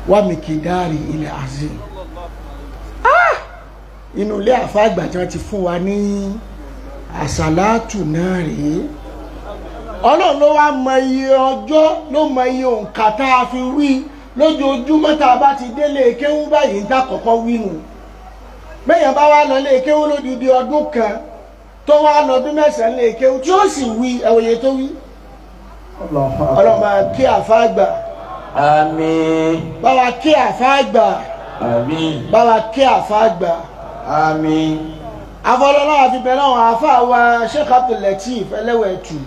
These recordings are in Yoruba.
Wa miqdarihil azim. Inú ilé àfa àgbà tí wọ́n ti fún wa ní àsàlátù náà rèé. Ọlọ́run ló wá mọ iye ọjọ́, ló mọ iye òǹkà tá a fi wí lójoojúmọ́. Tá a bá ti délé kéwú báyìí, ń dá kọ́kọ́ wí nù. Bẹ́yàn bá wá lọ lé kéwú lódidi ọdún kan, tó wá lọ́dún 9 lé kéwú, tí ó sì wí ẹ̀wòye tó wí. Ọlọ́run máa kí àfa àgbà. Àmín. Bá wa kí àfa àgbà. Àmín. Bá wa kí àfa àgbà. Àmín. Afọlọ́lá àfi bẹ̀rẹ̀ àwọn àfa wa, Sheikh Abdul Lateef Ẹlẹ́wẹ̀ẹ́tù.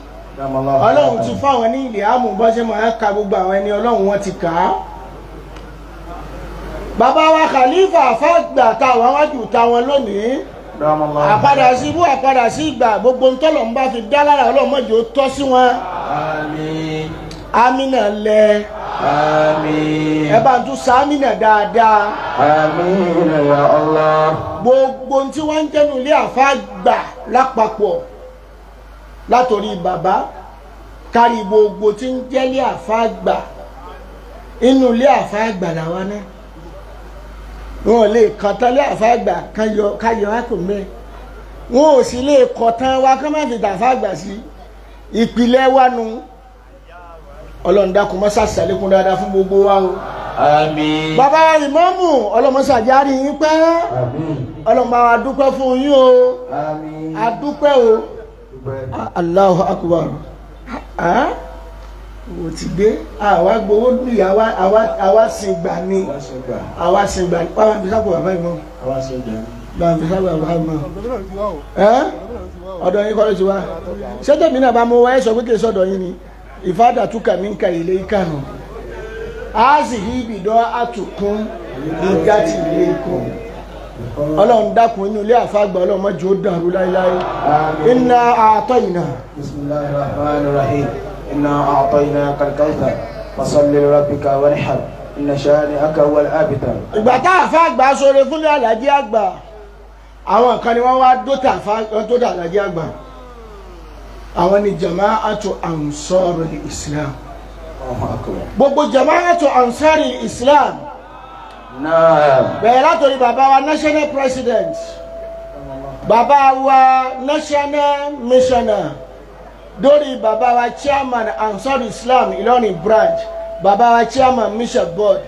Ọlọ́run ti fáwọn ní ilẹ̀ àmú bọ́sẹ̀ máa ka gbogbo àwọn ẹni Ọlọ́run, wọn ti kà á. Bàbá wa Khalifa àfàgbà táwọn wájú táwọn lónìí, àpadà sí ibú, àpadà sí ìgbà, gbogbo ntọ́lọ̀ ń bá fi dá lára, Ọlọ́run mọ́jọ́ ó tọ́ sí wọn. Àmín. Amínà lẹ. Àmín. Ẹ bá ń tún sàmínà dáadáa. Àmín ya Allah. Gbogbo tí wọ́n ń jẹ́nu ilé àfàgbà lápapọ̀, látòrí bàbá kárí gbogbo tí ń jẹ́lé àfàgbà, inú ilé àfàgbà làwa náà. Wọn ò lè kàn tán lé àfàgbà kan yọ káyọ ákò mẹ́, wọn ò sì lè kọ̀ tán wa kán má fi tàfàgbà sí ìpìlẹ̀ wa nu. Ọlọ́run dákun, mọ́sá sàlékún dáadáa fún gbogbo wa o. Àmín. Bàbá wa ìmáàmù, ọlọ́mọsàjárí yín pẹ́. Àmín. Ọlọ́run bá wa dúpẹ́ fún yín o. Àmín. A dúpẹ́ o. Allahu akbar. Ah, o ti dé, àwa gbowó ní àwa sin gbà ní, àwa sin gbà ní. Wàá fi sápò bàbá ìmọ̀, bàá fi sápò bàbá ìmọ̀. Ẹ́ ọ̀dọ̀ yín kọ́ ló ti wá. Ṣé tèmi náà bá mú wáyé sọ pé kì í sọ̀dọ̀ yín ni ìfádà túkà mí ń ka ilé ìkànnì a sì yí ibìdọ́ àtùkún ìgá ti ilé ikùn. Ọlọ́run dákun, inú ilé àfàgbà, Ọlọ́run má jẹ́ ó dàrú láéláé. Inna a'tayna. بسم الله الرحمن الرحيم. إنا أعطيناك الكوثر فصل لربك وانحر إن شانئك هو الأبتر. Ìgbà tá àfa àgbà sọ̀rọ̀ fún ní alájí àgbà, àwọn kan ni wọ́n wá dótà tó dà alájí àgbà. Àwọn ni Jama'atu Ansarul Islam. الله أكبر. Gbogbo Jama'atu Ansarul Islam, bẹ̀rẹ̀ látòrí bàbá wa national president, bàbá wa national missioner, dórí bàbá wa chairman Ansar Islam Ìlọrin branch, bàbá wa chairman mission board,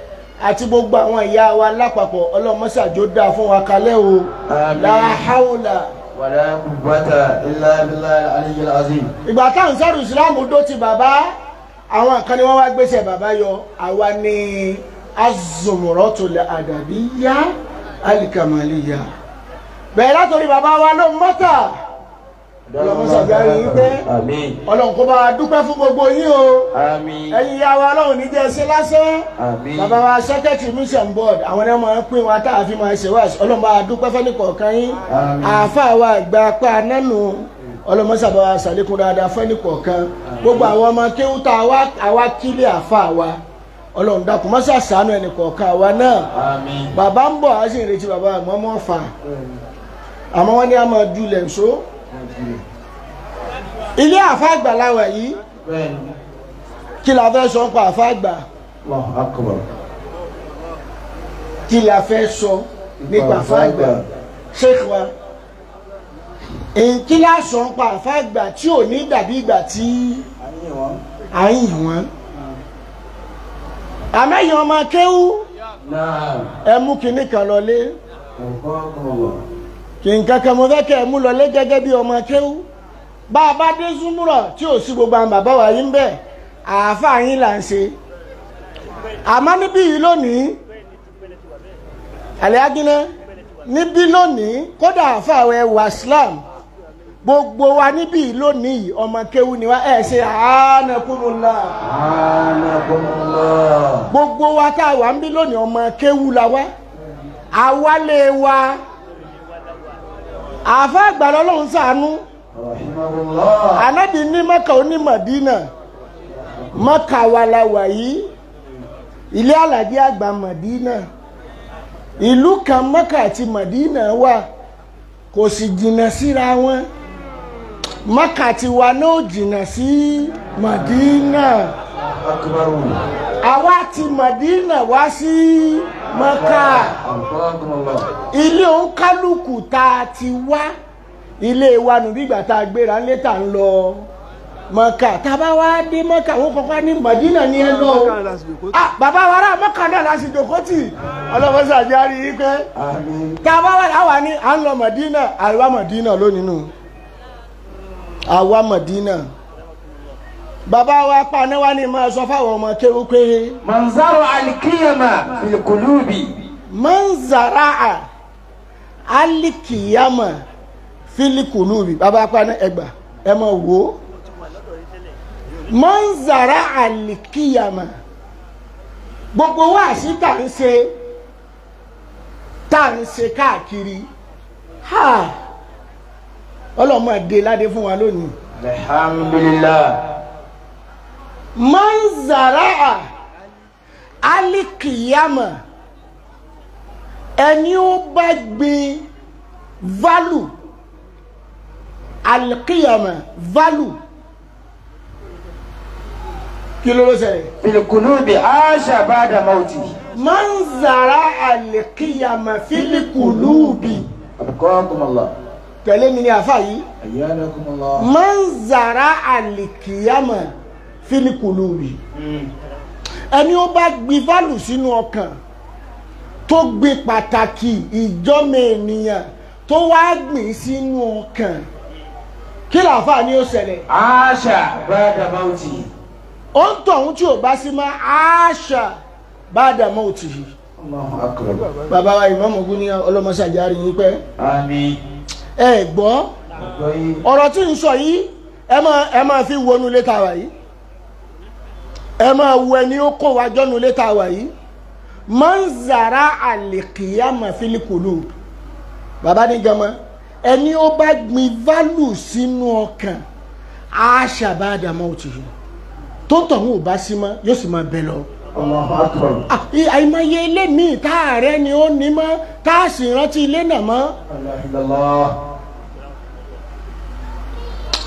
àti gbogbo àwọn ìyá wa lápapọ̀, ọlọ́mọṣàjò dáa fún wa kalẹ́ o. Àmín. La hawla ولا قوة إلا بالله العلي العظيم. Ìgbà táwọn Ansar Islam dó ti bàbá, àwọn kan ni wọ́n wá gbéṣẹ́ bàbá yọ. Àwa ní Az-Zumratul Adabiyya Al-Kamaliyya, bẹ̀rẹ̀ látòrí bàbá wa ló mọ́tà. Ọlọ́mọṣàjò yìí pé Àmín. Ọlọ́run kó bá wa dúpẹ́ fún gbogbo yín o. Àmín. Ẹ̀yin ìyá wa, Ọlọ́run ní jẹ́ ṣe lásán. Àmín. Bàbá wa secretary mission board, àwọn ẹni máa ń pín wa tá a fi máa ṣe wá. Ọlọ́run bá wa dúpẹ́ fẹ́ni kọ̀ọ̀kan yín. Àmín. Àáfàá wa àgbà apá nánu, ọlọ́mọṣàbá wa ṣàlékún dáadáa fẹ́ni kọ̀ọ̀kan. Gbogbo àwọn ọmọ kéwú tá àwa kílé àáfàá wa, Ọlọ́run dákun, mọ́ṣá ṣàánú ẹnì kọ̀ọ̀kan àwa náà. Àmín. Bàbá ń bọ̀, á sì ń retí bàbá àmọ́ mọ́ fà, àmọ́ wọ́n ní a máa dulẹ̀ ńso. Ilé àáfàá àgbà láwà yìí. Bẹ́ẹ̀ni. Kí la fẹ́ sọ nípa àáfàá àgbà? الله أكبر. Kí la fẹ́ sọ nípa àáfàá àgbà? Sheikh wa, kí la sọ nípa àáfàá àgbà tí ò ní dàbí ìgbà tí à ń yìn wọ́n? Àmẹ́yìn ọmọ kéwú, ẹ mú kinní kan lọlé. Kì í kankan mo fẹ́ kẹ́ ẹ mú lọlé gẹ́gẹ́ bí ọmọ kéwú. Bá a bá dé Zúmúrọ̀ tí ò sí gbogbo àwọn bàbá wa yín bẹ́ẹ̀, àáfàá yín là ń ṣe. Àmọ́ níbí yìí lónìí, àlẹ́ agínná níbí lónìí, kódà àáfàá wẹ̀ wà Islam, gbogbo wa níbí yìí lónìí, ọmọ kéwú ni wa. Ẹ̀ ṣe àánẹkùnúnlá. Anakumullah. Gbogbo wa tá a wà ń bí lónìí, ọmọ kéwú la wá, àwálé wa àáfàá àgbà lọ́lọ́run ṣàánú. Rahimahullah. Ànábì ní Mẹ́kà, ó ní Mọ̀dínà. Mẹ́kà wa la wà yìí, ilé aládé àgbà Mọ̀dínà. Ìlú kan Mẹ́kà àti Mọ̀dínà wà, kò sì jìnnà síra wọn. Mẹ́kà tiwa náà ò jìnnà sí Mọ̀dínà. Akbaru. Àwa ti Mọ̀dínà wá sí Mọ́kà. أبقاكم الله. Ilé òǹkálùkù tá a ti wá, ilé wa nù bí ìgbà tá a gbéra ńlé tá ń lọ Mọ́kà. Tá a bá wá dé Mọ́kà, wọ́n kọ́kọ́ ní Mọ̀dínà ní ẹ lọ o. Ah, bàbá wa ará Mọ́kà náà la sì jòkó tì. Ọlọ́mọṣàjárí yìí pé آمين. tá a bá wà láwa ní à ń lọ Mọ̀dínà, àwa Mọ̀dínà lónìí nù, àwa Mọ̀dínà. Bàbá wa paná wa ní máa sọ fáwọn ọmọ kéwú pé من زرع القيم في القلوب manzara'a alikiyama filikulubi. Bàbá paná ẹgbà ẹ máa wò ó. Manzara alikiyama, gbogbo wáàsí tá ń ṣe, tá ń ṣe káàkiri, ha, ọlọ́mọ dé ládé fún wa lónìí. الحمد لله. Manzara'a alikiyama, ẹni ó bá gbin value alikiyama, value, kí ló ló ṣẹlẹ̀? في القلوب عاش بعد موته. Manzara alikiyama filikulubi. أبقاكم الله. Tẹ̀lé mi ní àfa yìí. أيانكم الله. Manzara alikiyama filikulubi, ẹni ó bá gbin value sínú ọkàn, tó gbin pàtàkì ìjọ́mọ ènìyàn, tó wá gbìn sínú ọkàn, kí làáfàá ni ó ṣẹlẹ̀? عاش بعد موته. Ó ń tọ̀hún tí ò bá sí mọ́, àṣà bá dàmọ́ òtì yìí. الله أكبر. Bàbá wa Ìmáàmù Ògún ní ọlọ́mọṣàjárí yín pẹ́. آمين. Ẹ gbọ́ ọ̀rọ̀ tí ń sọ yìí, ẹ máa fi wọnú ilé tá a wà yìí, ẹ máa wo ẹni ó kó wa jọ́nu ilé tá a wà yìí. Manzara alikiyama filikulu, bàbá ní gama, ẹni ó bá gbin value sínú ọkàn, àṣà bá dàmọ́ òtì yìí, tó ń tọ̀hún ò bá sí mọ́, yóò sì máa bẹ lọ. الله أكبر. Ah, àìmọye ilé míì tá ààrẹ ni ó ní mọ́, tá a sì rántí ilé náà mọ́. لا إله إلا الله.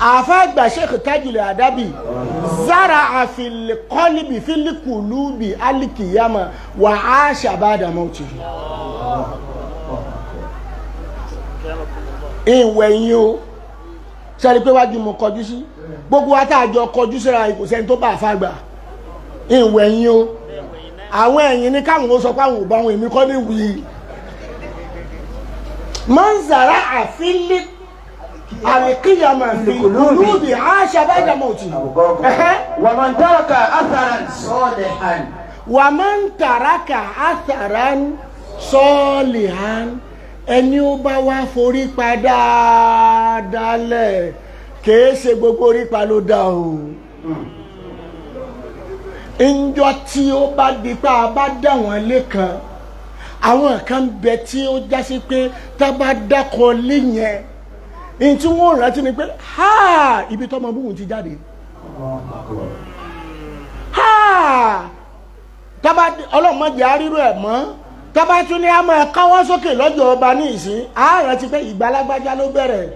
Àfáàgbà Sheikh Tajul Adabi zara àfìlìkọ́lìbì fílìkùlùbì alikiyama wà á ṣàbádà mọ́tì. Ìwẹ̀ yín o, sẹ́ni pé wájú mo kọjú sí gbogbo wa tá a jọ kọjú síra, kò sẹ́ni tó bá àfáàgbà. Ìwẹ̀ yín o, àwọn ẹ̀yìn ní káwọn ó sọ pé àwọn ò bá wọn, èmi kọ́ ní wí. Manzara àfílì alikiyama filikulubi àṣàbádà mọ́tì. أبقاكم الله. ومن ترك أثرا صالحا. Wà máa ń tàràkà àtàràn sọ́ọ̀lìhàn, ẹni ó bá wá forí pa dáadáa lẹ̀, kìí ṣe gbogbo orí pa ló dá o. Ńjọ́ tí ó bá di pa a bá dá wọn lẹ́kan, àwọn kan ń bẹ tí ó jásí pé tá a bá dákọ lé yẹn, ní tí wọ́n rántí ni pé ha, ibi tọ́mọ búhùn ti jáde. الله أكبر. Ha, tábà ọlọ́mọdé arírò ẹ̀ mọ́, tábà tún ní a máa káwọ́ sókè lọ́jọ́ ọba ní ìsín, a rántí pé ìgbàlagbájá ló bẹ̀rẹ̀.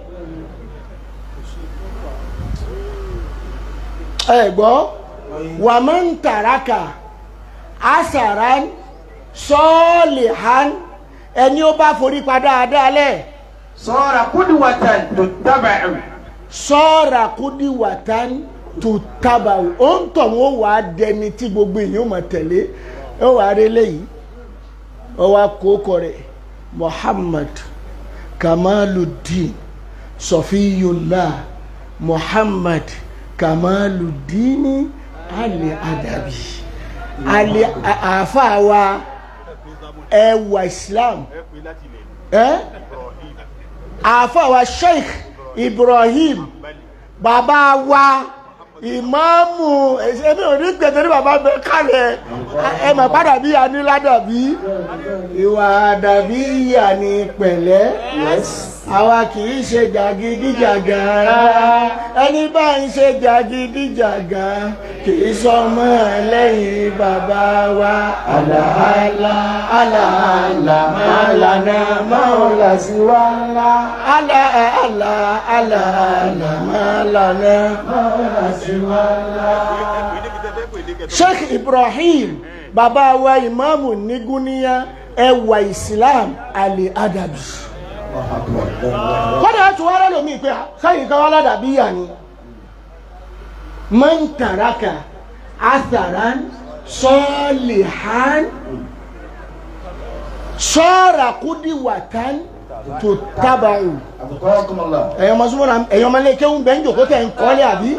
Ẹ gbọ́, wà máa ń tàràkà àṣàrán sọ́ọ̀lì hàn, ẹni ó bá forí pa dáadáa lẹ̀, صار قدوة تتبع. Sọ́ọ̀rà kúdìwàtán tó tábà, ó ń tọ̀ wọ́n wà á dẹni tí gbogbo èèyàn mọ̀ tẹ̀lé. Ó wà á rí eléyìí, ó wà kókó rẹ̀ Muhammad Kamaluddin Sọfiyullah Muhammad Kamaluddin Ali Adabi Ali àáfàá wa ẹwà Islam ẹ, àáfàá wa Sheikh Ibrahim, bàbá wa ìmáàmù, ẹbí ò ní gbẹ̀tẹ̀ ní bàbá bẹ kálẹ̀ ẹ mà padà bí aníládàbí ìwà àdàbí ìyà ní pẹ̀lẹ́. Àwa kì í ṣe jàgídíjàgan rárá, ẹni bá ń ṣe jàgídíjàgan kì í sọmọ lẹ́yìn bàbá wa. Àlàálá àlàálá máa lànà máa ń là sí wa ńlá, àlàálá àlàálá máa lànà máa ń là sí wa ńlá. Sheikh Ibrahim bàbá wa ìmáàmù nígúníyà ẹwà Islam Ali Adabi. Kọ́dà tó wá lọ́lọ́mí pé sáyìn kan wá ládàbí yà ni. Man taraka atharan salihan sọ́ra kúdíwàtán tó tábàrù. Ẹ̀yọ́ ọmọ súnmọ́ra ẹ̀yọ́ ọmọ ilé kéwú bẹ́ẹ̀ ń jòkó tẹ̀ ń kọ́lé àbí?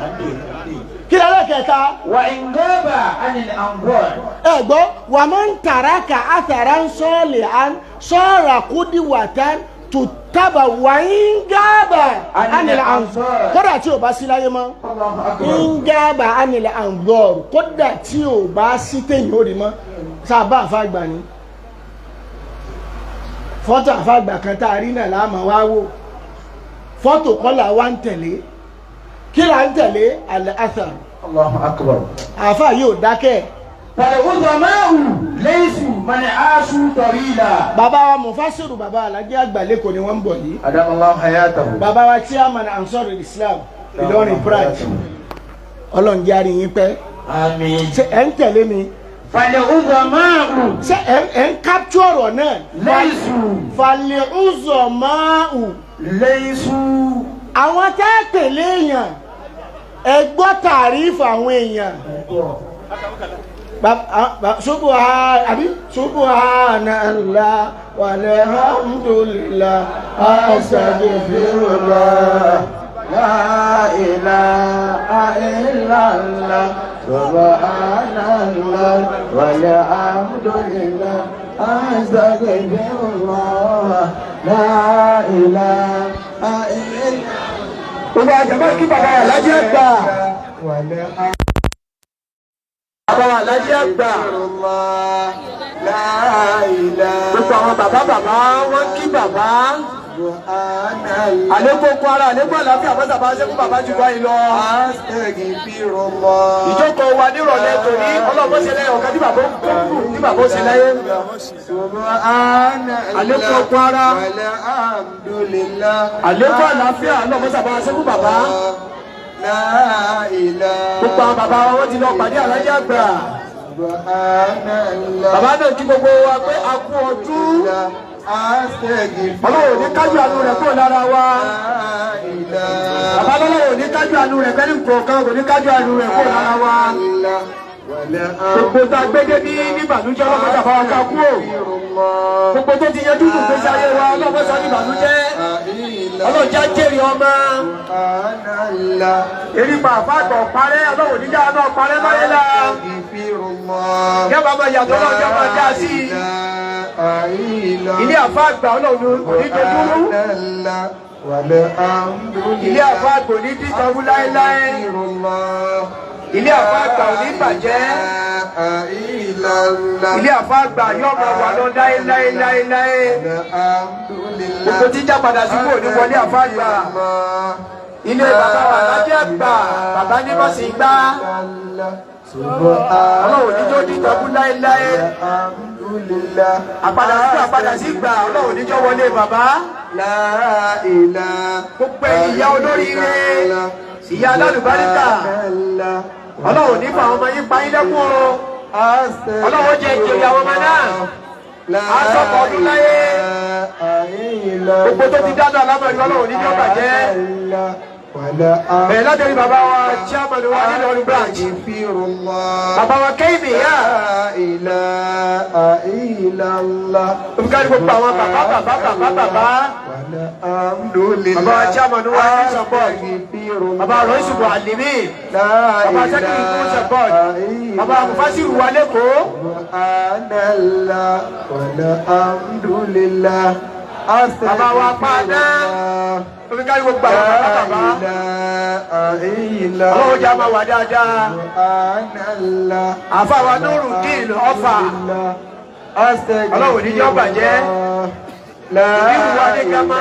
Kí lọ́lọ́ kẹta? وإن غاب عن الأنظار. Ẹ gbọ́, wà máa ń tàràkà àtàrà ń sọ́ọ̀lì à ń sọ́ọ̀rà kúdíwàtán tó tábà wà ń gáàbà ánìlẹ̀ àǹzọ́r. Kódà tí ò bá sí láyé mọ́, ń gáàbà ánìlẹ̀ àǹzọ́r. Kódà tí ò bá sí téyìn ó rí mọ́, sábà àfàgbà ni. Fọ́tò àfàgbà kan tá a rí náà láàmú wá wò. Fọ́tò kọ́là wa ń tẹ̀lé. Kí là ń tẹ̀lé? Àlẹ́ àthàr. الله أكبر. Àáfà yóò dákẹ́. فالعظماء ليسوا من عاشوا طويلا. Bàbá wa Mufasiru bàbá Alájẹ́ àgbà lẹ́kọ̀ọ́ ni wọ́n ń bọ̀ yìí. أدام الله حياته. Bàbá wa chairman Ansar Islam Ìlọrin branch. Ọlọ́run jẹ́ àrí yín pẹ́. آمين. Ṣé ẹ̀ ń tẹ̀lé mi? فالعظماء Ṣé ẹ̀ ń capture ọ̀rọ̀ náà? ليسوا Falẹ̀ uzọ̀ máa hù. ليسوا Àwọn tẹ́ tẹ̀lé èèyàn, ẹ gbọ́ tàrífù àwọn èèyàn. Subhanallah walhamdulillah astaghfirullah لا إله إلا الله سبحان الله والحمد لله أستغفر الله لا إله إلا Gbogbo àjàmọ́ kí bàbá wa lájẹ́ àgbà. Bàbá wa lájẹ́ àgbà. Gbogbo àwọn bàbá bàbá wọ́n kí bàbá. Àlékún okun ara, àlékún àlàáfíà bọ́sà bá ṣẹ́kù bàbá jù báyìí lọ. Ìjókòó wa nírọ̀lẹ́ tòní ọlọ́mọ ṣe lẹ́yìn ọ̀kan tí bàbá ó kú tí bàbá ó ṣe láyé. Àlékún okun ara, àlékún àlàáfíà ọlọ́mọ sábà ṣẹ́kù bàbá. Gbogbo àwọn bàbá wa wọ́n ti lọ pàdé Aláàjì àgbà. Bàbá náà kí gbogbo wa pé a kú ọdún. Ọlọ́run ò ní kájú àánú rẹ̀ kúrò lára wa. Bàbá lọ́lọ́run ò ní kájú àánú rẹ̀ kẹ́ni kọ̀ọ̀kan kò ní kájú àánú rẹ̀ kúrò lára wa. Gbogbo tá a gbé dé ní ìbànújẹ́ ọlọ́mọdé àbáwá ká kúrò. Gbogbo tó ti yanjú nù gbèsè ayé wa ọlọ́mọ sọ ní ìbànújẹ́. Ọlọ́run já jèrè ọmọ. Erípa àfáàgbọ̀ parẹ́ ọlọ́run níjà náà parẹ́ máyé la. Yẹ́n bá yàtọ̀ ọlọ́run jẹ́ máa dá sí i. Ilé àfáàgbà ọlọ́run kò ní dojúrú. Ilé àfáàgbà ò ní díjọrú láéláé. Ilé àfáàgbà ò ní bàjẹ́. Ilé àfáàgbà yóò máa wà lọ láéláéláéláé. Gbogbo tí já padà sí kò ní wọlé àfáàgbà. Ilé bàbá wa lájẹ́ àgbà, bàbá ní mọ̀sí gbá. Ọlọ́run ní tó díjọrú láéláé. Àpadà sí gbà ọlọ́run níjọ́ wọlé bàbá. Gbogbo ẹ̀yin ìyá olóríire, ìyá alálùbáríkà, ọlọ́run ní fún àwọn ọmọ yín pa yín lẹ́kún o. Ọlọ́run jẹ́ ìjòyè àwọn ọmọ náà. Aṣọ́kọ̀ ọdún láyé. Gbogbo tó ti dáná alámọ̀ ìlú ọlọ́run níjọ́ bàjẹ́. Bẹ̀rẹ̀ látọ̀rí bàbá wa chairman wa nílọrin branch. Bàbá wa Kẹ́hìndé yá. Olùkárí gbogbo àwọn bàbá bàbá bàbá bàbá. Bàbá wa chairman wa ní support. Bàbá Rọ́ìsùbù Àlìmí. Bàbá Sẹ́kìrì kún support. Bàbá Mufasiru wa lẹ́kọ̀ọ́. Bàbá wa Pàdá. Olùkárí gbogbo àwọn bàbá bàbá. Ọlọ́run jẹ́ àmà wà dáadáa. Àfa wa Nurudeen Ọ̀fà. Ọlọ́run níjọ́ bàjẹ́. Ìdíwù wa ní gama.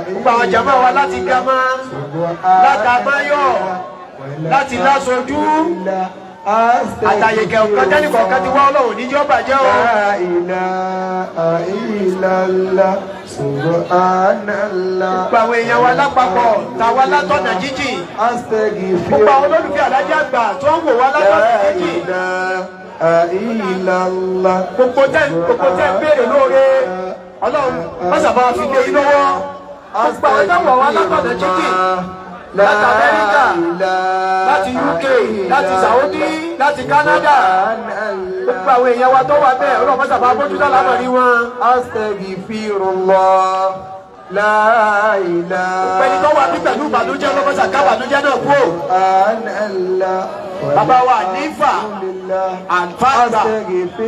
Gbogbo àwọn jàmá wa láti gama. Látàmáyọ̀. Láti lásojú. Àtàyèkẹ̀ ọ̀kan tẹ́nìkọ̀ọ̀kan ti wá ọlọ́run níjọ́ bàjẹ́ o. Subhanallah. Gbogbo àwọn èèyàn wa lápapọ̀ tàwa látọ̀nà jíjìn. Astaghfirullah. Gbogbo àwọn olólùfẹ́ Alhaji Àgbà tó ń wò wá látọ̀nà jíjìn. La ilaha illallah. Gbogbo tẹ́ ń béèrè lóore. Ọlọ́run mọ́sàbá fi lé yín lọ́wọ́. Gbogbo àwọn tó ń wò wá látọ̀nà jíjìn. Láti Amẹ́ríkà, láti UK, láti Saudi, láti Canada. Gbogbo àwọn èèyàn wa tó wà bẹ́ẹ̀ Ọlọ́run mọ́sàbá bójútó lámọ̀rí wọn. Astaghfirullah. La ilaha. Pẹ̀lú tó wà bí pẹ̀lú ìbànújẹ́ ọlọ́mọsà ká ìbànújẹ́ náà kú. Subhanallah. Bàbá wa Nífà Àǹfààgbà.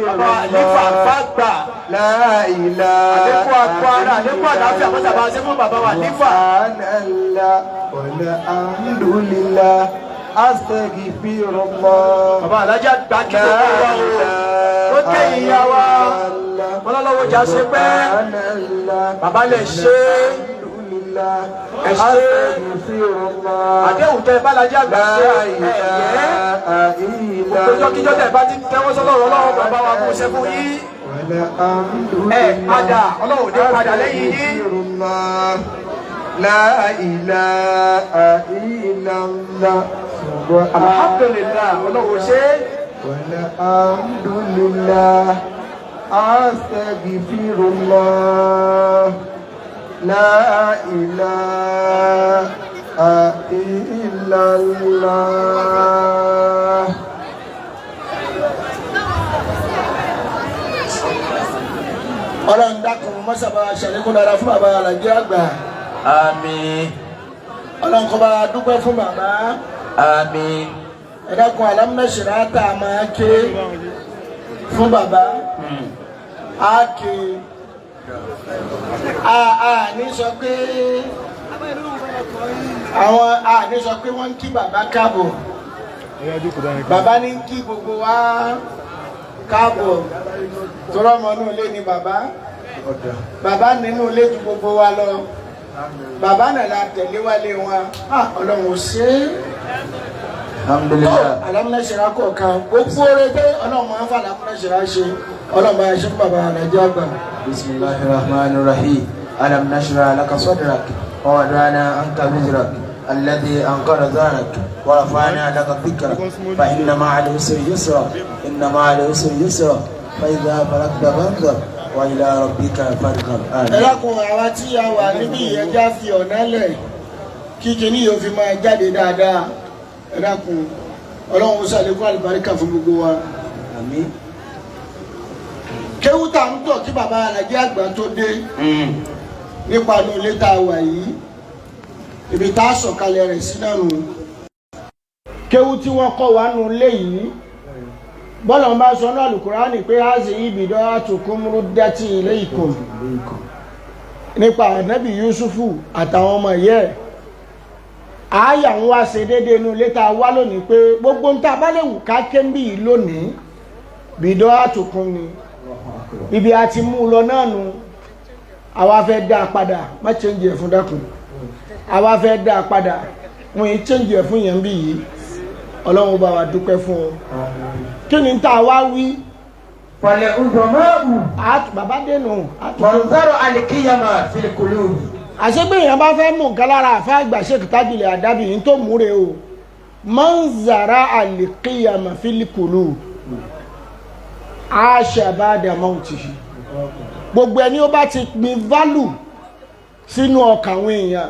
Bàbá wa Nífà Àǹfààgbà. La ilaha. Àlékún àpò ara, àlékún àlàáfíà mọ́sàbá ṣe fún bàbá wa Nífà. Subhanallah. Walhamdulillah. Astaghfirullah. Bàbá Alhaji Àgbà kí gbogbo wa o. Ó kẹ́yìn ìyá wa. Ọlọ́lọ́wọ́ jà ṣe pẹ́. Bàbá lè ṣe é. Ẹ ṣe é. Àdéhùn tẹ bá Alhaji Àgbà ṣe ẹ̀yẹ́. Gbogbo kíjọ́ tẹ bá ti tẹ́wọ́ sọ́lọ́run Ọlọ́run bàbá wa kó ṣe fún yín. Ẹ padà Ọlọ́run ní padà lẹ́yìn yín. La ilaha illallah. Alhamdulillah Ọlọ́run ṣe é. Walhamdulillah. Astaghfirullah. La ilaha illallah. Ọlọ́run dákun mọ́sàbá ṣàlékún dára fún bàbá Alhaji Àgbà. Àmín. Ọlọ́run kó bá dúpẹ́ fún bàbá. Àmín. Ẹ dákun alámúnáṣẹ́rá tá a máa ké fún bàbá. A ké a ní sọ pé àwọn a ní sọ pé wọ́n ń kí bàbá káàbọ̀. Bàbá ní ń kí gbogbo wa káàbọ̀. Torọ́ ọmọ inú ilé ni bàbá. Bàbá nínú ilé ju gbogbo wa lọ. Bàbá náà la tẹ̀lé wálé wọn. Ọlọ́run ò ṣe é. Alhamdulillah. Alámúnáṣẹ́ra kọ̀ọ̀kan gbogbo oore pé Ọlọ́run máa ń fà alámúnáṣẹ́ra ṣe. Ọlọ́run máa ṣe fún bàbá Alhaji Àgbà. Bismillahir Rahmanir Rahim. Alam nashrah laka sadrak wa wada'na anka wizrak alladhi anqadha dhahrak wa rafa'na laka dhikrak fa inna ma'al usri yusra inna ma'al usri yusra fa idha faragta fansab wa ila rabbika farghab. Ẹ dákun àwa tí a wà níbí ẹja fi ọ̀nà lẹ̀ kí kinní yóò fi máa jáde dáadáa. Ẹ dákun Ọlọ́run ó ṣàlékún àlùbáríkà fún gbogbo wa. Àmín. Kéwú tá ń tọ̀ kí bàbá Alhaji Àgbà tó dé nípa inú ilé tá a wà yìí ibi tá a sọ̀kalẹ̀ rẹ̀ sí náà nù. Kéwú tí wọ́n kọ́ wa nù ilé yìí bọ́lá ń bá sọ náà Al-Kùránì pé a sì ibìdó àtùkùnmùrú dẹ́tì ilé ìkùn nípa ànábì Yusufu àtàwọn ọmọ yẹ àáyà ń wá ṣe déédéé inú ilé tá a wá lónìí pé gbogbo ń tá a bá lè wù ká kéńbì yìí lónìí bìdó àtùkùn ni ibi a ti mú un lọ náà nu àwa fẹ́ dá a padà má change ẹ̀ fún dákun àwa fẹ́ dá a padà wọn yìí change ẹ̀ fún yẹn bí yìí Ọlọ́run bá wa dúpẹ́ fún ọ kí ni tá a wá wí. Falẹ̀ ọ̀dọ̀mọ́ọ̀bù. Bàbá dènù. Mọ̀nzáró alikiyama filikulu. Àṣegbè yẹn bá fẹ́ mú nǹkan lára àfa àgbà Sheikh Tajul Adabi yìí tó múre o mọ̀nzáró alikiyama filikulu aṣàbàdà mọ́ọ̀tì. Gbogbo ẹni ó bá ti gbin value sínú ọkàn àwọn èèyàn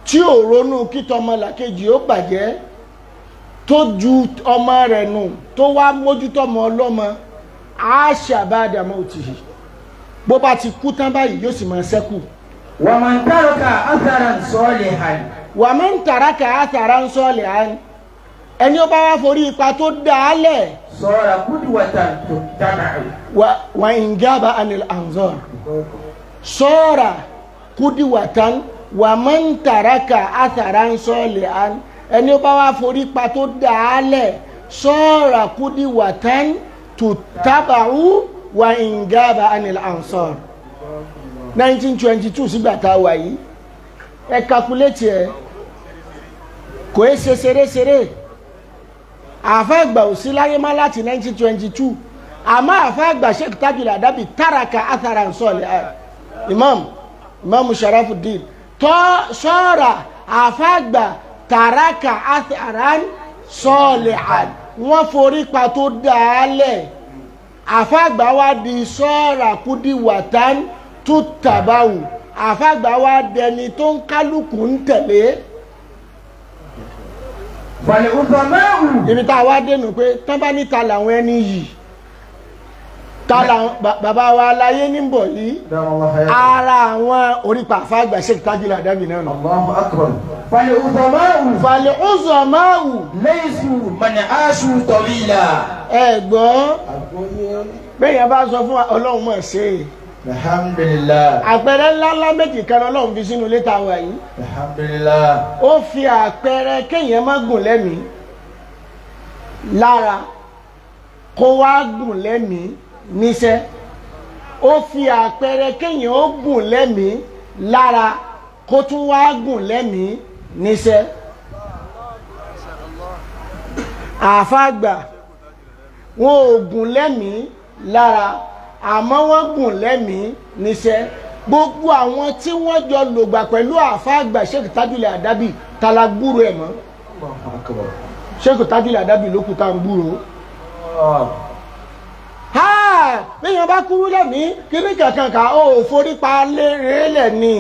tí ò ronú kí tọmọlàkejì ó bàjẹ́ tó ju ọmọ rẹ̀ nù tó wá mójútó ọmọ ọlọ́mọ aṣàbàdà mọ́ọ̀tì. Bó bá ti kú tán báyìí yóò sì máa ṣẹ́kù. Wa man taraka atharan salihan. Wa man taraka atharan salihan. Ẹni ó bá wá forí ipa tó dá a lẹ̀. Sara qudwatan tuttaba'u. Wa in gaba anil anzar. Sara qudwatan wa man taraka atharan salihan. Ẹni ó bá wá forí ipa tó dá a lẹ̀. Sara qudwatan tuttaba'u wa in gaba anil anzar. 1922 sígbà tá a wà yìí ẹ kakuléètì ẹ kò é ṣe ṣeréṣeré. Àfa àgbà ò sí láyé má láti 1922 àmọ́ àfa àgbà Sheikh Tajul Adabi táraka athara nsọ́ọ̀lẹ̀ ẹ̀ Imam Sharafuddin tọ́ sọ́ra àfàgbà tàràkà atharan salihan wọ́n forí pa tó dáálẹ̀ àfàgbà wa di sọ́ra kúdí wàtán tó tàbáwù àfàgbà wa dẹni tó ń kálukú ń tẹ̀lé. فالعظماء Ibi tá a wá dénú pé tán bá níta làwọn ẹni yìí ta làwọn bàbá wa aláyé ní bọ̀ yìí ara àwọn orípa àfàgbà Sheikh Tajul Adabi náà nù. Allahu akbar. فالعظماء Falẹ̀ ọ̀zọ̀máwù ليسوا من عاشوا طويلا ẹ gbọ́ bẹ́ẹ̀ bá sọ fún wa ọlọ́run mọ̀ ṣe é. Alhamdulillah. Àpẹẹrẹ ńláńlá méjì kan ọlọ́run fi sínú ilé tá a wà yìí. Alhamdulillah. Ó fi àpẹẹrẹ kéèyàn má gùn lẹ́mìí lára kó wá gùn lẹ́mìí níṣẹ́. Ó fi àpẹẹrẹ kéèyàn ó gùn lẹ́mìí lára kó tún wá gùn lẹ́mìí níṣẹ́. Àfàgbà wọn ò gùn lẹ́mìí lára àmọ́ wọ́n gùn lẹ́mìí níṣẹ́. Gbogbo àwọn tí wọ́n jọ lògbà pẹ̀lú àfàgbà Sheikh Tajul Adabi tala gbúrò ẹ̀ mọ́. Allahu akbar. Sheikh Tajul Adabi ló kù tá à ń gbúrò. Ha! Bíyàn bá kúrú lẹ́mìí kíní kankan kà ó forí pa lérélẹ̀ ni.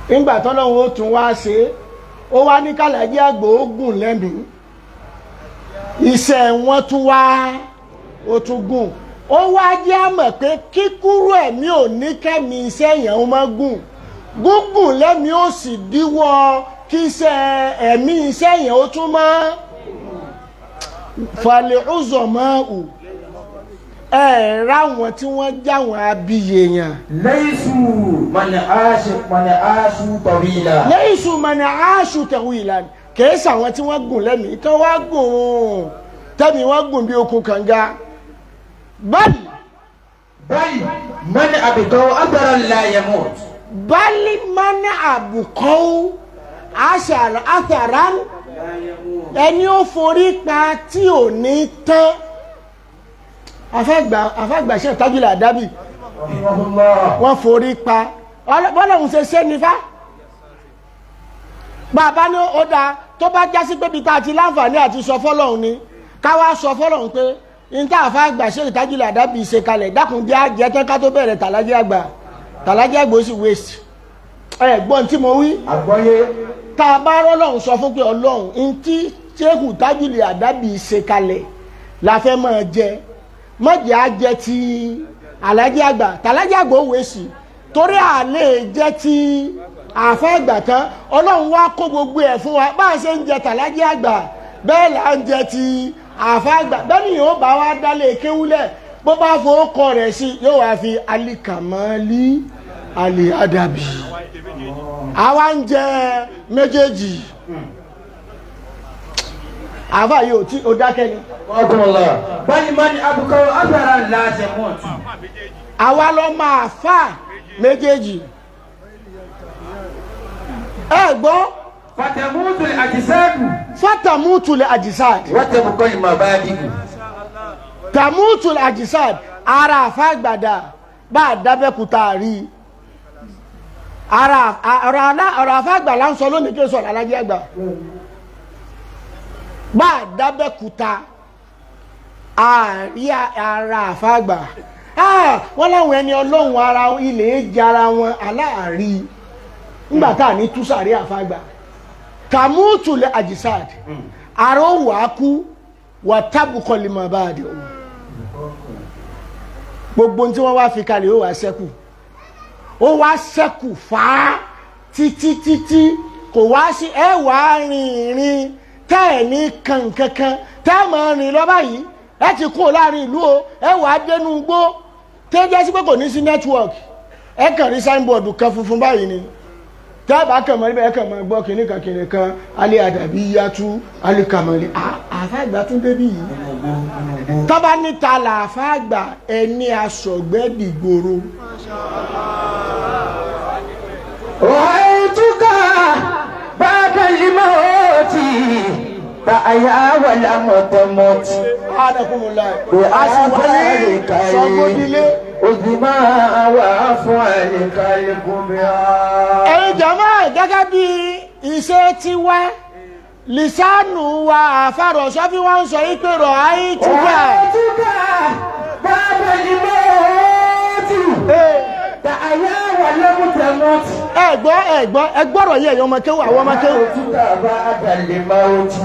Nígbà tọ́lọ́run ó tún wá ṣe é, ó wá ní kàlàjí àgbò ó gùn lẹ́mìí. Iṣẹ́ wọn tún wá ó tún gùn. Ó wá jẹ́ àmọ̀ pé kíkúrú ẹ̀mí ò ní kẹ́mi iṣẹ́ yẹn ó máa gùn. Gúngùn lẹ́mìí ó sì díwọ́ kí iṣẹ́ ẹ̀mí iṣẹ́ yẹn ó tún máa falẹ̀ ọ̀zọ̀ máa hù. Ẹ ráwọn tí wọ́n jáwọn abiyè yẹn. ليسوا من عاشوا طويلا Lẹ́yìn ìṣùmọ̀nà aṣù tẹ̀wé ìlànà kìí sàwọn tí wọ́n gùn lẹ́mìí tó wá gùn tẹ́mi wọ́n gùn bí okùn kànga. Báyìí بل من أبقوا أثرا لا يموت bali mani àbùkọ́ àtàrà ẹni ó forí pa tí ò ní tán. Àfàgbà Sheikh Tajul Adabi رحمه الله wọ́n forí pa bọ́lá òun ṣe ṣe nífà. Bàbá ní ó dáa tó bá jásí pé bí ta ti láǹfààní àti sọ fọ́lọ́hun ni ká wá sọ fọ́lọ́hun pé n tá àfa àgbà Sheikh Tajul Adabi ṣe kalẹ̀ dákun jẹ́ àjẹ́ tán ká tó bẹ̀rẹ̀ tàlájẹ́ àgbà tàlájẹ́ àgbà ó sì waste. Ẹ gbọ́n tí mo wí àgbọ́yé tá a bá rọ́lọ́hun sọ fún pé ọlọ́hun n tí Sheikh Tajul Adabi ṣe kalẹ̀ la fẹ́ máa jẹ mọ̀jẹ̀ á jẹ ti alájẹ́ àgbà tàlájẹ́ àgbà ó wèsì torí àlè jẹ́ ti àfa àgbà tán ọlọ́run wá kó gbogbo ẹ̀ fún wa bá a ṣe ń jẹ tàlájẹ́ àgbà bẹ́ẹ̀ là ń jẹ ti àfa àgbà bẹ́ẹ̀ ni yóò bá wa dálé kéwúlẹ̀ bó bá fowó kọ rẹ̀ sí yóò wá fi alikamali ali adabi àwa ń jẹ méjèèjì àfa yìí ò tí ó dákẹ́ ni. بل من أبقوا أثرا لا يموت Àwa lọ máa fà méjèèjì ẹ gbọ́ فتموت الأجساد fatamutul ajisad وتبقى المبادئ. tamutul ajisad ara àfàgbàdà bá a dábẹ́kúta rí ara ọ̀rọ̀ àfàgbà là ń sọ lónìí kí n sọ̀rọ̀ alájẹ́ àgbà bá a dábẹ́kúta àrí ara àfàgbà wọ́n láwọn ẹni ọlọ́run ara ilé jara wọn aláàrí nígbà tá à ní túsàrí àfàgbà tamutul ajisad ara ó wà á kú wà tábùkọ lè mọ̀ bá a dé òun gbogbo tí wọ́n wá fi kalẹ̀ ó wá ṣẹ́kù ó wá ṣẹ́kù fáá títí títí kò wá sí ẹ wà á rìn ìrìn tẹ́ ẹ̀ ní kankankan tẹ́ ẹ máa rìn lọ báyìí ẹ ti kúrò láàrin ìlú o ẹ wà á dénú igbó tẹ́ jẹ́ sí pé kò ní sí network ẹ kàn rí signboard kan funfun báyìí ni tẹ́ ẹ bá kàn mọ́ níbẹ̀ ẹ kàn mọ́ gbọ́ kìnìún kan kìnìún kan alẹ́ àdàbí yàtú alẹ́ kàmọ́lé àfàgbà tún débí yìí tọ́ba níta làfàgbà ẹni aṣọ̀gbẹ́dìgboro. رأيتك بعد الموت فأيا ولم تمت Adakunmọ̀lá a sì wà ní sọ́gbódílé. Òjìmá wà fún àlìkálíkùnbíà. Ẹ̀yin jàmá, gẹ́gẹ́ bí iṣẹ́ ti wá lisanu wa àfàrọ̀ sọ́fí wọ́n ń sọ yí pé rọ̀ ayé túkà. Túkà bàbá ìmọ̀ọ́tì. Tàyà wà lẹ́mùtẹ̀mọ́tì. Ẹ gbọ́, ẹ gbọ́, ẹ gbọ́rọ̀ yẹ ẹ̀yọ́ ọmọ kéwù, àwọn ọmọ kéwù. Túkà bàbá ìmọ̀ọ́tì.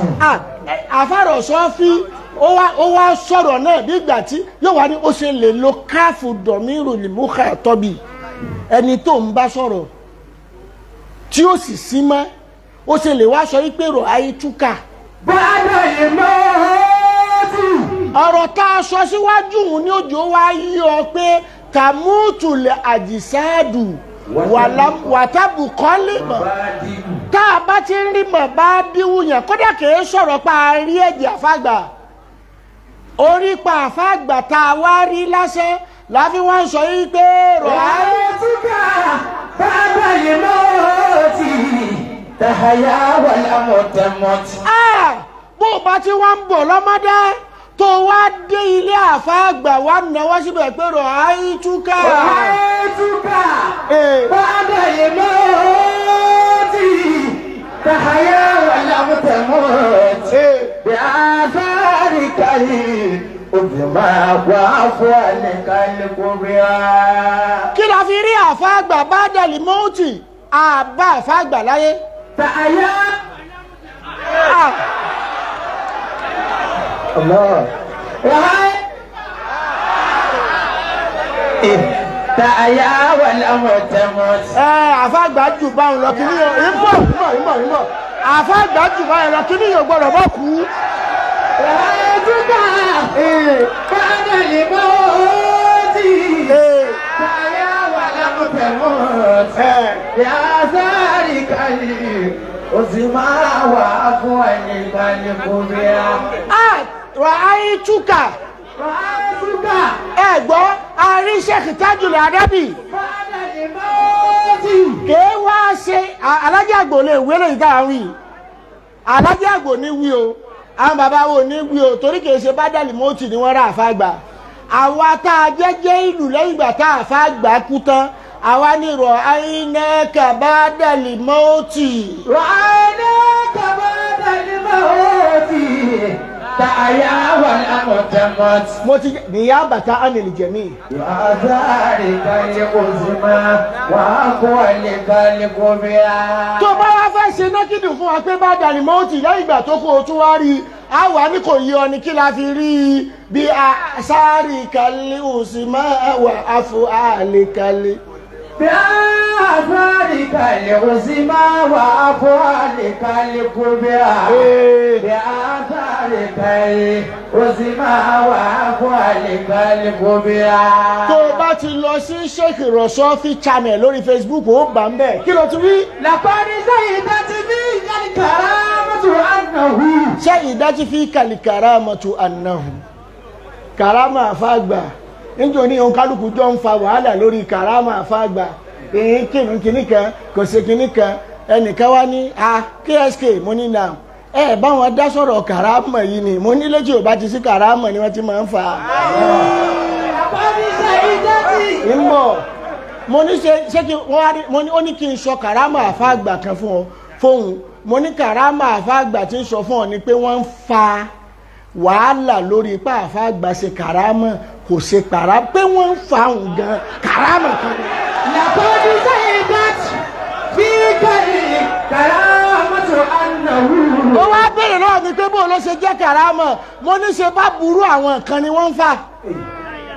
Àfàrọ̀ sọ́fí ó wá sọ̀rọ̀ náà bí ìgbà tí yóò wá ní ó ṣe lè lo káàfù dọ̀míìrù lìmúkà tọ́bi ẹni tó ń bá sọ̀rọ̀ tí ó sì sí mọ́, ó ṣe lè wá sọ yí pé rọ̀ ayé túkà. Bàbá ìmọ̀ọ́tì. Ọ̀rọ̀ tá a sọ síwájú òun ní òjò wá yí ọ pé tàmútùlẹ̀ àjìsáàdù wàtàbùkọ́lé mọ̀ tá a bá ti ń rí mọ̀ bá bíwú yàn, kódà kìí sọ̀rọ̀ pa rí ẹ̀jẹ̀ àfàgbà orí pa àfàgbà tá a wá rí lásán láfi wá ń sọ yí pé rọ̀ á. Túkà bàbá ìmọ̀ọ́tì. Tàyà wà lẹ́mùtẹ̀mọ́tì. Bó o bá ti wá ń bọ̀ lọ́mọdé tó wá dé ilé àfàgbà wá náwó síbẹ̀ pé rọ̀ áyí túkà. Túkà bàbá ìmọ̀ọ́tì. Tàyà wà lẹ́mùtẹ̀mọ́tì. Bí-àfáríkàlì òbímọ wà fún àlìkálíkùnbíà. Kí la fi rí àfàgbà bá dàlí mọ́ọ̀tì àbá àfàgbà láyé. Tàyà. Allah. Tàyà wà lẹ́mùtẹ̀mọ́tì. Àfàgbà jù báwọn lọ kí ni yóò ń bọ̀ ń bọ̀ ń bọ̀ ń bọ̀ àfàgbà jù báwọn lọ kí ni yóò gbọ́dọ̀ bọ́ kú. Túkà bàdà ìmọ̀ọ́tì. Tàyà wà lẹ́mùtẹ̀mọ́tì. Bí-àfáríkàlì òsìmá wà fún àlìkálíkùnbíà. Wà á yí túkà. Túkà. Ẹ gbọ́, a rí Sheikh Tajul Adabi. Bàdà ìmọ̀ọ́tì. Kèé wá ṣe alájà àgbò lè wéré ìta àwọn yìí, alájà àgbò ní wí o, àwọn bàbá wo ní wí o, torí kìí ṣe bádàlì mọ́tì ni wọ́n rà àfàgbà. Àwa tá a jẹ́jẹ́ ìlú lẹ́yìn ìgbà tá àfàgbà kú tán, àwa ní rọ̀ àyínẹ́kà bádàlì mọ́tì. Rọ̀ àyínẹ́kà bádàlì mọ́tì. Tàyà wà lẹ́mùtẹ̀mọ́tì. Mo ti níyà bàtà ánìlì jẹ̀mí. Tó bá wá fẹ́ ṣe nákìdì fún wa pé bádàlì mọ́tì lẹ́yìn ìgbà tó kú o tún wá rí i, a wà ní kò yí ọ ní kí la fi rí i bí a sáré kalẹ̀ òsì máa wà áfọ àlè kalẹ̀. Bí a sáré kalẹ̀ òsì máa wà áfọ àlè kalẹ̀ kú bí a. Bí a sáré kalẹ̀ òsì máa wà áfọ àlè kalẹ̀ kú bí a. Tó o bá ti lọ sí Sheikh Rọ̀ṣọ́fì channel lórí Facebook, ó bá ń bẹ̀. Kí ló ti wí? Làkọ́ni sẹ́yìn dájú bí ìyá mọ́tò ànáhù. Ṣé ìdájí fi kàlí karamatu ànáhù? Karama àfàgbà. Nítorí òǹkálùkù jọ ń fa wàhálà lórí karama àfàgbà. Èyí kìnnì kìnnì kan kò ṣe kìnnì kan, ẹnìkan wá ní a KSK, mo ní nà ẹ báwọn dá sọ̀rọ̀ karama yìí ni, mo ní létí ò bá ti sí karama ni wọ́n ti máa ń fa. Làkọ́ni sẹ́yìn dájú. Ń bọ̀, mo ní ṣe kí wọ́n wá ní, mo ní ó ní kí n sọ karama àfàgbà kan fún ọ fóun. Mo ní karama àfàgbà tí ń sọ fún ọ ni pé wọ́n ń fa wàhálà lórí ipá àfàgbà ṣe karama kò ṣe para, pé wọ́n ń fa òun gan karama kan. Làkọ́ni sẹ́yìn dájú bí kàlí karamatu ànáhù. Ó wá béèrè lọ́wọ́ mi pé bóun ló ṣe jẹ́ karama. Mo ní ṣe bá burú àwọn kan ni wọ́n ń fà,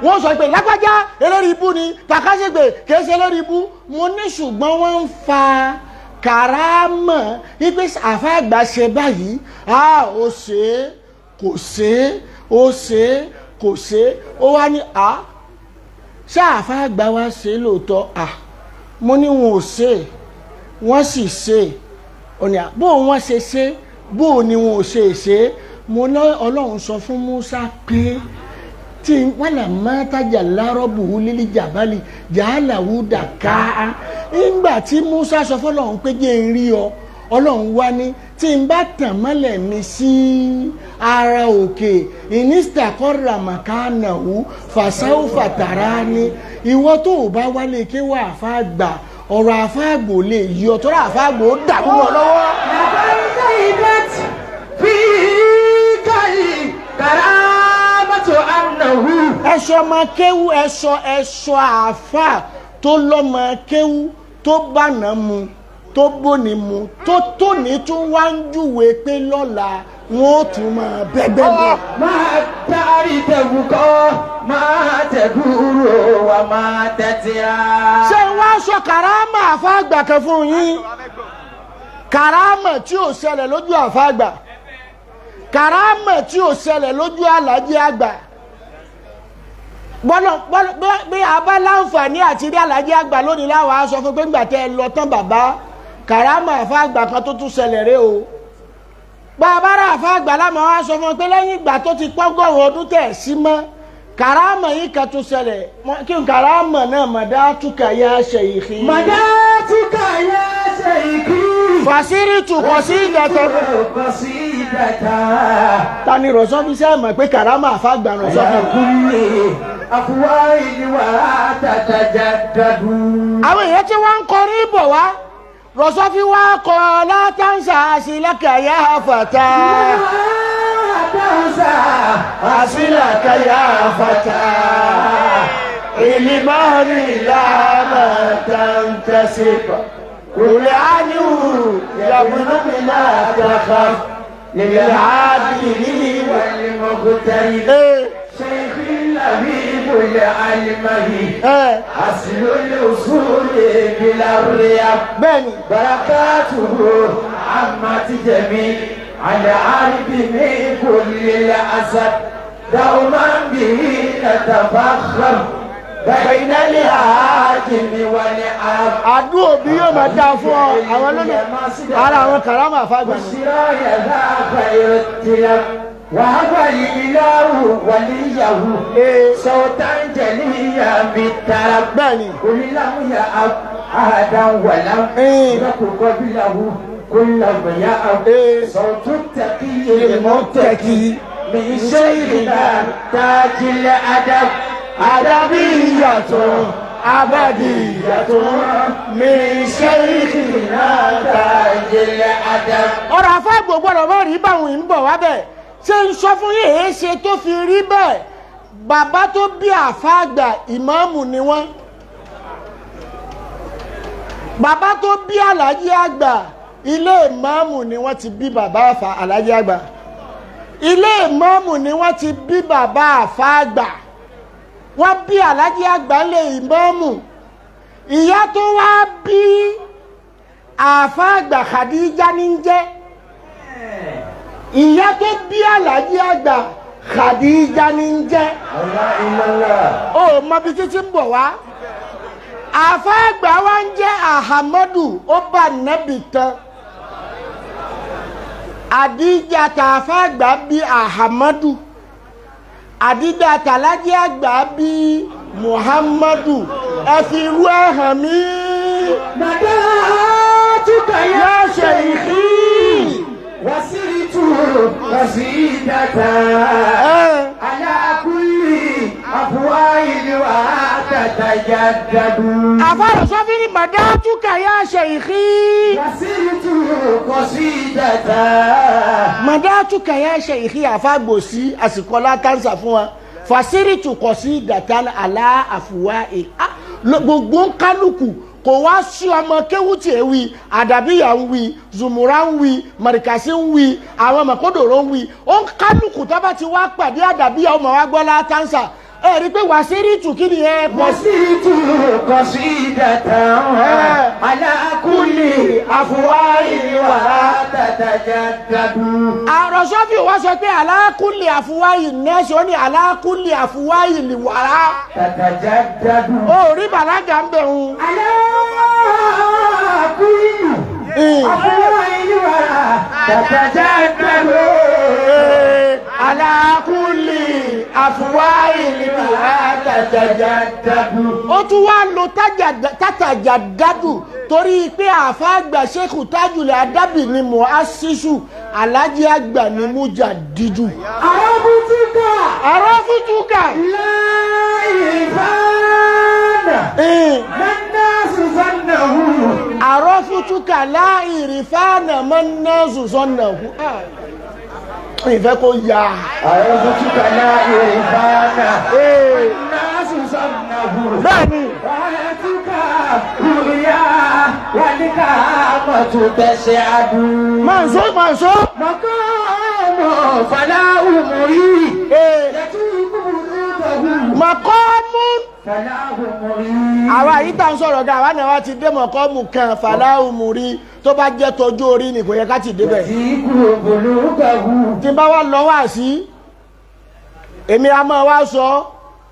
wọ́n sọ pé lágbájá elórí ibú ni, tàkàṣègbè kìí ṣe elórí ibú. Mo ní ṣùgbọ́n wọ́n ń fa karama wípé àfàgbà ṣe báyìí, a ò ṣe é kò ṣe é, ó ṣe é kò ṣe é. Ó wá ní a ṣé àfàgbà wa ṣe é lóòótọ́? À mo ní wọn ò ṣe é, wọ́n sì ṣe é. Ó ní à bó wọn ṣe ṣe, bó ni wọn ò ṣe ṣe é. Mo ní Ọlọ́run sọ fún Musa pé tí wàlà mọ́tàjà lárọ́bù lílí jàbálì jàálàwù dàká. Ńgbà tí Musa sọ fọlọ́run pé jẹ́ ń rí ọ, Ọlọ́run wá ní Tí n bá tàn mọ́lẹ̀ mi sí ara òkè, ìnísítàkọ́rà màkánàwó fàṣàwò fàtàrà ni. Ìwọ tó o bá wálé kí wà àfáàgbà, ọ̀rọ̀ àfáàgbò lè yí ọ, tọ́ra àfáàgbò ó dàrú mọ́ lọ́wọ́. لقد فيك الكرامة أنه Ẹ̀ṣọ́ ọmọ kéwú, ẹ̀ṣọ́ àáfà tó lọ́mọ kéwú, tó bànà mu, tó bóni mu, tó tóní tún wá ń júwe pé lọ́la wọn ó tún máa bẹ́gbẹ́ mu. ما تعرف ما تدور وما تترى. Ṣé wá sọ kàrámà àfáàgbà kan fún yín? Kàrámà tí ò ṣẹlẹ̀ lójú àfáàgbà, kàrámà tí ò ṣẹlẹ̀ lójú àlàjì àgbà. Bọ́lọ̀ bọ́lọ̀ bí a bá láǹfààní àti rí àlàjì àgbà lónìí, láwọn á sọ fún pé ńgbà tẹ́ ẹ lọ tán, bàbá, kàrámà àfáàgbà kan tó tún ṣẹlẹ̀ rẹ o. Bàbá rà àfáàgbà láwọn á sọ fún pé lẹ́yìn ìgbà tó ti pọ́gọ́rùn ọdún tẹ̀ sí mọ́, kàrámà yìí kan tún ṣẹlẹ̀. Kí n kàrámà náà mọ̀dá túkà yá ṣèyíkì. مداتك يا شيخي. Fàṣírí tukọ̀ sí ìdẹ̀tẹ̀. قصيدة. Ta ni rọ̀sọ́ fi sẹ́ mọ̀ pé kàrámà àfáàgbà rọ̀sọ́ على fi. كل أفواه وتتجدد. Àwọn èèyàn tí wọ́n ń kọrin bọ̀ wá, rọ̀sọ́ fi wá kọ látàǹsà sílẹ̀kẹ̀yà fàtà. لا تنسى Àsílẹ̀kẹ̀yà fàtà. Ìlímọ̀rì làmà tàǹtẹ̀sí. Kùlẹ̀ ánìwò yàgùnúmi náà tẹ̀kọ̀. Lìlàábìrì والمغترب. شيخ اللبيب العلمي أصل الأصول بلا الرياض. Bẹ́ẹ̀ni. بركاته عمت جميع على عرب من كل الأسد، دوما به نتفخر بين الهاجم والعرب. Àdúrà òbí yóò máa dáa fún ọ, àwọn lónìí ara àwọn kàrámà àfáàgbà ni. والسرايا ذا خير التلف، وهو الإله وليه صوتا جليا بالترب. Bẹ́ẹ̀ni. قل لم يأب أحدا ولم يك قبله كل يأب. صوت التقي المتكي من شيخنا تاج الأدب. أدبية أبدية من شيخنا تاج الأدب. Ọ̀rọ̀ àfáàgbò gbọ́dọ̀ mọ́ rí báwọn ń bọ̀ wá bẹ́ẹ̀. Ṣé ń sọ fún yín èé ṣe tó fi rí bẹ́ẹ̀? Bàbá tó bí àfáàgbà, ìmáàmù ni wọ́n. Bàbá tó bí àlàájì àgbà, ilé ìmáàmù ni wọ́n ti bí bàbá àfà àlàájì àgbà. Ilé ìmáàmù ni wọ́n ti bí bàbá àfáàgbà. Wọ́n bí àlàájì àgbà lé ìmáàmù. Ìyá tó wá bí àfáàgbà, Khadija ní ń jẹ́. Ìyá tó bí àlàájì àgbà, Khadija ní ń jẹ́. لا إله إلا الله. Ó mọ bí títí ń bọ̀ wá. Àfáàgbà wa ń jẹ́ Ahamadu, ó bá nẹ́bì tán. Àdíjà tàfáàgbà bí Ahamadu, àdíjà tàlájì àgbà bí Muhammadu. Ẹ fi irú ẹ̀ hàn mí. مداتك yá يا ṣèyíkì. وسرت قصيدة على كل أفواه وتتجدد. Àfáàrọ̀ sọ́fínì màdátúkà yá ṣèyíkì. وسرت قصيدة. Màdátúkà yá ṣèyíkì. Àfáàgbòsí àsìkò látàǹsà fún wa, fàṣírìtù kọ̀ sí dàtà àlá àfùwá ẹ̀ gbogbo ń kálukú kò wá sí ọmọ kéwú tí ẹ wí, àdàbíyà ń wí, zùmùrà ń wí, màrìkàsí ń wí, àwọn mọ̀kódòrò ń wí. Ó ń kálukú tó bá ti wá pàdé àdàbíyà, ọmọ wa gbọ́ látàǹsà. Ẹ rí i pé wàṣírìtù kí ni ẹ pọ̀ sí. وسرت قصيدة على كل أفواه وتتجدد. Àròsọ́fì wá sọ pé aláàkúlẹ̀ àfúwáyì nẹ́ẹ̀sì, ó ní aláàkúlẹ̀ àfúwáyì lè wàrà. تتجدد. Ó rí bàlágà ń bẹ̀ ń. على كل أفواه وتتجدد. Aláàkúlẹ̀ àfúwáyì lè wàrà. تتجدد Ó tún wá lo tátàjà dádù torí pé àáfàá àgbà Sheikh Tajul Adabi ni mu'assisu, alájí àgbà ni mujaddidu. عرفتك Àrọ́fútúkà. لا إيمان ما الناس ظنه Àrọ́fútúkà láìrìfáànà mọ́nàzù sọ́nà kú. Ìfẹ́ kó yá. عرفتك لا إيمان ما الناس ظنه Bẹ́ẹ̀ni, رأيتك رؤيا والكامة تسعد máa ń sọ máa ń sọ. مقام فلا أمري يتيب بلوغه Màkọ́mú. فلا أمري Àwa yìí tá ń sọ̀rọ̀ gan, àwa náà wá ti dé mọ̀kọ́mù kan fàláhù múrí tó bá jẹ́ tọjú orí ni kò yẹ ká ti débẹ̀. يتيب بلوغه Tí n bá wá lọ wá sí, èmi a máa wá sọ,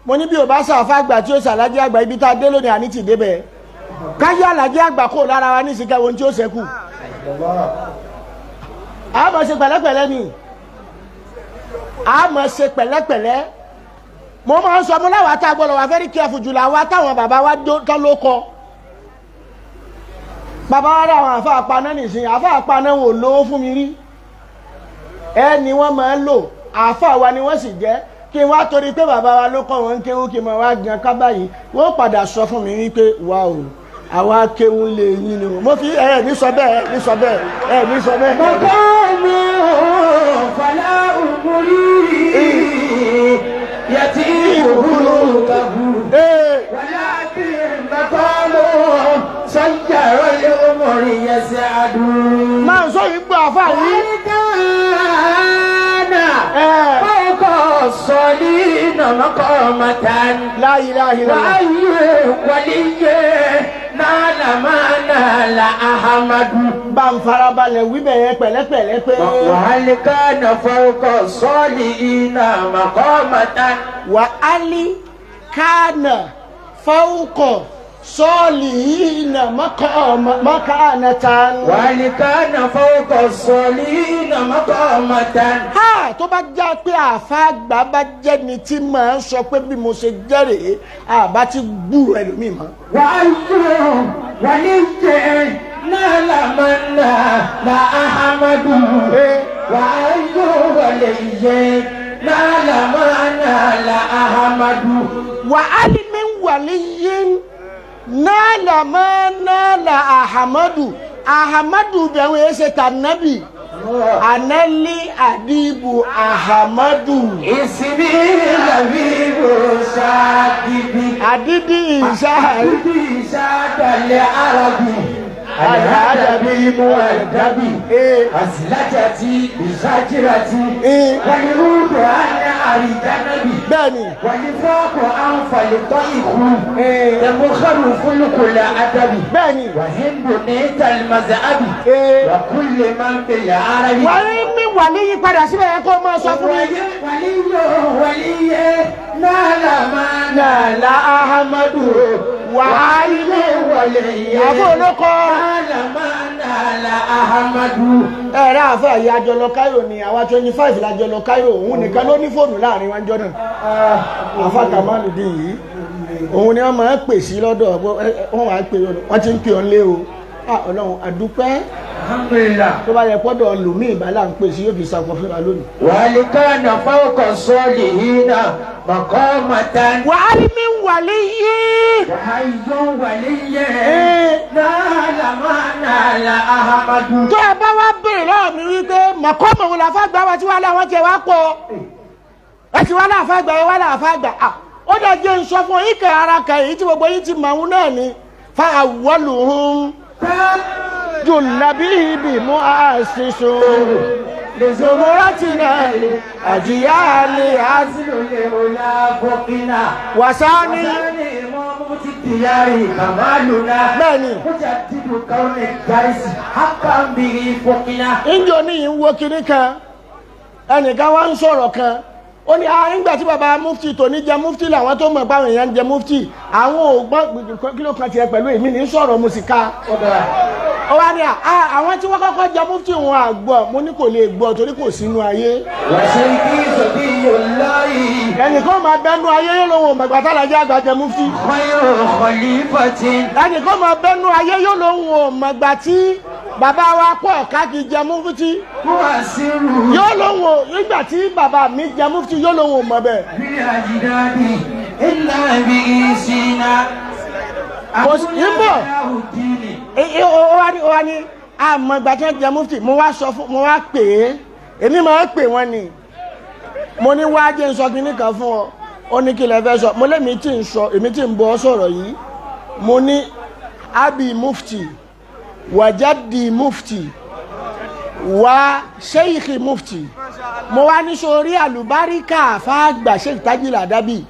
mo ní bí o bá sàfà àgbà tí ó sàlájẹ́ àgbà ibi tá a dé lónìí àní ti débẹ̀. Káyọ̀ àlàjẹ́ àgbà kò lára wa ní ìsìnká ohun tí ó ṣẹ́kù. A máa ṣe pẹ̀lẹ́pẹ̀lẹ́ ni, a máa ṣe pẹ̀lẹ́pẹ̀lẹ́. Mo máa ń sọ mo láwa tá a gbọ́dọ̀ wà very careful jùlọ àwa táwọn bàbá wa tán ló kọ. Bàbá wa rà àwọn àfa àpaná nìsín, àfa àpaná wọn ò lówó fún mi rí. Ẹni wọ́n máa ń lò, àfa wa ni wọ́n sì jẹ́. Kí n wá torí pé bàbá wa ló kọ́ wọn ń kéwú kí n máa wá gan ká báyìí, wọ́n padà sọ fún mi wípé wà o, àwa kéwú lè yín ni o. Mo fi ẹ ní sọ bẹ́ẹ̀, ní sọ bẹ́ẹ̀, ẹ ní sọ bẹ́ẹ̀. مقام فلا أمري يتيب بلوغه ولكن مقام سير الأمور يسعد Máa ń sọ yìí gbọ́ àfa yìí. وكان فوق الصالين مقامة La ilaha illallah. وأي ولي نال ما نال أحمد Bá ń farabalẹ̀ wíbẹ̀ yẹn pẹ̀lẹ́pẹ̀lẹ́ pé. وهل كان فوق الصالحين مقامة Wà á lí kánà fáwùkọ̀ sọ́ọ̀lì yìí nà mọ́kànà tán. وهل كان فوق الصالحين مقامة Ha tó bá já pé àfa àgbà bá jẹ́ ni tí màá sọ pé bí mo ṣe jẹ́ rèé àbá ti gbúrò ẹlòmíì mọ́. وأي ولي نال من نال أحمد وأي ولي نال ما نال أحمد Wà á lí mi wàlí yín náàlà máa náàlà àhàmádù àhàmádù bẹ̀rù ẹ̀ ṣe tà nábì ànálí àdìbò àhàmádù. اسمي لبيب شاكبي Àdídì ìṣáàrí. العربي الأدبي مؤدبي أسلجتي بشجرتي والعود عن أرجنبي Bẹ́ẹ̀ni. ونفاق أنف لطيخ تمخر فلك الأدب Bẹ́ẹ̀ni. وهند نيت المذهب وكل من بالعربي Wàá mi wà léyìn padà síbẹ̀ yẹn kó o máa sọ fún mi. ولي ولي نال ما نال Nàlá Ahamadu wàá ilé ولي àfọ olóko. نال ما نال أحمد Ẹ̀rẹ́ àfọ ẹ̀yà àjọlọ Cairo ni àwa 25 lájọlọ Cairo, òun nìkan ló ní fóònù láàrin wájọ́ náà. Àfọ Kamaludin yìí, òun ni wọ́n máa ń pè sí lọ́dọ̀, wọ́n wàá pè wọ́n ti ń pè ọ́n lé o. Ah, Ọlọ́run àdúpẹ́ Alhamdulillah. tó bá yẹ pọ́dọ̀ lòmíì ìbálà ń pè sí yóò fi sakọ fún wa lónìí. ولكان فوق الصالحين مقامة Wàá mi wà léyìn. وحي ولي نال ما نال أحمد Tó ẹ bá wá béèrè lọ́wọ́ mi wípé mọ̀kọ́mọ̀ wo làfà gbà wá tí wàá láwọn tiẹ̀ wá pọ̀ ẹ ti wá láàfà gbà ẹ wá láàfà gbà à ó dẹ̀ jẹ́ n sọ fún yín kẹ́ ara kan èyí tí gbogbo yín ti mọ̀ ọ́n náà ni fa awwaluhum jùlábí bí mú àṣìṣò lèzòmọ́rátìnà àjíyáàlì أصل الأولى فوقنا wàsáni وثاني إمام الديار كمالنا Bẹ́ẹ̀ni. مجدد كون الدرس حقا به فوقنا Ìjọ ní yìí ń wo kinní kan, ẹnìkan wá ń sọ̀rọ̀ kan, ó ní ah nígbà tí baba mufti tòní jẹ mufti làwọn tó mọ̀ pé àwọn èèyàn ń jẹ mufti, àwọn ò gbọ́ kí ló kan tiẹ̀ pẹ̀lú èmi ní sọ̀rọ̀ mo sì ka. Ó wá ní àwọn tí wọ́n kọ́kọ́ jẹ mufti wọn àgbọ̀. Mo ní kò lè gbọ́ torí kò sínú ayé. وشيخي صبي الله Ẹnìkan máa bẹnu ayé yóò lóun ò mọ̀gbà tálàjẹ́ àgbà jẹ mufti. خير خليفة Ẹnìkan máa bẹnu ayé yóò lóun ò mọ̀gbà tí bàbá wa pọ̀ káàkiri jẹ mufti. مؤثر Yóò lóun ò nígbà tí bàbá mi jẹ mufti yóò lóun ò mọ̀ bẹ́ẹ̀. بالأجداد إلا بإيسنا Ìbò. Ó wá ní àmọ́ ìgbà tí wọ́n jẹ mufti. Mo wá sọ fún, mo wá pè é, èmi máa ń pè wọ́n ni. Mo ní wá jẹ́ n sọ kinní kan fún ọ. Ó ní kí lẹ fẹ́ sọ. Mo lémi tí ń sọ, èmi tí ń bọ́ sọ̀rọ̀ yìí. Mo ní abi mufti, wàjáde mufti, wà sheikh mufti. Mo wá ní sórí àlùbáríkà àfáàgbà Sheikh Tajul Adabi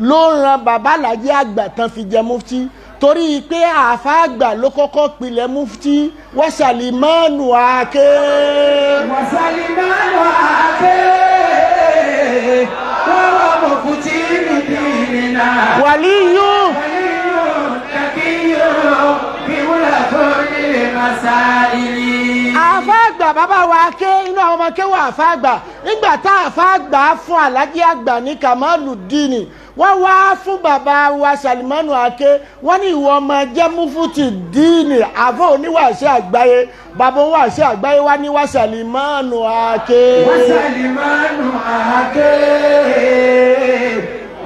ló ran bàbá Alhaji àgbà tán fi jẹ mufti, torí pé àfáàgbà ló kọ́kọ́ pilẹ̀ mufti. Wọ́sàlímánù àké. وسلمان أبي وهو مفتي بديننا Wàlíyù ولي تقي بولاة المسائل. Àfáàgbà bàbá wa ké inú àwọn ọmọ kéwà àfáàgbà nígbà tá àfáàgbà fún Alhaji àgbà ní Kamaludini, wọ́n wá fún bàbá wa Salimanu Ake, wọ́n ní ìwọ ọmọ jẹ́ mufuti díìnì àfọ oníwàṣẹ àgbáyé. Bàbá oníwàṣẹ àgbáyé wá ní wá Salimanu Ake. وسلمان أبي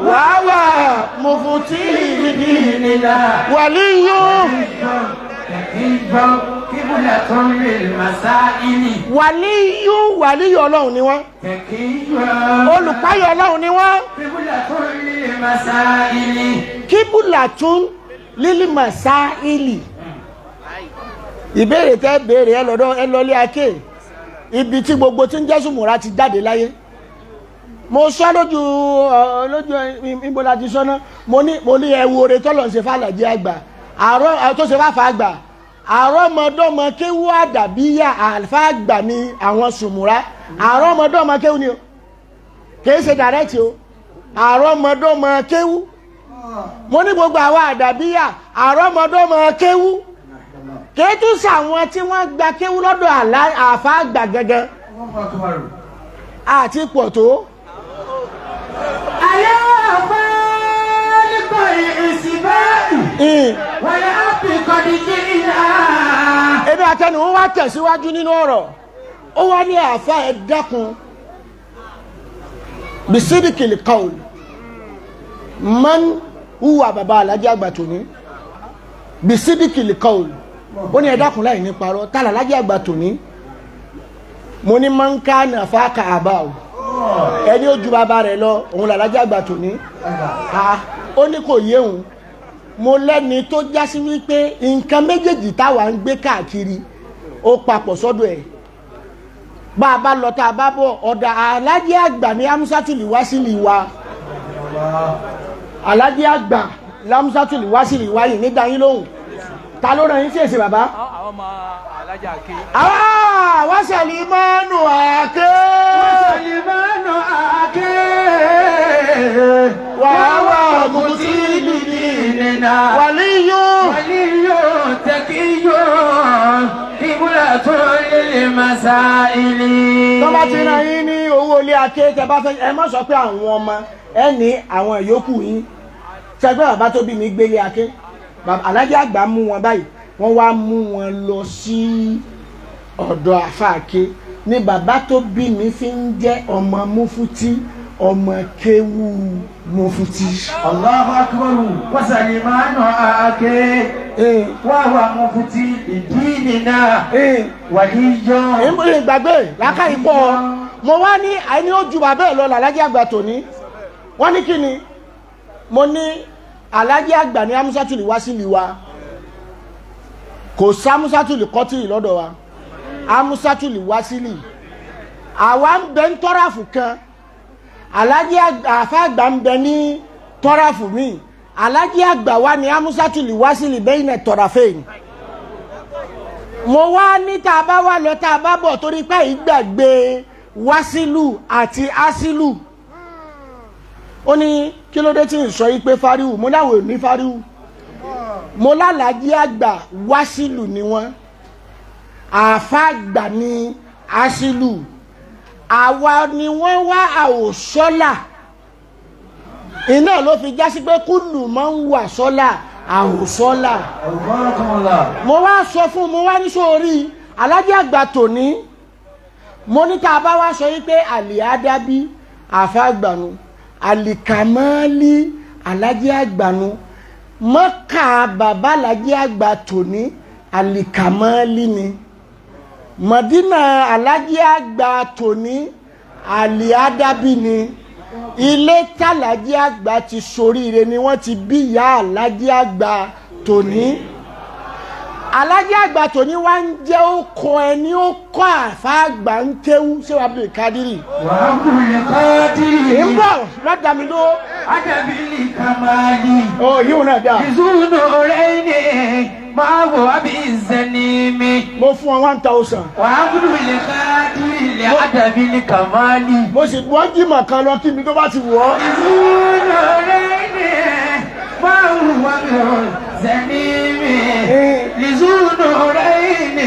Wàá mufuti بديننا wàlíyù. تقي قبلة للمسائل. Wàlíyù, wàlíyù ọlọ́run ni wọ́n, تقي olùpáyọ̀ ọlọ́run ni wọ́n. قبلة للمسائل. Kíbùlà tún lílìmọ̀ sáìlì. Ìbéèrè tẹ́ béèrè, ẹ lọ́dọ̀ ẹ lọlé ake ibi tí gbogbo tí ń jẹ́ sùmùrà ti jáde láyé. Mo sọ lójú ọ lójú ibo la ti sọ náà. Mo ní ẹ wo ore tọ́lọ̀ ń ṣe fàlàjì àgbà àárọ̀ tó ṣe fàfà àgbà, àrọ́mọdọ́mọ kéwú àdàbíyà àlfà àgbà ni àwọn sùmùrà. Àrọ́mọdọ́mọ kéwú ni o, kìí ṣe dàrẹ́tì o, àrọ́mọdọ́mọ kéwú. Mo ní gbogbo àwa àdàbíyà àrọ́mọdọ́mọ kéwú, kìí tún sàwọn tí wọ́n gba kéwú lọ́dọ̀ àfà àgbà gangan àti pọ̀ tó. أيا خالق الإسباء والأب قد جئنا. Ebi àtẹnu wọn wá tẹ̀síwájú nínú ọ̀rọ̀. Ó wá ní àáfà, ẹ dákun, bisidikili kaul man huwa baba Alhaji àgbà tòní, bisidikili kaul. Ó ní ẹ dákun, láì ní parọ́, tá Alhaji àgbà tòní? Mo ní man kana fáka àbá o, ẹni ó ju bàbá rẹ̀ lọ, òun làlájì àgbà tòní. Ó ní kò yé òun. Mo lẹ́ni tó jásí wípé nǹkan méjèèjì táwa ń gbé káàkiri ó papọ̀ sọ́dọ̀ ẹ̀. Bá a bá lọ tá a bá bọ̀, ọ̀dà Alhaji àgbà ní Amusatuli Wasili wa. Alhaji àgbà Amusatuli Wasili wa yìí nígbà yín lóhùn. Ta ló ràn yín sí èsì bàbá? Àwọn ọmọ alájà ké. Àwọn Wásẹ̀límánù Àké. Wásẹ̀límánù Àké. Wàá wà mùtí bìdínínà. Wàlíyù. Wàlíyù tẹ̀kíyù kíbúlà tó lè masáìlì. Tó bá ti ràn yín ní owó ilé ake, tẹ bá fẹ́, ẹ má sọ pé àwọn ọmọ ẹ ní àwọn ìyókù yín sẹgbẹ́. Bàbá tó bí mi gbélé ake, Alájà àgbà mú wọn báyìí, wọ́n wá mú wọn lọ sí ọ̀dọ̀ àfáàké ní bàbá tó bí mi fi ń jẹ́ ọmọ mufuti, ọmọ kéwú mufuti. Allahu akbar wasalimanu ake wàhùn mufuti ìdínínà wàlíyọ. Ìgbàgbé làákàyè pọ̀. Mo wá ní àìní ó ju bàbá ẹ̀ lọ làlájì àgbà tòní. Wọ́n ní kí ni? Mo ní alájì àgbà ní amusatuli wá sílì wa, kò sámusatuli kọ́tìrì lọ́dọ̀ wa. Amusatuli wá sílì, àwa ń bẹ ń tọ́ráfù kan, alájì àfàgbà ń bẹ ní tọ́ráfù míì. Alájì àgbà wa ní amusatuli wá sílì bẹ́yìn náà tọ́ráfẹ́yìn. Mo wá ní tá a bá wá lọ tá a bá bọ̀, torí pé ìgbàgbé wásílù àti ásílù. Ó ní kí ló dé tí ń sọ yìí pé fáríwù? Mo láwọn ò ní fáríwù. Mo lálàájí àgbà wásílù ni wọ́n. Àfàgbà ní Asilu. Àwa ni wọ́n wá àwòsọ́là. Iná ló fi jásí pé kúlù máa ń wà sọ́là àwòsọ́là. Mo wá sọ fún mo wá ní sórí Alájí àgbà tòní. Mo ní tá a bá wá sọ yí pé àlì ádábí àfàgbànú, àlìkàmọ́lì Alájí àgbànú, Mọ́kà bàbá Alájí àgbà tòní àlìkàmọ́lì ni. Mọ̀dínà Alájí àgbà tòní àlì ádábí ni. Ilé tàlájí àgbà ti soríire ni wọ́n ti bí ìyá Alájí àgbà tòní. Alájí àgbà tòní wá ń jẹ́ ó kọ ẹni ó kọ́ àfa àgbà ń kéwú ṣé wàá bèrè kádìrì. وعبد Ń القادر bọ̀ lọ́dà mi ló. أدب الكمال Ó yíwọ̀n náà dáa. ذو نورين ما هو بالزنيم Mo fún ọ 1000. وعبد القادر لأدب الكمال Mo sì wọ́n jìmọ̀ kan lọ kí mi tó bá ti wọ̀ ọ́. ذو نورين ما هو بالزنيم لذو نورين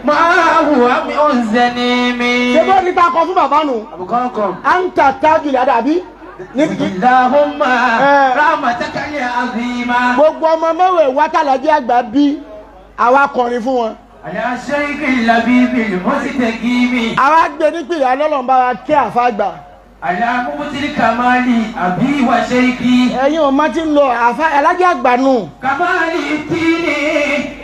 ما هو بالزنيم Ṣé bó ní ta kọ fún bàbá nù? أبقاكم À ń ta tájùlẹ̀ àdàbí. اللهم Eh. رحمتك العظيمة Gbogbo ọmọ mẹ́wẹ̀ẹ́ wá tàlájí àgbà bí àwa kọrin fún wọn. على الشيخ اللبيب المستقيم Àwa gbé nípìnlẹ̀ alọ́lọ́mbà wa kí àfa àgbà. على مبتل كمال أبي وشيخي Ẹ̀yin ò má ti ń lọ àfa Alájí àgbà nù. كمال الدين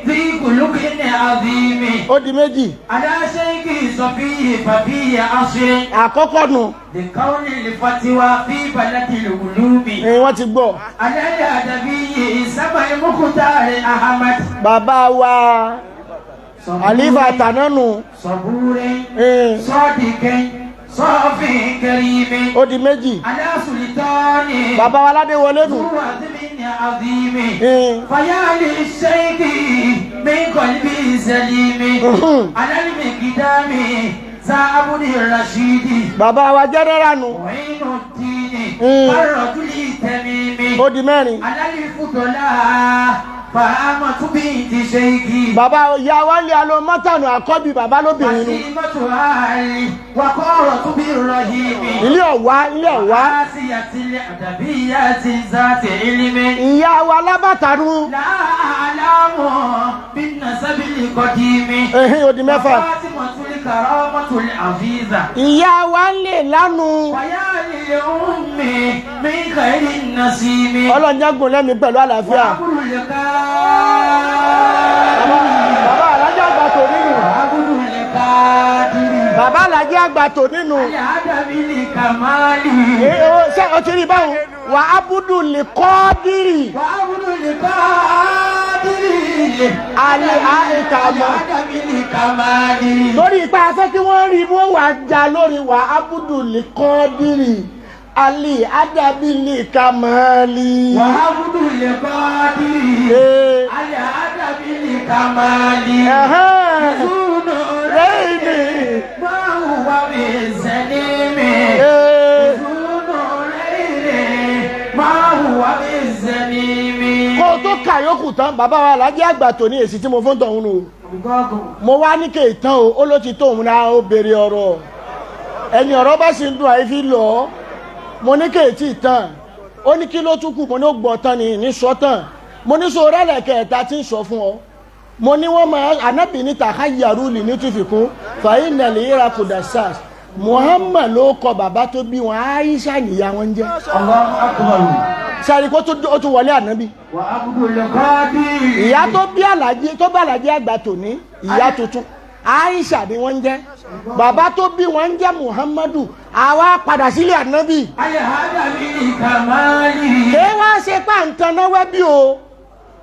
ذي خلق عظيم Ó di méjì. على شيخ صفي ففي عصر Àkọ́kọ́ nù. لكون الفتوى في بلد العلوم Ni wọ́n ti gbọ́. على الأدبي سمع المختار أحمد Bàbá wa Àlífà tàná nù. صبور Eh, صادق صافي كريم Ó di méjì. على سلطان Bàbá wa Ládéwọlé nù. هو عظيم عظيم Eh, فيا للشيخ من قلبي سليم على المقدام زعبد الرشيد Bàbá wa jẹ́nẹ́rà nù. معين الدين Mm. الرجل التميم Ó di mẹ́rin. على الفضلاء فهامة بنت شيخي Bàbá ìyá wa ń lé alo mọ́tànù àkọ́bí bàbá lóbìnrin nù. وسيمة أهلي وقارة بالرهيم Ilé ọ̀wá ilé ọ̀wá. وآسية الأدبية ذات علم Ìyá wa lábàtà nù. لا أعلم بالنسب القديم Ẹ̀hìn ó di mẹ́fà. وفاطمة الكرامة العزيزة Ìyá wa ń lè lánu. ويا للأم من خير النسيم Ọlọ́njẹ́gùn lẹ́mìí pẹ̀lú àlàáfíà. وعبد Bàbá القادر Alájí àgbà tò nínú. وعبد القادر Bàbá Alájí àgbà tò nínú. الأدب الكمال Ee, o, Ṣé o ti rí báwọn? Wà á búdù lè kọ́ dírì. وعبد القادر Àlè àìkàmọ́. الأدب الكمال Lórí ipa afẹ́ kí wọ́n rí wọ́n wà já lórí wà á búdù lè kọ́ dírì. Àlè àdàbí lè ka mọ́ọ́lì. وعبد القادر Ee, الأدب الكمال ẹ̀hẹ́n. ذو Rẹ́ẹ̀nì. ما هو بالزنيم Ee. ذو نورين ما هو بالزنيم Kó o tó kà yókù tán, bàbá wa Alájí àgbà tò ní èsì tí mo fún tọ̀hún nù. Mo wá ní kéè tán o, ó ló ti tó òun náà ó béèrè ọ̀rọ̀. Ẹni ọ̀rọ̀ bá sì ń dùn àyè fi lọ ọ́. Mo ní kéè tí ì tán. Ó ní kí ló tún kù, mo ní ó gbọ́ tán ni ní sọ tán. Mo ní sọ rẹ́lẹ̀ kẹta tí ń sọ fún ọ. Mo ní wọ́n máa ànábì ní tàháyàrú lì ní tùfìkún fàyín nàlẹ́ ìrà kùdà sars. Muhammad ló kọ bàbá tó bí wọn, Aisha nìyá wọn jẹ́. الله أكبر Sáré kó ó tún wọlé ànábì. وعبد القادر Ìyá tó bí Àlàjí tó bá Àlàjí àgbà tòní ìyá tuntun Aisha ni wọ́n ń jẹ́ bàbá tó bí wọ́n ń jẹ́ Muhammadu àwa padà sílé ànábì. الأدب الكمال Kèé wá ṣe pé à ń tanáwẹ́ bí o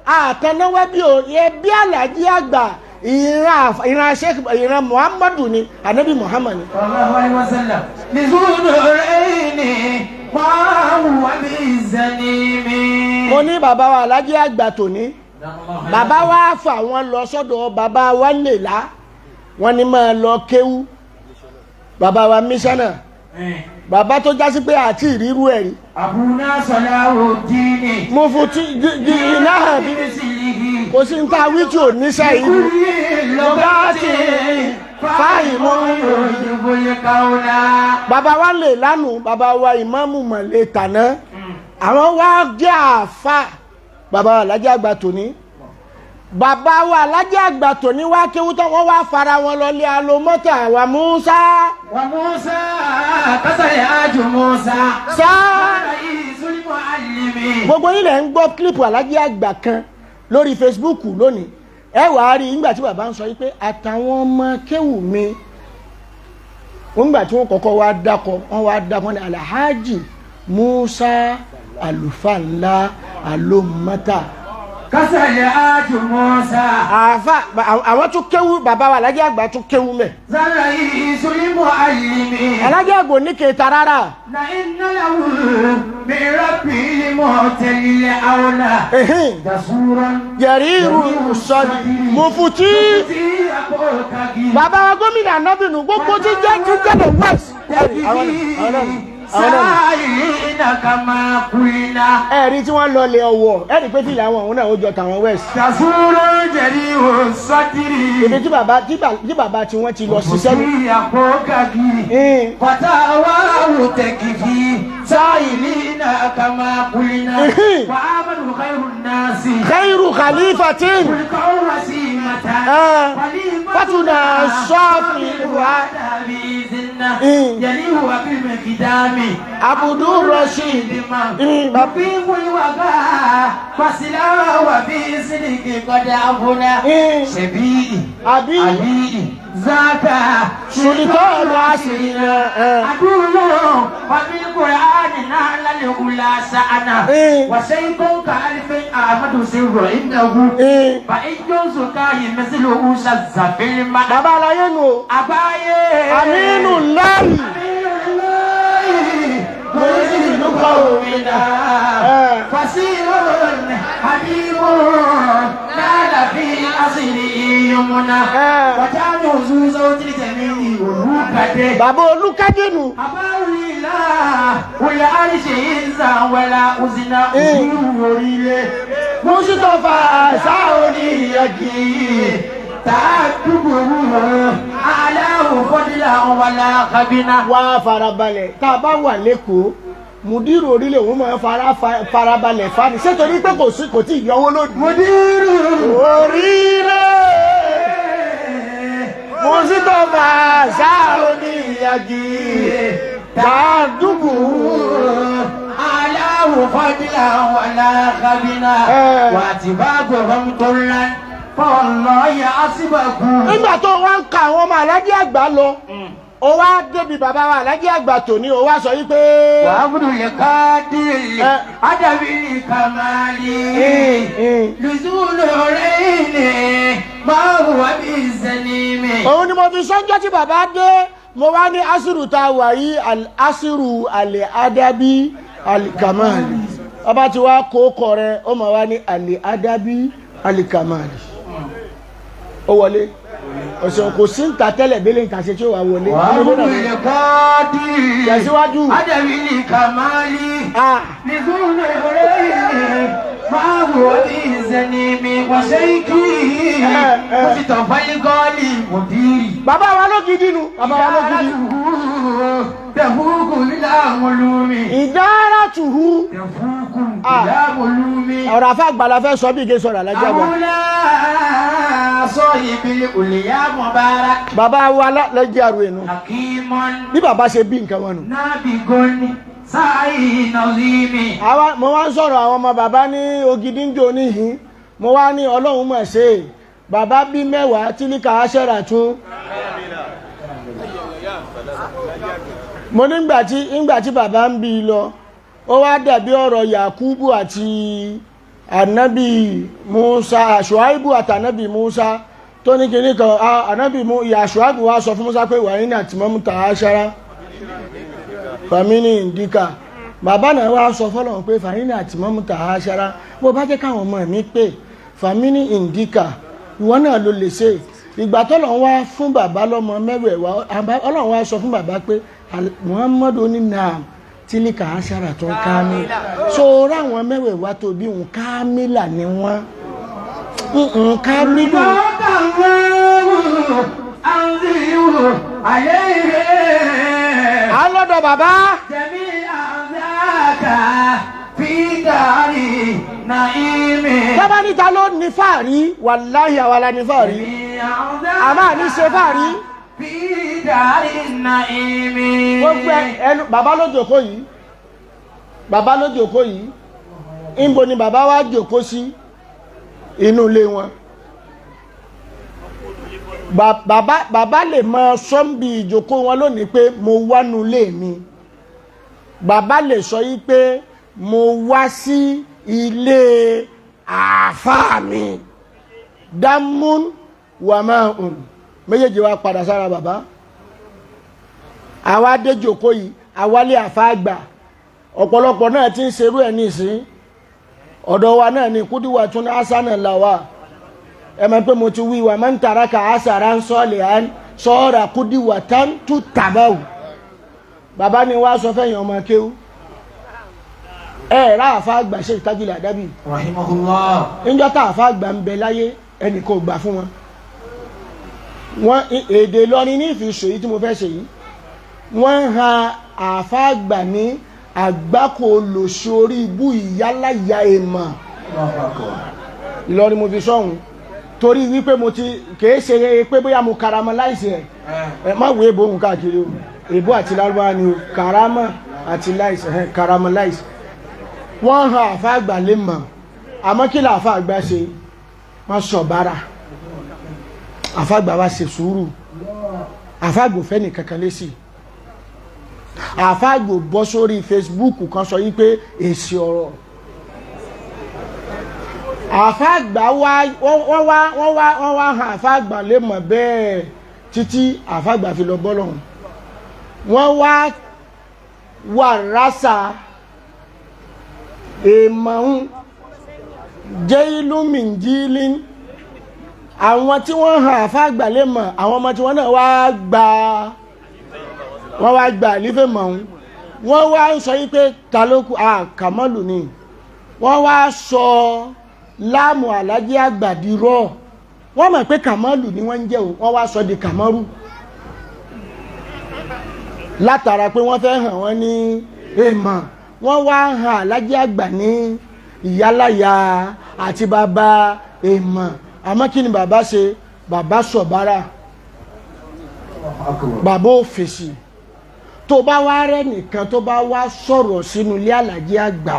àtanáwẹ́ bí o yẹ bí Àlàjí àgbà ìran ìran Muhammadu ni ànábì Muhammad ni. صلى الله عليه وسلم لذو نورين ما هو بالزنيم Mo ní bàbá wa Àlàjí àgbà tòní bàbá wa fà wọ́n lọ sọ́dọ̀ bàbá wa lè lá wọ́n ní máa lọ kéwú bàbá wa mísánà bàbá tó jásí pé àti ìrírú ẹ̀ rí. أبونا صلاح الدين Mo fún tí iná hàn bí. بمثله Kò sí ní ta wí tí ò níṣẹ́ yìí. فاهم يجب الكون. Bàbá wa lè lánàá, bàbá wa ìmáàmù mọ̀lẹ́ tàná, àwọn wa jẹ́ àáfà. Bàbá wa alájẹ́ àgbà tòní, bàbá wa alájẹ́ àgbà tòní wá kéwú tán, wọ́n wá fara wọn lọlé alomọ́tà wa Musa. وموسى كسر موسى Sá رئيس المعلمين. Gbogbo yín lẹ̀ ń gbọ́ kílípù alájẹ́ àgbà kan lórí Facebook lónìí. Ẹ wàá rí nígbà tí bàbá ń sọ yìí pé àtàwọn ọmọ kéwù mi, nígbà tí wọ́n kọ́kọ́ wá dákọ, wọ́n wá dákọ ní Alhaji Musa àlùfáà ńlá alomọ́tà. كسر موسى. Àáfà àwọn tún kéwú, bàbá wa alájẹ́ àgbà tún kéwú mẹ́. رئيس المعلمين. Alájẹ́ àgbò ní kẹta rárá. لئن له من ربه المعتل الأولى جسورا. Yẹ̀rí irú sọ́ọ̀dì mufutí. Bàbá wa gómìnà nọ́bìnú gbogbo tí jẹ́ tí jẹ́ lọ west. Àwọn náà سائلين كما قلنا. Ẹ̀rí tí wọ́n lọ lé ọwọ́, ẹ̀rí pé fìlà àwọn òun náà ó jọ tàwọn west. جسور جريء الصدر. Ibi tí bàbá tí wọ́n ti lọ ṣiṣẹ́ ní. فتاواه تكفي سائلين كما قلنا. وآمنوا خير الناس. Khairu khalifatin. خلقا وسيمة. فتنا الصافي. يليه وبالمقدام. Abudu Rasheed. مقيم الوفاء فسلا وفي سلك قد أفنى. شبيه Àbí أبي ذاك Sultan Asirina. عدو وبالقرآن نال الأولى سأنا. وشيخ كألف أحمد سر إنه فإن يوسكاه مثله شذ في المعنى. Bàbá aláyé nu o. Àbáyé. Aminu Lahi. مرسل قومنا فسير حبيب نال في أصله يمنا وجعله صوت الجميع ولوكته. Bàbá Olúkádé nu. أباوي والعرش إنسا ولا أزنا أولي. Mustapha Sáóní Yagi. تعبده أعلاه فضلا ولا خبنا. Wá farabalẹ̀, tá a bá wà lẹ́kọ̀ọ́, mùdírù orílẹ̀ òun máa ń farabalẹ̀ fani ṣé torí pé kò sí kò tí ì yọwó lónìí. Mùdírù orílẹ̀ Mustapha Sáóní Yagi tàdúgbò. أعلاه فضلا ولا خبنا. واتباعهم طلا فوالله أسبقوا. Nígbà tó wá ń ka àwọn ọmọ alájẹ àgbà lọ, ó wá débi bàbá wa alájẹ àgbà tòní, ó wá sọ yí pé. وعبد القادر أدب الكمال لزول العين ما هو بالسليم. Òun ni mo fi sọ́jọ́ tí bàbá dé, mo wá ní asiru tá a wà yìí, asiru alẹ́ adabi alikamali. Ọba tí wàá kó kọ rẹ, ó mà wá ní alẹ́ adabi alikamali. Ó wọlé ọ̀sẹ̀ kò sí ń ta tẹ́lẹ̀ bẹ́lẹ̀ ń ta ṣe tí ó wà wọlé. وعبد القادر Tẹ̀síwájú. أدب الكمال Ah. لزول العين ما هو بالسليم وشيخي مصطفى الغالي مديري. Bàbá wa ló gidi nu, bàbá wa ló gidi. تفوق للعلوم. Ìdára tùhú. تفوق Ah. للعلوم. Ọ̀rọ̀ àfa àgbàlá fẹ́ sọ bí ike sọ̀rọ̀ alájà wa. أولى صاحب الأولياء مبارك. Bàbá wa lẹ́jẹ̀ àrùn ẹ̀nu. حكيم. Bí bàbá ṣe bí nǹkan wọn nù. نابغ سعي نظيم. Àwa mo wá ń sọ̀rọ̀ àwọn ọmọ bàbá ní Ògidìnjò níhìn, mo wá ní Ọlọ́run mọ̀ ṣe é. Bàbá bí mẹ́wàá tílíkà aṣẹ́ra tún. Mo nígbà tí nígbà tí bàbá ń bí i lọ, ó wá dàbí ọ̀rọ̀ Yakubu àti anabi Musa, Ṣuaibu àti anabi Musa tó ní kinní kan. Anabi mu ìyá Ṣuaibu wá sọ fún Musa pé wàá ní àtìmọ́mú tà á ṣára fàmílì ndíkà. Bàbá náà wá sọ fọlọ́run pé fàmílì àtìmọ́mú tà á ṣára, bó bá jẹ́ káwọn ọmọ mi pé fàmílì ndíkà, ìwọ náà ló lè ṣe. Ìgbà tọ́lọ́run wá fún bàbá lọ́mọ mẹ́wẹ̀ẹ̀wá, Ọlọ́run wá sọ fún bàbá pé Muhammadu ní naam tílíkà aṣára tó ń kámi so ráwọn mẹ́wẹ̀ẹ̀wá tó bí òun kámílà ni wọ́n. Nǹkan nínú. À ń lọ́dọ̀ bàbá. Bàbá níta ló ní fàárí, wàláhì àwa la ní fàárí. Àmọ́ àní ṣe fàárí. Gbogbo ẹnu bàbá ló jókòó yìí. Bàbá ló jókòó yìí. Níbo ni bàbá wa jókòó sí? Inú ilé wọn. Bàbá lè mọ sọ́ńbì ìjókòó wọn lónìí pé mo wá nu ilé mi. Bàbá lè sọ yìí pé mo wá sí ilé àáfàá mi. Dámún wàmáhùn méjèèjì wa padà sára bàbá. Àwa dé jókòó yìí, àwálé àáfàá àgbà. Ọ̀pọ̀lọpọ̀ náà ti ń ṣerú ẹ̀ nísìn. Ọ̀dọ̀ wa náà ni kúdíwà tún ní asánà làwà. Ẹ mọ̀ pé mo ti wí wa máa ń tara ka àṣàrà ń sọ́ọ̀lì à ń sọ́ọ̀rà kúdíwà tán tú tàbáwò. Bàbá ni wàá sọ fẹ́yìn ọmọ kéwú. Ẹ rà àáfàá àgbà ṣe ìtajìlẹ̀ àdábì. Rahimahullah. Níjọ́ tá àáfàá àgbà ń bẹ láyé ẹnì kò gbà fún wọn. Wọ́n èdè Ìlọrin ní ìfisò yìí tí mo fẹ́ ṣe yìí. Wọ́n ń han àáfàá àgbà ní àgbákò olóṣorí ibú ìyáláyà èèmọ̀. Ìlọrin mo fi sọ́hun torí wípé mo ti kìí ṣe pé bóyá mo karamọ́ láìsí ẹ̀. Ẹ má wo èbó òun káàkiri o, èbó àti lárúbáwá ni o, karama àti láìsí ẹ̀ karamọ́ láìsí. Wọ́n han àáfàá àgbà lè mọ̀, àmọ́ kí làáfàá àgbà ṣe? Wọ́n sọ bára. Àáfàá àgbà wa ṣe sùúrù. Àáfàá àgbà ò fẹ́ nìkankan lé sí i. Àáfàá àgbà ò bọ́ sórí Facebook kan sọ yí pé èsì ọ̀rọ̀. Àáfàá àgbà wá wọ́n wá han àáfàá àgbà lè mọ̀ bẹ́ẹ̀ títí àáfàá àgbà fi lọ bọ́ lọ́hùn. Wọ́n wá wà rásà èèmọ̀ ń jẹ́ ìlú mìjílí. Àwọn tí wọ́n han àáfàá àgbà lè mọ̀, àwọn ọmọ tí wọ́n náà wá gba, wọ́n wá gba àlífẹ́ mọ̀ ń. Wọ́n wá ń sọ yí pé ta ló kú? Kàmọ́lù ni. Wọ́n wá sọ láàmù alájí àgbàdìrọ̀. Wọ́n mọ̀ pé kàmọ́lù ni wọ́n ń jẹ́ o, wọ́n wá sọ di kàmọ́rù. Látara pé wọ́n fẹ́ hàn wọ́n ní èèmọ̀, wọ́n wá hàn alájí àgbà ní ìyáláyà àti bàbá èèmọ̀. Àmọ́ kí ni bàbá ṣe? Bàbá sọ̀bára. Bàbá ò fèsì. Tó bá wá rẹ́ nìkan tó bá wá sọ̀rọ̀ sínú ilé alájí àgbà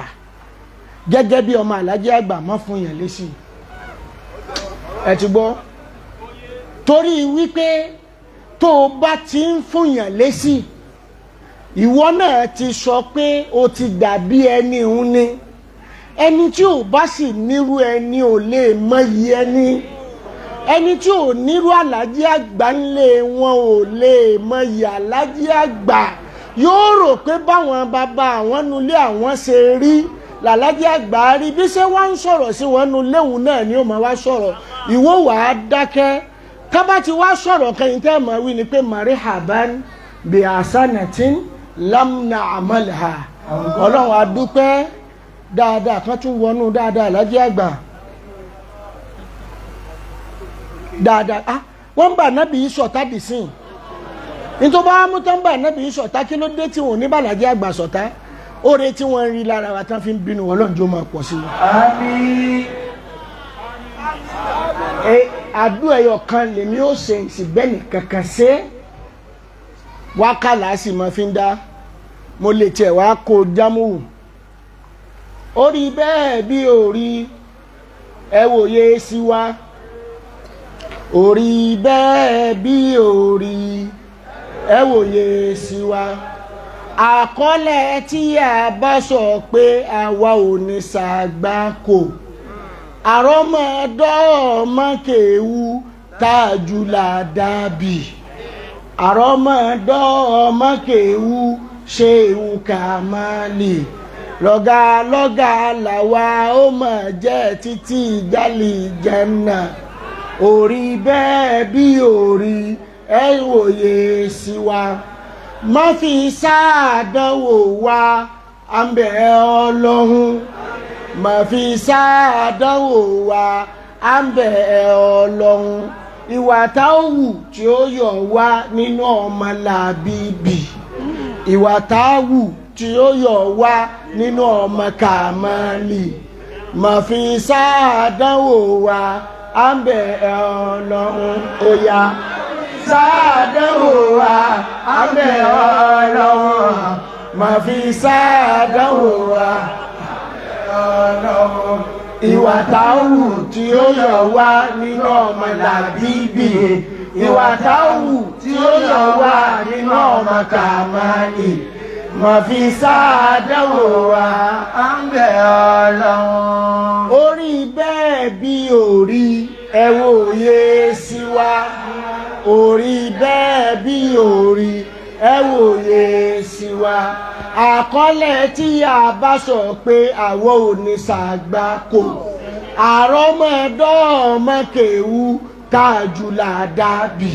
gẹ́gẹ́ bí ọmọ alájí àgbà, má fún yẹn lésì. Ẹ ti gbọ́? Torí wípé tó o bá ti ń fún yẹn lésì, ìwọ náà ti sọ pé o ti dàbí ẹni òun ni. Ẹni tí ò bá sì nírú ẹni ò lè mọyì ẹni. Ẹni tí ò nírú alájí àgbà ńlé wọn ò lè mọyì alájí àgbà. Yóò rò pé báwọn bàbá àwọn nulẹ̀ àwọn ṣe rí làlájí àgbà rí. Bí ṣé wá ń sọ̀rọ̀ sí wọn nulẹ̀ òun náà ni ó máa wá sọ̀rọ̀. Ìwọ wàá dákẹ́. Tábà ti wá sọ̀rọ̀ kẹ́yìn tẹ́ mọ̀ wí ni pé marihaban bi asanatin lamna amalha. Ọlọ́run a dúpẹ́ dáadáa kan tún wọnú dáadáa alájí àgbà. Dáadáa wọ́n ń bà nábì yìí sọ̀tá dì sí. Nítorí bá mú tán bà nábì yìí sọ̀tá, kí ló dé tí wọn ò ní bàlájí àgbà sọ̀tá? Oore tí wọ́n ń rí lára wa tán fi ń bínú wọn lọ́njọ́ máa pọ̀ sí i. Àmín. Àdúrà ẹyọ kan lèmi ó ṣe ìsìnbẹ́ni kankan ṣe wákàlà sì máa fi ń dá. Mo lè tiẹ̀ wá kó jámù. Ó rí bẹ́ẹ̀ bí ó rí, ẹ wòye sí wa. Ó rí bẹ́ẹ̀ bí ó rí, ẹ wòye sí wa. Àkọọ́lẹ̀ tí a bá sọ pé àwa ò ní ṣàgbákò. Àrọ́mọdọ́mọ kéwú tájúlà dàbí. Àrọ́mọdọ́mọ kéwú ṣéwú kàmáàlì. Lọ́gà lọ́gà làwa ó mọ̀ jẹ́ títí jálì jẹ́nà. Orí bẹ́ẹ̀ bí orí, ẹ wòye sí wa. Má fi sáàdánwò wa, à ń bẹ̀ Ọlọ́hun. Má fi sáàdánwò wa, À ń bẹ̀ ẹ́ Ọlọ́run, ìwà tá ó wù tí ó yọ wá nínú ọmọ làbíbì, ìwà tá a wù tí ó yọ wá nínú ọmọ kàmálì, mà fi sáàdánwò wa. À ń bẹ̀ ẹ́ Ọlọ́run, ó yá sáàdánwò wa. À ń bẹ̀ ẹ́ Ọlọ́run, mà fi sáàdánwò wa. Ìwà táwù tí ó yọ wá nínú ọmọ làbíbì, ìwà táwù tí ó yọ wá nínú ọmọ kàmáàlì, mà fi sáàdánwò wa. À ń bẹ̀ Ọlọ́run. Orí bẹ́ẹ̀ bí orí ẹ wòye sí wa, orí bẹ́ẹ̀ bí orí ẹ wòye sí wa. Àkọọ́lẹ̀ tí a bá sọ pé àwọn ò ní ṣàgbákò, àrọ́mọdọ́mọ kéwú kájùlá dàbí,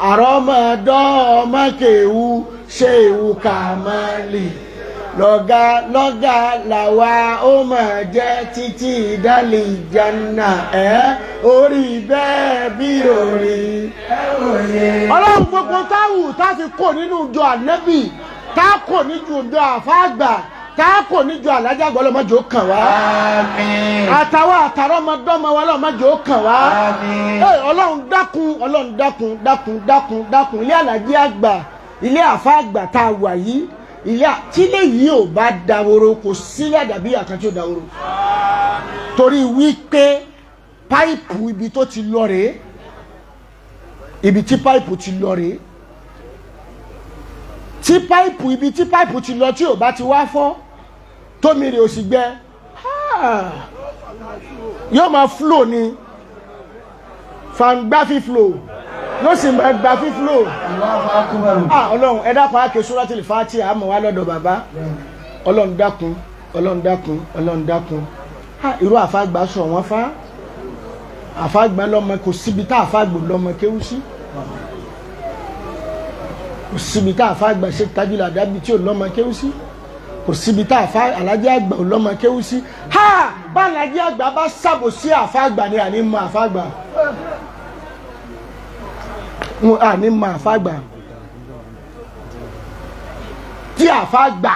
àrọ́mọdọ́mọ kéwú ṣéwú kàmálì, lọ́gá lọ́gá làwa ó máa jẹ́ títí ìdálì jánà. Ẹ́ orí bẹ́ẹ̀ bí orí. Ọlọ́run, gbogbo táwù tá a fi kó nínú ìjọ ànábì, tá a kò níjú ìjọ àfáàgbà, tá a kò níjú alájàgbọ́, ọlọ́mọdé ó kàn wá. Àmín. Àtàwọn àtàrọ́mọdọ́mọ wa, ọlọ́mọdé ó kàn wá. Àmín. Ẹ Ọlọ́run, dákun, Ọlọ́run, dákun, dákun, dákun, dákun. Ilé alájí àgbà, ilé àfáàgbà tá a wà yìí, ilé tílé yìí ò bá dahoro, kò sílẹ̀ dàbí àkàntì ò dahoro, torí wípé páìpù ibi tó ti lọ rèé, ibi tí páìpù ti lọ rèé, tí páìpù ibi tí páìpù ti lọ tí ò bá ti wá fọ́, tómi rè ò sì gbẹ, yóò máa flow ni, fàǹgbá fíflow yóò sì máa gba fíflow. Allahu akbar. Ah, Ọlọ́run, ẹ dákun, àkè Suratul Fatiha àmọ́ wá lọ́dọ̀ bàbá. Ọlọ́run dákun, Ọlọ́run dákun, Ọlọ́run dákun. Ah, irú àfàgbà sọ wọ́n fá àfàgbà lọ́mọ, kò síbi tá àfàgbò lọ́mọ kéwú sí, kò síbi tá àfàgbà ṣe tajúlẹ̀ àdábì tí ò lọ́mọ kéwú sí, kò síbi tá àfà alájẹ àgbà ò lọ́mọ kéwú sí. Ha, bá alájẹ àgbà bá ṣàbòsí àfàgbà ni àní mọ àfàgbà, àní mọ àfàgbà. Tí àfàgbà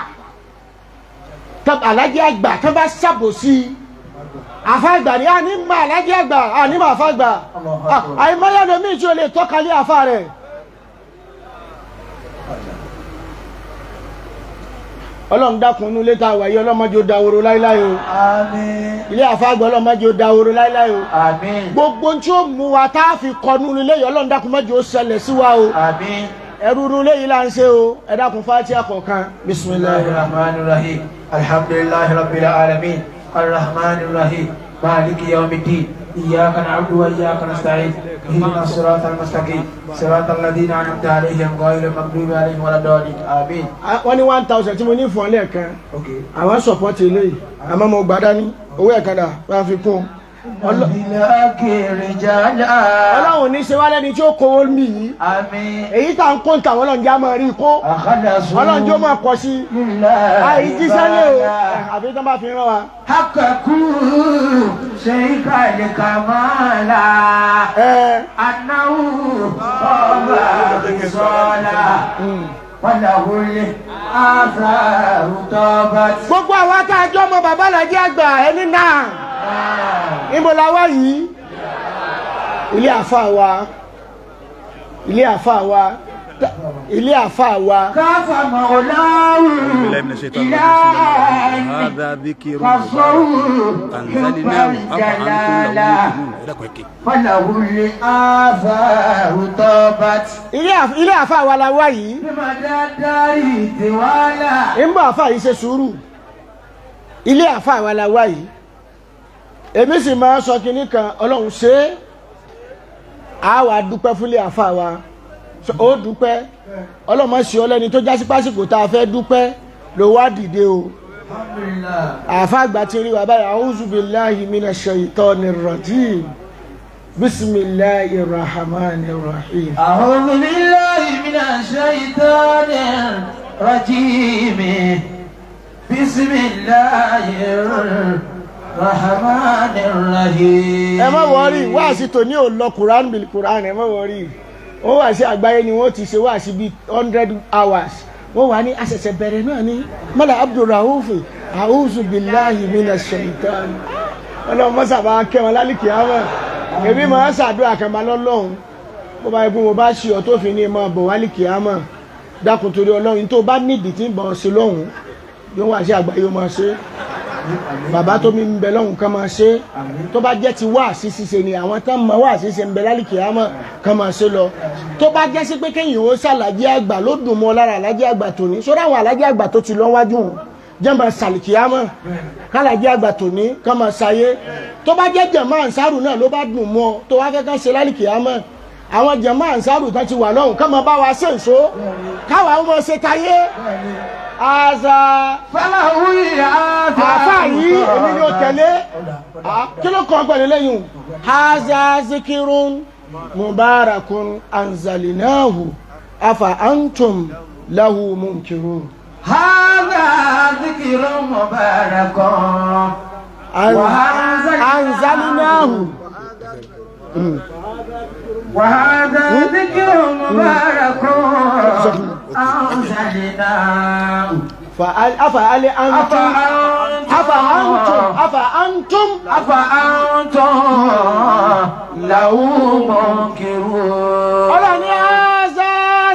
alájẹ àgbà tó bá ṣàbòsí àfàgbà ni àní mọ alájẹ àgbà, àní mọ àfàgbà. Àìmọye lomi tí o lè tọ́ka lé àfà rẹ̀. Ọlọ́run dákun, inú ilé tá a wà yìí, ọlọ́mọdé ó dahoro láíláí o. Àmín. Ilé àfàgbà, ọlọ́mọdé ó dahoro láíláí o. Àmín. Gbogbo tí ó mú wa tá a fi kọnu ilé yìí, Ọlọ́run dákun, má jẹ́ ó ṣẹlẹ̀ sí wa o. Àmín. Ẹrú inú ilé yìí là ń ṣe o. Ẹ dákun, Fatiha kọ̀ọ̀kan. Bismillahir Rahmanir Rahim. Alhamdulillahi Rabbil Alamin. Arrahmanir Rahim. Maliki Yawmiddin. Iyyaka na'budu wa iyyaka nasta'in. Ihdinas siratal mustaqim. Siratal ladina an'amta alayhim ghayril maghdubi alayhim waladdallin. Àmín. Wọ́n ní 1000 tí mo ní fún ọ lẹ́ẹ̀kan. Okay. Àwọn support eléyìí, àmọ́ mo gbà dání owó ẹ̀kan dà wọ́n fi kún un. Ọlọ́run ní ṣe wá lẹ́ni tí ó kówó mi yìí. Àmín. Èyí tá à ń kó ń tà wọ́n, Ọlọ́run jẹ́ á máa rí kó. Akhalasu. Ọlọ́run jẹ́ ó máa pọ̀ sí i. Àìjíṣẹ́ lé o, àfi tí wọ́n bá fi rán wa. Hakaku sheika likamala. Ẹ Anahu ọba bisola. Walahuli asaru tọbat. Gbogbo àwa tá a jọ ọmọ bàbá làjẹ́ àgbà ẹni náà, níbo la wá yìí? Ilé àfa wa, ilé àfa wa, ilé àfa wa. Káfà mọ̀láwù بالله من الشيطان ìlà الرجيم. هذا ذكر مبارك أنزلناه، أفأنتم له منكرون؟ ẹ dákun, ẹ ké. Falahuli asaru tọbat. Ilé àfa wa la wá yìí. Bímọ dáadáa ìdíwálà. Ń bọ̀, àfa yìí ṣe sùúrù. Ilé àfa wa la wá yìí. Èmi sì máa ń sọ kinní kan, Ọlọ́run ṣe é, á wàá dúpẹ́ fúnlé àfa wa. Ó dúpẹ́, Ọlọ́run má ṣe ọ lẹ́ni tó jásí pásìkò tá a fẹ́ dúpẹ́ ló wá dìde o. Àfa àgbà ti rí wa báyìí. A'udhu billahi minash shaitanir rajim, bismillahir rahmanir rahim. أعوذ بالله من الشيطان الرجيم، بسم الله الرحمن الرحيم. Ẹ má wọrí, wáàsí tòní ò lọ Quran bil Quran, ẹ má wọrí. Wọ́n wá sí àgbáyé ni wọ́n ti ṣe wáàsí bíi 100 hours. Wọ́n wà ní àṣẹ̀ṣẹ̀ bẹ̀rẹ̀ náà ní Mọ́lá Abdulrauf, a'udhu billahi minash shaitan. Ọlọ́run mọ́sàbá kẹ́ wọn lálìkì àmọ́. Èmi máa ń ṣàdúrà kan máa lọ́lọ́run. Bó bá yẹ kó mo bá ṣe ọ tó fi ní máa bọ̀ wálìkì àmọ́. Dákun torí Ọlọ́run, tó bá nídìí tí ń bọ̀ ṣe lọ́hùn, yóò wá sí àgbáyé ó máa ṣe. Bàbá tó mi ń bẹ lọ́hùn kan máa ṣe. Tó bá jẹ́ ti wáàsí ṣíṣe ni, àwọn tán mọ wáàsí ṣe ń bẹ lálìkì àmọ́ kan máa ṣe lọ. Tó bá jẹ́ sí pé kéèyàn ó ṣàlàjì àgbà ló dùn mọ́ lára àlàjì àgbà tòní, sórí àwọn àlàjì àgbà tó ti lọ wájú wọn jẹ́nba ṣàlìkì àmọ́ kálàjì àgbà tòní kan máa ṣayé. Tó bá jẹ́ jẹ̀mọ́ ànsárù náà ló bá dùn mọ́ tó wá fẹ́ kán ṣe lálìkì àmọ́, àwọn jẹ̀mọ́ ànsárù tán ti wà lọ́hùn kán máa bá wa ṣe èso káwa ó máa ṣe tayé àṣà. Àfáà yìí èmi ni ó tẹ̀lé. Kí ló kàn pẹ̀lú lẹ́yìn haza zikirun mubarakun anzalinahu afa antum lahu munkirun. هذا ذكر مبارك Anzalinahu. وهذا ذكر مبارك أنزلناه afa ali antum afa antum afa antum أفأنتم له منكرون. Ọlọ́ni haza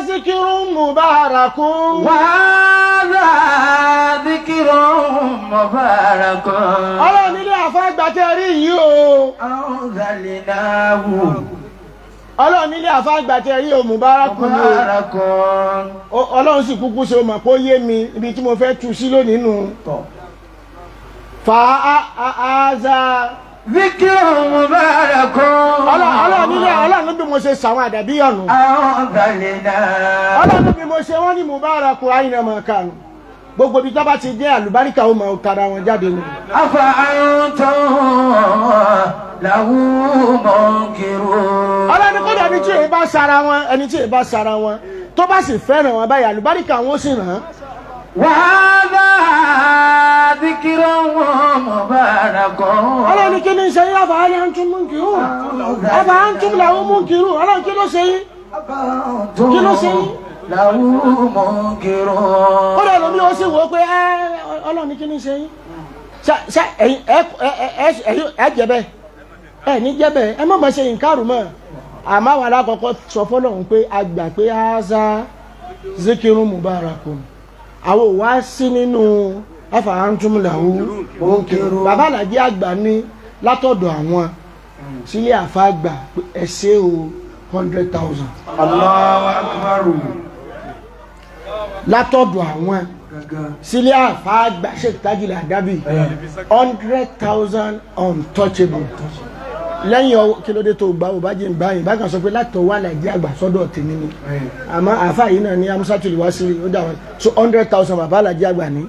zikirun mubarakun. وهذا ذكر مبارك Ọlọ́run nílé àfáàgbà tẹ́ rí yìí o. أنزلناه. Ọlọ́run nílé àfáàgbà tẹ́ rí o, mubarakun ni o. مبارك. Ọlọ́run sì kúkú ṣe o mọ̀ pé ó yé mi ibi tí mo fẹ́ tu sí lónìí nù. Fa àzà. ذكر مبارك. Ọlọ́run nílé, Ọlọ́run bí mo ṣe sàwọn àdàbí ọ̀nù. أنزلناه. Ọlọ́run bí mo ṣe wọ́n ní mubarakun àyìnbó máa kànú. Gbogbo ibi tó bá ti jẹ́ àlùbáríkà ó máa tara wọn jáde ni. أفأنتم له منكرون. Ọlọ́run kódà ẹni tí èyí bá sara wọn, ẹni tí èyí bá sara wọn tó bá sì fẹ́ràn wọn báyìí, àlùbáríkà wọn ó sì ràn án. وهذا ذكر مبارك. Ọlọ́run ní kí ni ṣe yín? Afa antum munkirun, afa antum lahu munkirun. Ọlọ́run, kí ló ṣe yín? Kí ló ṣe yín? له منكرون. Ó lè lómi ó sì wò ó pé ẹ Ọlọ́run ní kí ni ṣe yín? Ṣe ẹ̀yin ẹ ẹ ẹ ẹ jẹ bẹ́ẹ̀, ẹ ní jẹ́ bẹ́ẹ̀, ẹ má má ṣe nǹkarù mọ́. Àmọ́ àwọn alákọ̀ọ́kọ́ sọ fọlọ́run pé a gbà pé haza zikirun mubarakun, àwọn ò wá sí nínú afa antum lahu munkirun. Bàbá àlàjì àgbà ní látọ̀dọ̀ àwọn sílé àfa àgbà pé ẹ ṣe o, 100,000. Allahu akbar. Látọ̀dọ̀ àwọn sílé àfa àgbà Sheikh Tajul Adabi, 100,000 untouchable. Lẹ́yìn ọwọ́ kí ló dé tó gbà ó bá jẹ́ ń gbà yín bákan sọ pé látọwọ́ àlàjì àgbà sọ́dọ̀ tèmi ni, àmọ́ àfa yìí náà ní amusatul wasiri ó dà wọ́n so 100,000. Bàbá àlàjì àgbà ní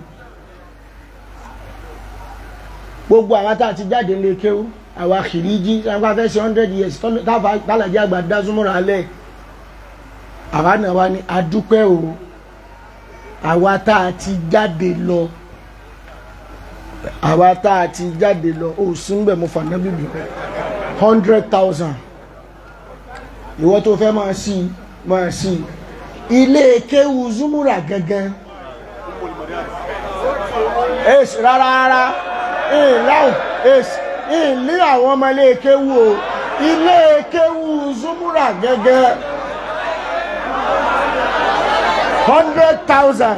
gbogbo àwọn tá a ti jáde lè kéwú, àwa kìrìjì sáńpá fẹ́ ṣe 100 years táfa àlàjì àgbà dá súnmọ́ra alẹ́, àwa náà wá ní adúpẹ́ o. Àwa tá a ti jáde lọ, àwa tá a ti jáde lọ, ó sì ń bẹ̀ mo fà náà bíbí 100,000. Ìwọ tó fẹ́ máa sí máa sí ilé kéwu zumura gangan èsì rárá rárá ìláwọ̀ èsì ilé àwọn ọmọ ilé kéwu o, ilé kéwu zumura gangan, 100,000.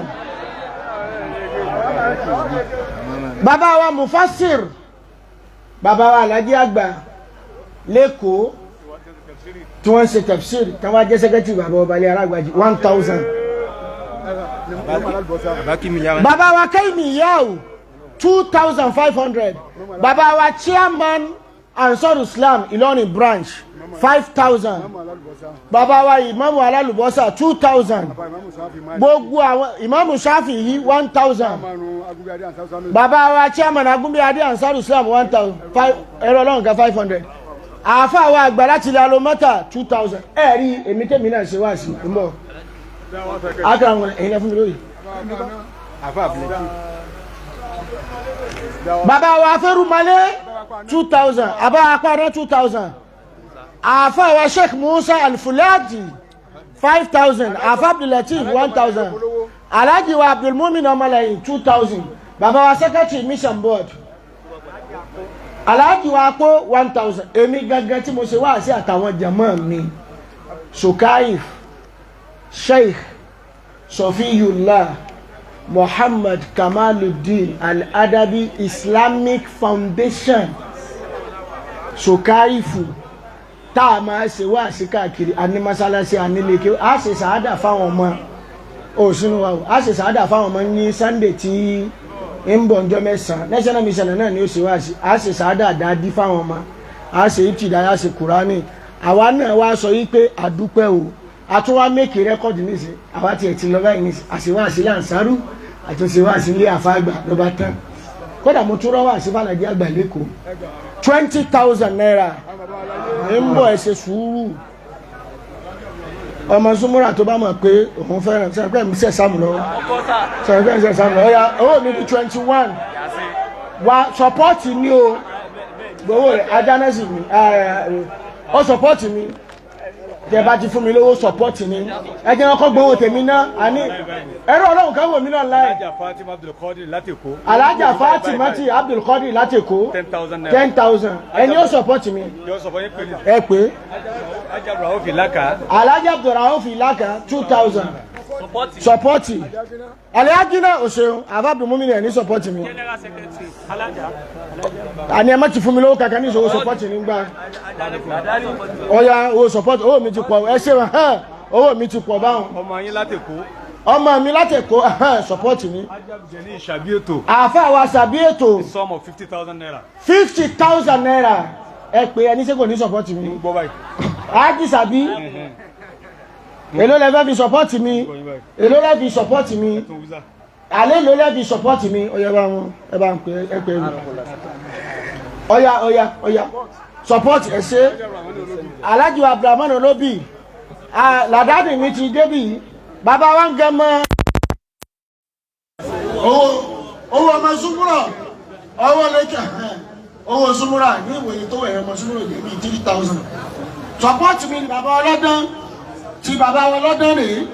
Bàbá wa mufasir, bàbá wa alhaji àgbà lẹ́kọ̀ọ́ tí wọ́n ń ṣe tafsir, tí wọ́n jẹ́ sẹ́kẹ́tì bàbá ọba ilé alágbàjì, 1,000. Bàbá wa kẹ́hìnmí yahoo, 2,500. Bàbá wa chairman Ansar Islam Ìlọrin branch, 5,000. Bàbá wa ìmáàmù alálùbọ́sà, 2,000. Gbogbo àwọn ìmáàmù Shafi yìí, 1,000. Bàbá wa chairman Agunbíadé Ansar Islam, 1,000 five. Ẹ̀rọ ọlọ́run kan, 500. Àáfàá wa àgbà láti ilẹ̀ alomọ́tà, 2,000. Ẹ rí èmi tèmi náà ṣe wá sí i mọ́ akara wọn, ẹ̀yin lẹ fún mi lóye. Bàbá wa Afẹ́rùmalé 2,000, àbá apáná 2,000. Àáfà wa Sheikh Musa Alfuladi 5,000, àáfà Abdulateef 1,000, Alhaji wa Abdulmumin Ọmọlẹ́yìn 2,000, bàbá wa secretary mission board Alhaji wa Apo 1,000. Èmi gangan tí mo ṣe wá sí àtàwọn jàmọ́ mi, Sukaif Sheikh Sofiyullah Muhammad Kamaluddin Al-Adabi Islamic Foundation, Sukaifu, tá a máa ṣe wá sí káàkiri, àní mọ́sálásí, àníléke, a ṣe sàádà fáwọn ọmọ òsínú wa o, a ṣe sàádà fáwọn ọmọ ní Sunday tí ń bọ̀ ọjọ́ mẹ́sàn-án, national mission náà ni ó ṣe wá sí, a ṣe sàádà dáadí fáwọn ọmọ, a ṣe ìtìdá, a ṣe kùránì. Àwa náà wá sọ yí pé àdúpẹ́ o, a tún wá make record nísìn, àwa tiẹ̀ ti lọ báyìí nísìn, àṣewá sí làǹsárù, àtúnṣe wá sí ilé àfáàgbà ló bá tán. Kódà mo tún rọ́wà sí fàlàjì àgbà lẹ́kọ̀ọ́, ₦20,000 ń bọ̀. Ẹ ṣe sùúrù. Ọmọ súnmúrà tó bá mọ̀ pé òun fẹ́ràn sọ̀rọ̀ pé mi sẹ̀ sáàmù lọ́wọ́, sọ̀rọ̀ pé mi sẹ̀ sáàmù lọ́wọ́. Ọ̀ya, owó mi di 21 wa. Support mi o, gbowó rẹ̀ adánẹ́sì mi ó support mi. Tẹ bá ti fún mi lówó, support mi. Ẹ jẹ́ ọkọ̀ gbowó tèmi náà. Àní ẹ̀rọ ọlọ́run kan wò mí náà láì. Alhaja Fatima Abdulkadir láti Èkó. Alhaja Fatimati Abdulkadir láti Èkó. ₦10,000. 10,000. Ẹni ó support mi. Yóò sọ fún yín pé Ẹ pé. Alhaja Rauf Ilaka. Alhaji Abdulrahman Ilaka, 2,000 support. Alhaji náà ò ṣeun. Àbábùmúmi ẹ̀ ní support mi. Àní ẹ má ti fún mi lówó kankan ní ìṣòwò support nígbà. Ọ̀ya, owó support, owó mi ti pọ̀. Ẹ ṣe hàn, owó mi ti pọ̀ báwọn. Ọmọ yín láti Èkó. Ọmọ mi láti Èkó support mi. Alhaja Jeni Ìṣàbí Ètò. Àáfàá wa sàbí ètò. Sum of ₦50,000. ₦50,000. Ẹ pé ẹni ṣé kò ní support mi? Gbọ́ báyìí. Ájì sàbí, èló lẹ fẹ́ fi support mi? Èló lẹ fi support mi? Tún wíṣà. Àlẹ́ èló lẹ fi support mi? Ọ̀yà, bá wọn, ẹ bá ń pè é, ẹ pè é. Ọ̀yà, ọ̀yà, ọ̀yà, support. Ẹ ṣe. Alhaji Abdulrahman Olóbì làdábì mi ti débì. Bàbá wa ń gẹ mọ́ owó ọmọ súnmúrọ̀, owó lẹ́kẹ̀, owó súnmúrọ̀ ní ìwòye tó wẹ̀rẹ̀ ọmọ súnmúrọ̀ jẹ́ bíi 3,000. Support mi ni bàbá ọlọ́dán tí bàbá wọn lọ́dán rèé,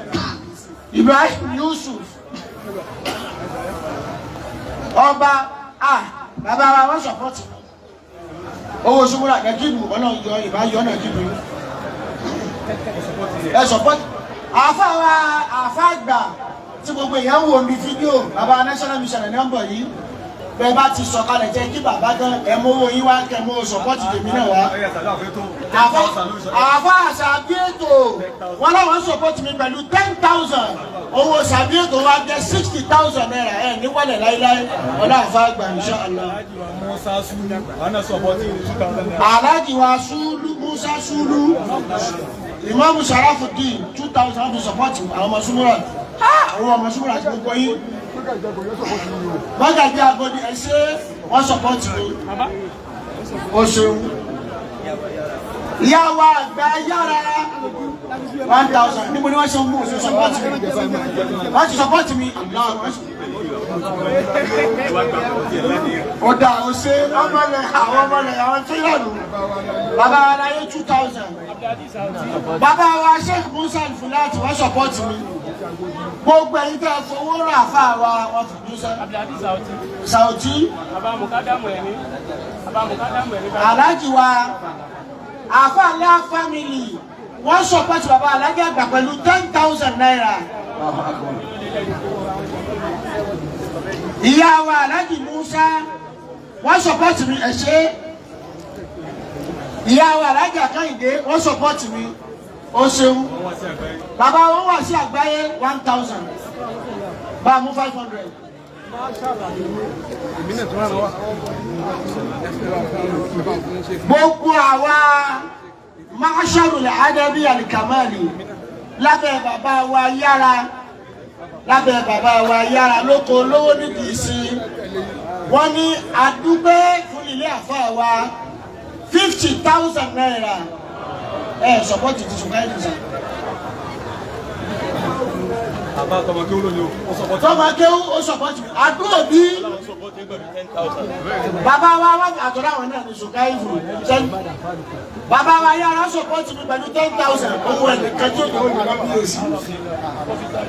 Ibrahim Yusuf ọba. Ah, bàbá wa, wọ́n support mi. Owó súnmúrọ̀ nàkíbù, ọlọ́run yọ ìbá yọ nàkíbù. Ẹ support àáfà wa, àáfà àgbà tí gbogbo èèyàn ń wò ní fídíò, bàbá national mission ní nọ́mbà yìí. Bẹ́ẹ̀ bá ti sọ̀kalẹ̀, jẹ́ kí bàbá gan ẹ mówó yín wá, kẹ́ mówó support tèmi náà wá. Àfa àṣàbí ètò wọn làwọn support mi pẹ̀lú 10,000. Owó ṣàbí ètò wa jẹ́ ₦60,000. Ẹ̀ ní wọlé láíláí, ọlá àfa àgbà, insha Allah. Musa Sulu, àwọn support ₦2,000. Alhaji wa Sulu, Musa Sulu, Imam Sharafuddin, 2,000 fi support àwọn ọmọ súnmọ́ra, àwọn ọmọ súnmọ́ra àti gbogbo yín. Mọ́gàjí Agodi, ẹ ṣé, wọ́n support mi. O ṣeun. Ìyá wa àgbà yára, 1,000. Níbo ni wọ́n ṣe ń mú òṣèlú support mi? Wọ́n ti support mi. Ọ̀dà òṣè ọmọlẹ̀, àwọn ọmọlẹ̀, àwọn tílọ̀nù. Bàbá wa láyé, 2,000. Bàbá wa Sheikh Musa Fulati, wọ́n support mi. Gbogbo ẹ̀yin tẹ́ ẹ fowó rà fà wa, wọ́n fi dúṣẹ́. Sauti. Alhaji wa Àfàlà family, wọ́n support bàbá Alhaji àgbà pẹ̀lú ₦10,000. Ìyá wa Alhaji Musa, wọ́n support mi, ẹ ṣé. Ìyá wa Alhaji Akányìndé, wọ́n support mi, ó ṣeun. Bàbá wọn wà sí àgbáyé, 1,000. Bá a mú 500. Gbogbo àwa Masharul Adabi Alikamali lábẹ́ bàbá wa yára, lábẹ́ bàbá wa yára lóko lówó nídìí sí, wọ́n ní àdúgbò fún ilé àfa wa, ₦50,000. Ẹ support ti sùn káyọ̀ sàn. Àbá tọmọ kí ó lóyún o, ó support. Tọ́mọ kéwú, ó support mi. Àdúrà bí Bàbá wa wá àtọ̀rọ̀ àwọn náà ní Sùkáìfù. Bàbá wa yára sọ̀pọ̀tì mi pẹ̀lú 10,000 owó ẹnìkan tí ó ní òní lọ́bí èsì.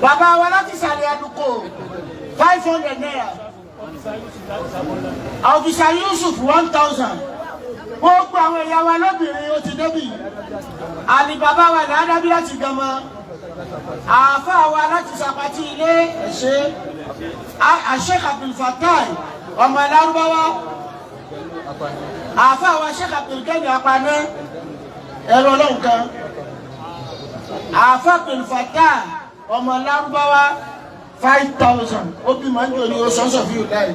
Bàbá wa láti sàlẹ̀ àdúgbò 500 naira. Officer Yusuf 1,000. Gbogbo àwọn ẹ̀yà wa lóbìnrin ó ti débì. Àní bàbá wa ní Adábí láti Gànmọ́. Àáfàá wa láti Sàpàtì ilé ẹ̀ṣẹ́. Sheikh Abdul Fatai ọmọ Lárúbáwá. Àáfàá wa Sheikh Abdul Gani Apaná ẹ̀rọ ọlọ́run kan. Àáfàá Abdul Fatai ọmọ Lárúbáwá 5,000. Ó bí màá ń jò ní oṣù ọ̀sán fi láì.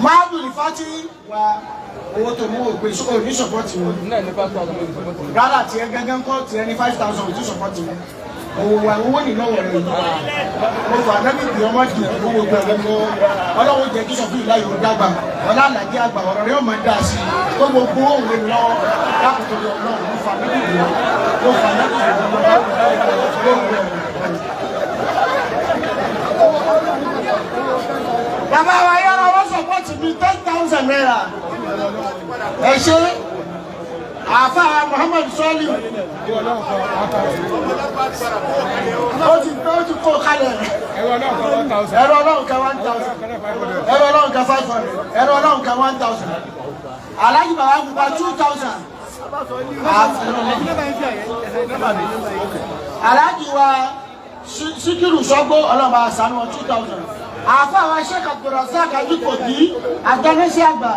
Máàdùn Fati wa owó tó mú òpin òní sọ̀pọ̀tì wọn. Rárá tiẹ̀ gángan kọ́ tiẹ̀ ní 5,000 òtún sọ̀pọ̀tì wọn. Owó wa owó ní lọ́wọ́ rẹ̀ yìí. Mo fà nábì bí ọmọ dì owó gbẹ̀rẹ̀ mọ́. Ọlọ́run jẹ́ kí sọ̀fún ìlà yóò dàgbà. Ọlá àlàjì àgbà ọ̀rọ̀ rẹ̀ ọmọ dà sí i. Tó gbogbo òun lè lọ́wọ́ lákòókò Ọlọ́run. Mo fà nábì bí ọ. Mo fà nábì bí ọmọ. Bàbá wa yára wọ́n sọ̀pọ̀tì mi 10,000 naira. Ẹ ṣe àáfàá Muhammad Sọ́lì. Ó ti kó kalẹ̀. Ẹ̀rọ ọlọ́run kan 1,000. Ẹ̀rọ ọlọ́run kan 500. Ẹ̀rọ ọlọ́run kan 1,000. Alhaji bàbá gba 2,000. Alhaji wa Síkírù Sọ́gbó ọlọ́ba àṣà wọn 2,000. Àáfàá wa Sheikh Abdulrasaq Ajikobi àtẹnusí àgbà.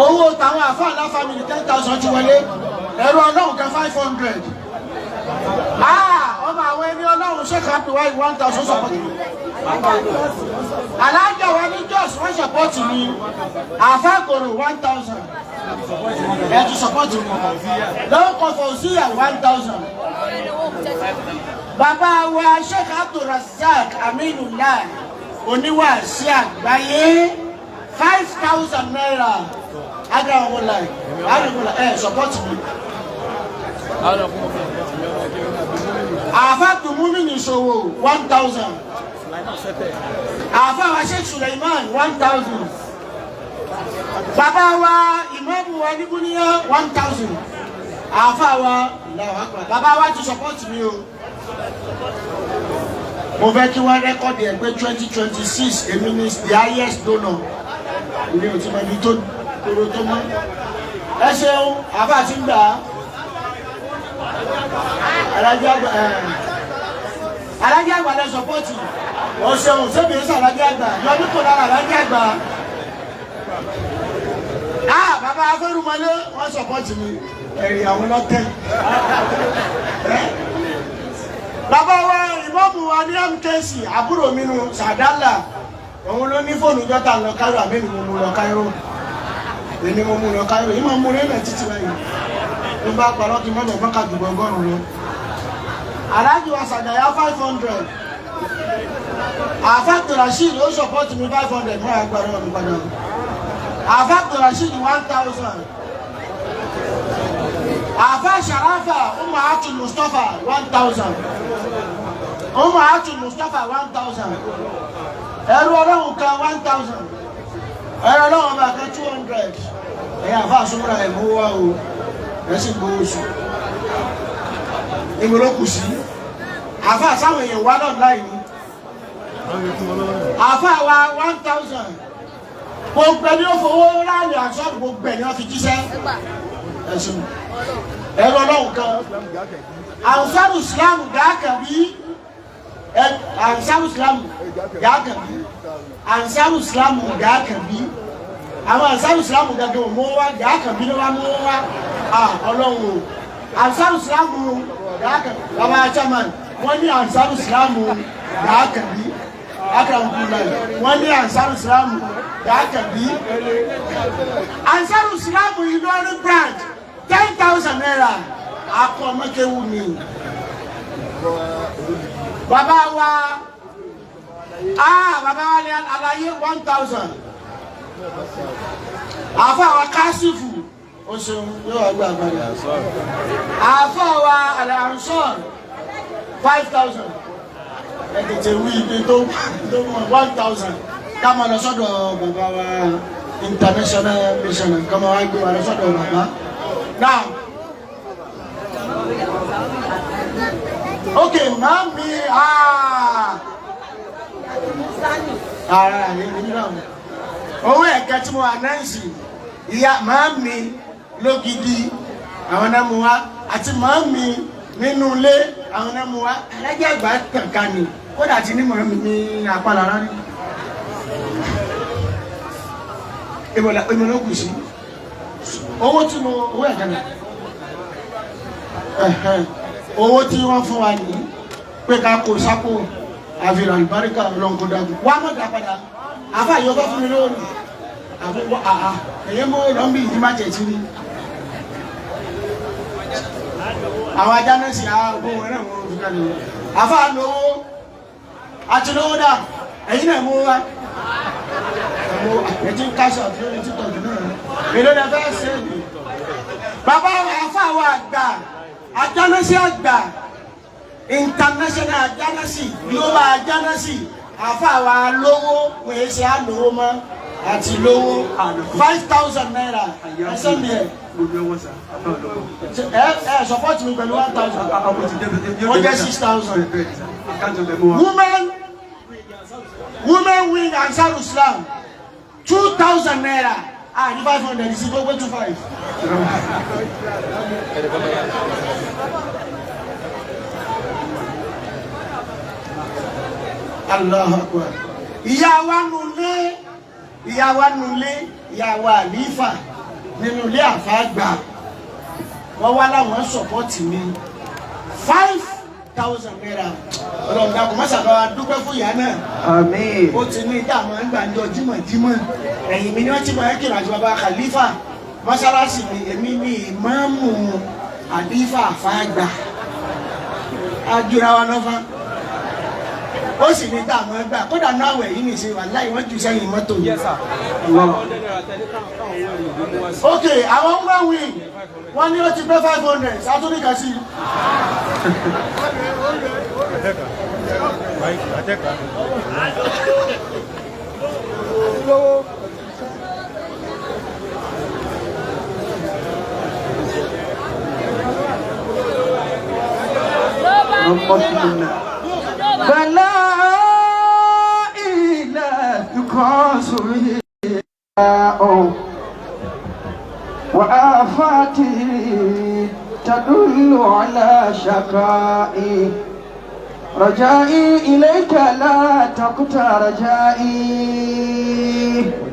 Owó tàwọn àáfàá ńlá family 10,000 ti wọlé. Ẹ̀rọ ọlọ́run kan 500. Ọmọ àwọn ẹni ọlọ́run Sheikh Abdulwahid 1,000 sọ̀pọ̀tì mi. Alájà wa ní Jos wọ́n sọ̀pọ̀tì mi. Àáfàá kòrò 1,000. Ẹ ti sọ̀pọ̀tì mi. Lọ́kọ̀ Fauziya 1,000. Bàbá wa Sheikh Abdulrasaq Aminullah oníwàásí àgbáyé 5,000 naira. Agbára ẹ sọpọ́tì mi. Àáfà Tùmúmí nìṣòwò 1,000. Àáfà wa Sheikh Suleiman 1,000. Bàbá wa ìmáàmù wa nígúníyà 1,000. Àáfà wa bàbá wa ti sọpọ́tì mi o. Mo fẹ́ kí wọ́n rẹ́kọ̀dì ẹ̀ pé 2026 èmi ni the highest donor. Èmi ò ti mọ ibi tó kóró tó mọ́. Ẹ ṣeun, àbá ti ń gbà á. Alájẹ́ àgbà lẹ sọpọ́tì. Ó ṣeun, ṣébi ń sàlájẹ́ àgbà. Yọdún kò lára alájẹ́ àgbà. Bàbá Afẹ́rùmọ́lé wọ́n sọpọ́tì mi. Ẹ̀rì àwọn lọ́tẹ̀. Bàbá wa ìmọ̀mù wa ní MKC àbúrò mi nu Sàdálà. Òun ló ní fóònù jọ́ta lọ Káírò àbí èmi mo mú lọ Káírò. Èmi mo mú lọ Káírò. Èmi máa mú rẹ́nà títí báyìí. Ló bá parọ́ kí mọ́tò mọ́kà jù 100 lọ. Aláàjì wa Sàgàyà 500. Àáfà Abdulrasheed ó sọ̀pọ̀tì mi 500 mọ́ àgbàrá ọ̀dùn padà. Àáfà Abdulrasheed 1,000. Àáfà Sharafa Umar Atul Mustapha 1,000. Umar Atul Mustapha 1,000. Ẹrú ọlọ́run kan 1,000. Ẹrú ọlọ́run ọba kan 200. Ẹ̀yin àfa àsomúra ẹ̀ mú wá o. Ẹ̀ sì gbowó oṣù. Ìgbò ló kù sí. Àfa àsáwọn èèyàn wá náà láì ní. Àfa wa 1,000. Gbogbo ẹni ó fowó ráàlì àṣọ́ọ̀bù gbogbo ẹni wọ́n fi jíṣẹ́. Ẹ̀sùn. Ẹrú ọlọ́run kan. Ansaru Islam gàákàbí. Ansaru Islam gàákàbí. Ansaru Islam gàákàbí. Àwọn Ansaru Islam gàgẹ́ mú wá gàákàbí ló wá mú wá. Ọlọ́run o. Ansaru Islam gàákàbí. Bàbá chairman wọ́n ní Ansaru Islam gàákàbí. Akram Kulai wọ́n ní Ansaru Islam gàákàbí. Ansaru Islam Ìlọrin branch 10,000 naira. Akọ ọmọkéwu ni. Bàbá wa bàbá wa ní àlàyé 1,000. Àfọ àwa Kásífù o ṣeun yóò wá gbà padà. Àfọ àwa Al-Ansar 5,000. Ẹ tètè wí ibi tó 1,000 ká máa lọ sọ́dọ̀ bàbá wa international mission ká máa wá gbé wa lọ sọ́dọ̀ bàbá. Now, okay, màmí ara rẹ̀ nígbà wọn. Owó ẹ̀ka tí mo ànáǹsì ìyá màmí lógidi àwọn náà mú wa àti màmí nínú ilé àwọn náà mú wa alájà àgbà kankan ni kódà tí ní màmí ní apá lára rí. Ìmọ̀lá kù sí owó tí mo owó ẹ̀ka náà owó tí wọ́n fún wa ní pé ká kó sápò àfihàn àlùbáríkà ọlọ́nkó dàgbù wàá mọ̀ dá padà àfa yìí ọba fún mi lówó ni àfi wọ àhà èyí mú lọ́nbí yìí má jẹ̀ tí ni. Àwọn ajá náà sì àgbo wọn náà wọn fi kalẹ̀ wọn. Àfa lówó àti lówó dà ẹ̀yin náà mú wa. Ẹ̀mú ẹ̀tí káṣí àti lórí títọ̀jú náà. Èló ni ẹ fẹ́ ṣe é ni. Bàbá àfa wa àgbà ajánásí àgbà international ajánásí global ajánásí àfa wa lówó wọ́n yé ṣe àlówó mọ́ àti lówó 5,000 naira ẹsẹ̀ mi ẹ̀ ẹ ẹ support mi pẹ̀lú 1,000 ó jẹ́ 6,000. Women wing Ansar Islam 2,000 naira ah ní 500 sí gbogbo 25. Allahu Akbar. Ìyá wa nulẹ̀, ìyá wa nulẹ̀, ìyá wa àlífà nínú ilé àfáàgbà. Wọ́n wá láwọn sọ̀pọ̀tì mi 5,000 naira. Ọlọ́run dàkú má sábà wa dúpẹ́ fún ìyá náà. Àmín. Ó ti ní ìdá àwọn gbàǹjọ jímọ̀jímọ̀. Ẹ̀yìn mi ni wọ́n ti máa ń kírun àti bàbá Khalifa. Mọ́sálásì mi, èmi ni ìmáàmù àlífà àfáàgbà. Ajura wa lọ́fà. Ó sì ní tá àwọn ẹgbẹ́ kódà náà àwẹ̀ yìí nìṣe wà láì wọ́n jù sẹ́yìn mọ́tò yìí. Ok, àwọn ń wí wọ́n ní ó ti pé 500 sátúndì kan sí i. فلا إله يقاس به وآفاته تدل على شقائي رجائي إليك لا تقطع رجائي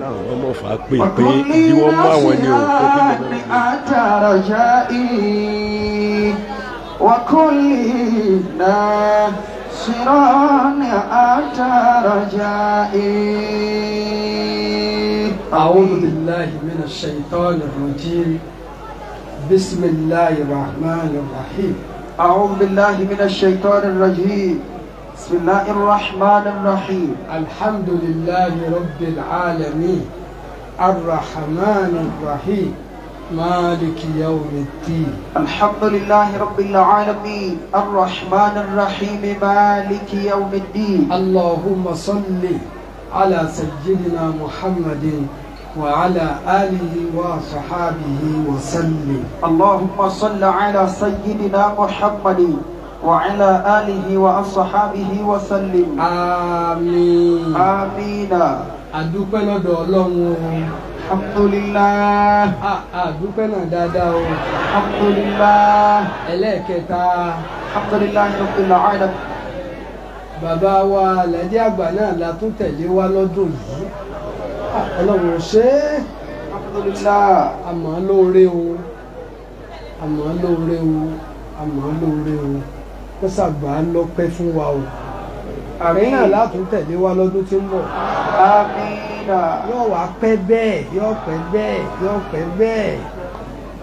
Wọ́n ọmọ fà á pé pé ìdíwọ́ mú àwọn ni o kó kí ni وكل أنت رجائي وكل ناصرا أنت رجائي. أعوذ بالله من الشيطان الرجيم. بسم الله الرحمن الرحيم. أعوذ بالله من الشيطان الرجيم. بسم الله الرحمن الرحيم. الحمد لله رب العالمين الرحمن الرحيم مالك يوم الدين. الحمد لله رب العالمين الرحمن الرحيم مالك يوم الدين. اللهم صل على سيدنا محمد وعلى آله وصحابه وسلم. اللهم صل على سيدنا محمد وعلى آله وأصحابه وسلم. آمين. آمين. Adúpẹ́ lọ́dọ̀ Ọlọ́run o. Alhamdulillah. Adúpẹ́ náà dáadáa o. Alhamdulillah. Ẹlẹ́ẹ̀kẹta. Alhamdulillah rabbil alamin. Bàbá wa Alhaji àgbà náà la tún tẹ̀lé wa lọ́dún yìí. Ọlọ́run ṣe é. Alhamdulillah. Àmọ́ lóore o. Àmọ́ lóore o. Àmọ́ lóore o. Kó ṣàgbà lọ́pẹ́ fún wa o. Ààrẹ náà látún tẹ̀lé wa lọ́dún tí ń bọ̀. Àmín. Yóò wá pẹ́ bẹ́ẹ̀, yóò pẹ́ bẹ́ẹ̀, yóò pẹ́ bẹ́ẹ̀.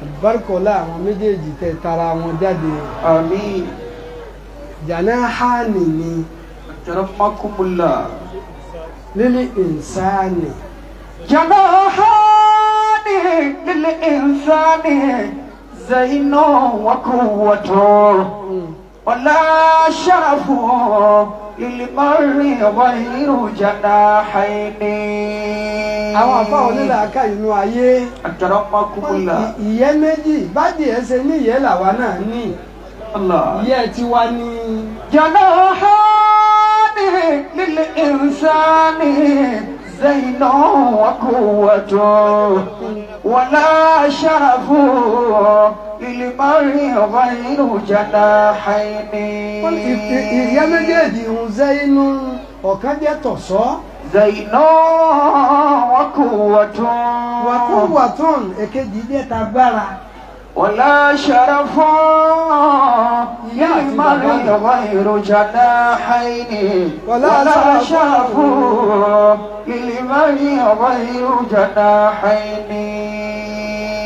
Àlùbáríkọ̀lá àwọn méjèèjì tẹ tara wọn jáde. Àmín. Jànáhánì ni. Jaramakumullah. Lílí ìnsáni. Jànáhánì lílí ìnsáni zainu wa quwwatu wala sharafu للمرء غير جناحين. Àwọn àfa onílàákà inú ayé. Akramakumullah. Ìyẹ́ méjì bádìí ẹ ṣe ní ìyẹ́ làwa náà ní. Ìyẹ́ tiwa ní. جناحان للإنسان زين وقوة ولا شرف للمرء غير جناحين. Ìyẹ́ méjèèjì ń zẹ́inú ọ̀kan jẹ́ tọ̀sọ́. زين وقوة. وقوة èkejì jẹ́ tagbára. ولا شرف للمرء غير جناحين. ولا شرف للمرء غير جناحين.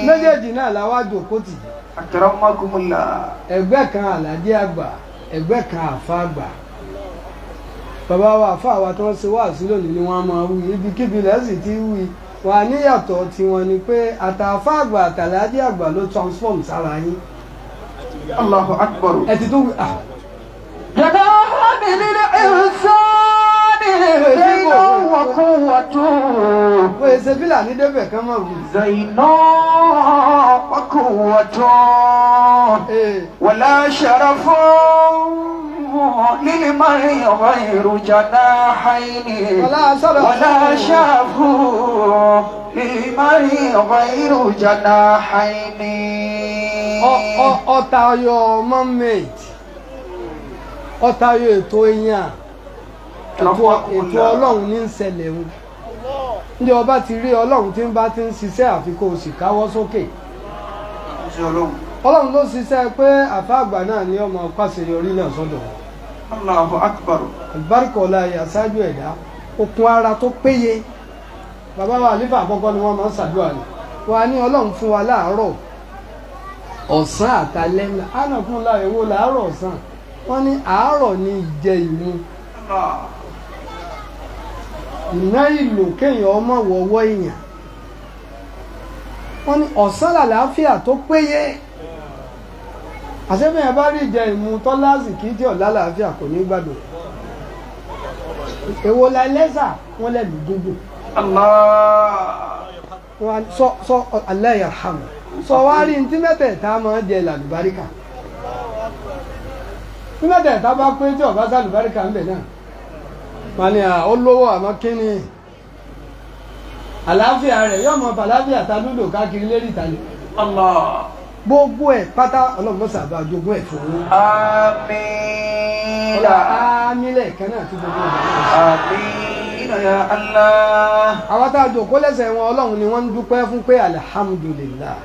Méjèèjì náà la wá jókòó tì. Akramakumullah. Ẹgbẹ́ kan àlàdé àgbà, ẹgbẹ́ kan àfa àgbà. Bàbá wa àfa wa tí wọ́n ṣe wáàsí lónìí ni wọ́n máa wí ibikíbi lẹ́sìn tí wí. Wà níyàtọ̀ tiwọn ni pé àtàfà àgbà àtàlájì àgbà ló transform sára yín. Allahu akbar. Ẹ ti tún wí. جناحان للإنسان زين وقوة. Wọ́n ṣe fílàní débẹ̀ kán mọ̀ wí. زين وقوة ولا شرف للمرء غير جناحين. ولا شرف للمرء غير جناحين. Ọ̀tayọ̀ mọ́mẹ́ẹ̀tì, ọ̀tayọ̀ ètò èèyàn, ètò Ọlọ́run ní ń ṣẹlẹ̀ ń. Ndé ọba ti rí Ọlọ́run tí ń bá ti ń ṣiṣẹ́ àfikún òsì káwọ́ sókè. Ọlọ́run ló ṣiṣẹ́ pé àfa àgbà náà ní ọmọ pàṣẹyọrí náà sọ́dọ̀. Allahu akbar. Àlùbáríkà ọ̀la ìyàsájú ẹ̀dá, okun ara tó péye. Bàbá wa àlífà àkọ́kọ́ ni wọ́n máa ń ṣàdúrà ni. Wọ́n á ní Ọlọ́run fún wa láàárọ̀ ọ̀sán àtàlẹ́ ńlá. Á nà fún la èwo làárọ̀ ọ̀sán. Wọ́n ní àárọ̀ ni ìjẹ ìmu. Ìná ìlò kéèyàn ọmọ wọ̀wọ́ èèyàn. Wọ́n ní ọ̀sán làlàáfíà tó péye. Àṣẹ́fẹ̀yàn bá rí ìjẹ ìmu tọ́lásì kí tí ọ̀la làáfíà kò ní gbádùn. Èwo la lẹ́sà wọ́n lẹ́nu gbogbo. Sọ sọ Allah yarhamu. Sọ wá rí ní tí mẹ́tẹ̀ẹ̀ta máa jẹ làlùbáríkà. Tí mẹ́tẹ̀ẹ̀ta bá pé tí ọ̀bá sàlùbáríkà ń bẹ̀ náà. Wọ́n ní ó lówó àmọ́ kí ni àlàáfíà rẹ̀ yóò mọ fàlàáfíà ta lúdò káàkiri lérí ìtàlẹ̀. Gbogbo ẹ̀ pátá Ọlọ́run sábà jogún ẹ̀ fún un. Àmín. Àmín lẹ́ẹ̀kan náà tí gbogbo ẹ̀. Àmín ya Allah. Àwọn tá a jòkó lẹ́sẹ̀ wọn Ọlọ́run ni wọ́n ń dúpẹ́ fún pé alhamdulillah.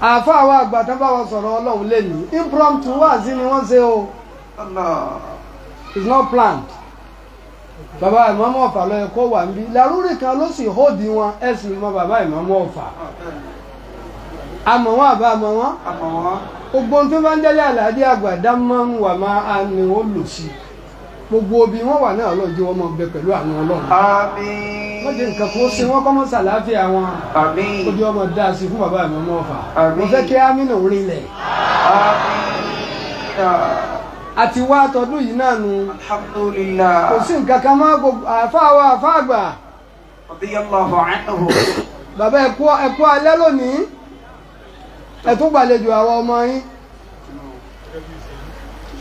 Àfa àwọn àgbà tán bá wa sọ̀rọ̀ Ọlọ́run lẹ́nu impromptu wáàsí ni wọ́n ṣe o. It's not planned. Bàbá ìmáàmù Ọ̀fà ló yẹ kó wà níbí. Làrúurì kan ló sì hóòdì wọn ẹ sì mọ bàbá ìmáàmù Ọ̀fà. Àmọ́ wọn àbá àmọ́ wọn. Gbogbo ohun tó bá ń délé àlàájì àgbà dámọ́ ń wà máa ní ó lò sí. Gbogbo obì wọn wà náà lọ́jọ́ wọn máa bẹ pẹ̀lú àwọn Ọlọ́run. Àmín. Wọ́n jẹ́ nǹkan kó ṣe wọ́n kọ́ mọ́ sàláfíà wọn. Àmín. Ojú ọmọ dá sí fún bàbá ìmáàmù Ọ̀fà. Àmín. Mo fẹ́ kí Amínà orin lẹ̀. Àmín. Àti wá tọdún yìí náà nu. Alhamdulillah. Kò sí nǹkan kan mọ́ gbogbo àfa wa àfa àgbà. Radiyallahu anhu. Bàbá ẹ̀kú alẹ́ lónìí. Ẹ tún gbàlejò àwọn ọmọ yín.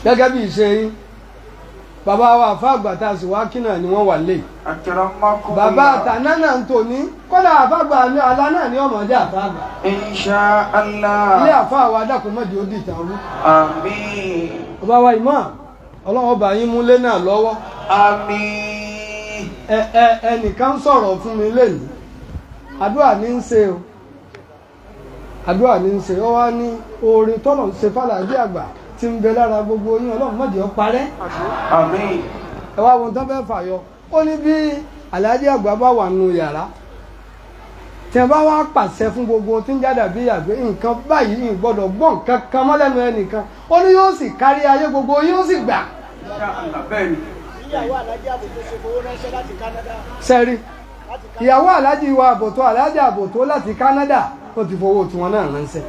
Gẹ́gẹ́ bí ìṣe yín. Bàbá wa àfa àgbà tá a sì wá kí náà ni wọ́n wà lé. Bàbá àtàná náà ń tòní. Kódà àfa àgbà alá náà ni ọmọdé àfa àgbà. Insha Allah. Ilé àfa wa dákun mọ́jì ó dìtàn rú. Àmín. Bàbá wa ìmọ̀ Ọlọ́run ọba yín múlé náà lọ́wọ́. Àmín. Ẹnìkan sọ̀rọ̀ fún mi lẹ́yìn. Àdúrà ní ń ṣe o. Àdúrà ní ń ṣe. Ó wá ní oore tọ́lọ̀ ń ṣe fàlàjì àgbà tí ń bẹ lára gbogbo yín Ọlọ́run má jẹ́ ó parẹ́. Àmín. Ẹ wá wọn tán fẹ́ fàyọ. Ó ní bí Àlàájì àgbà bá wà nù yàrá. Tí ẹ bá wá pàṣẹ fún gbogbo tí ń jáde àbí yàgbé nǹkan báyìí ń gbọ́dọ̀ gbọ́ nǹkan kan mọ́ lẹ́nu ẹnìkan. Ó ní yóò sì kárí ayé gbogbo yóò sì gbà. Ìyàwó Àlàájì Àbòtó ṣe fowó ránṣẹ́ láti Canada. Sẹ́rí ìyàwó Àlàájì wa Àbòtó Àlàájì Àbòtó láti Canada ó ti fowó tiwọn náà ránṣẹ́.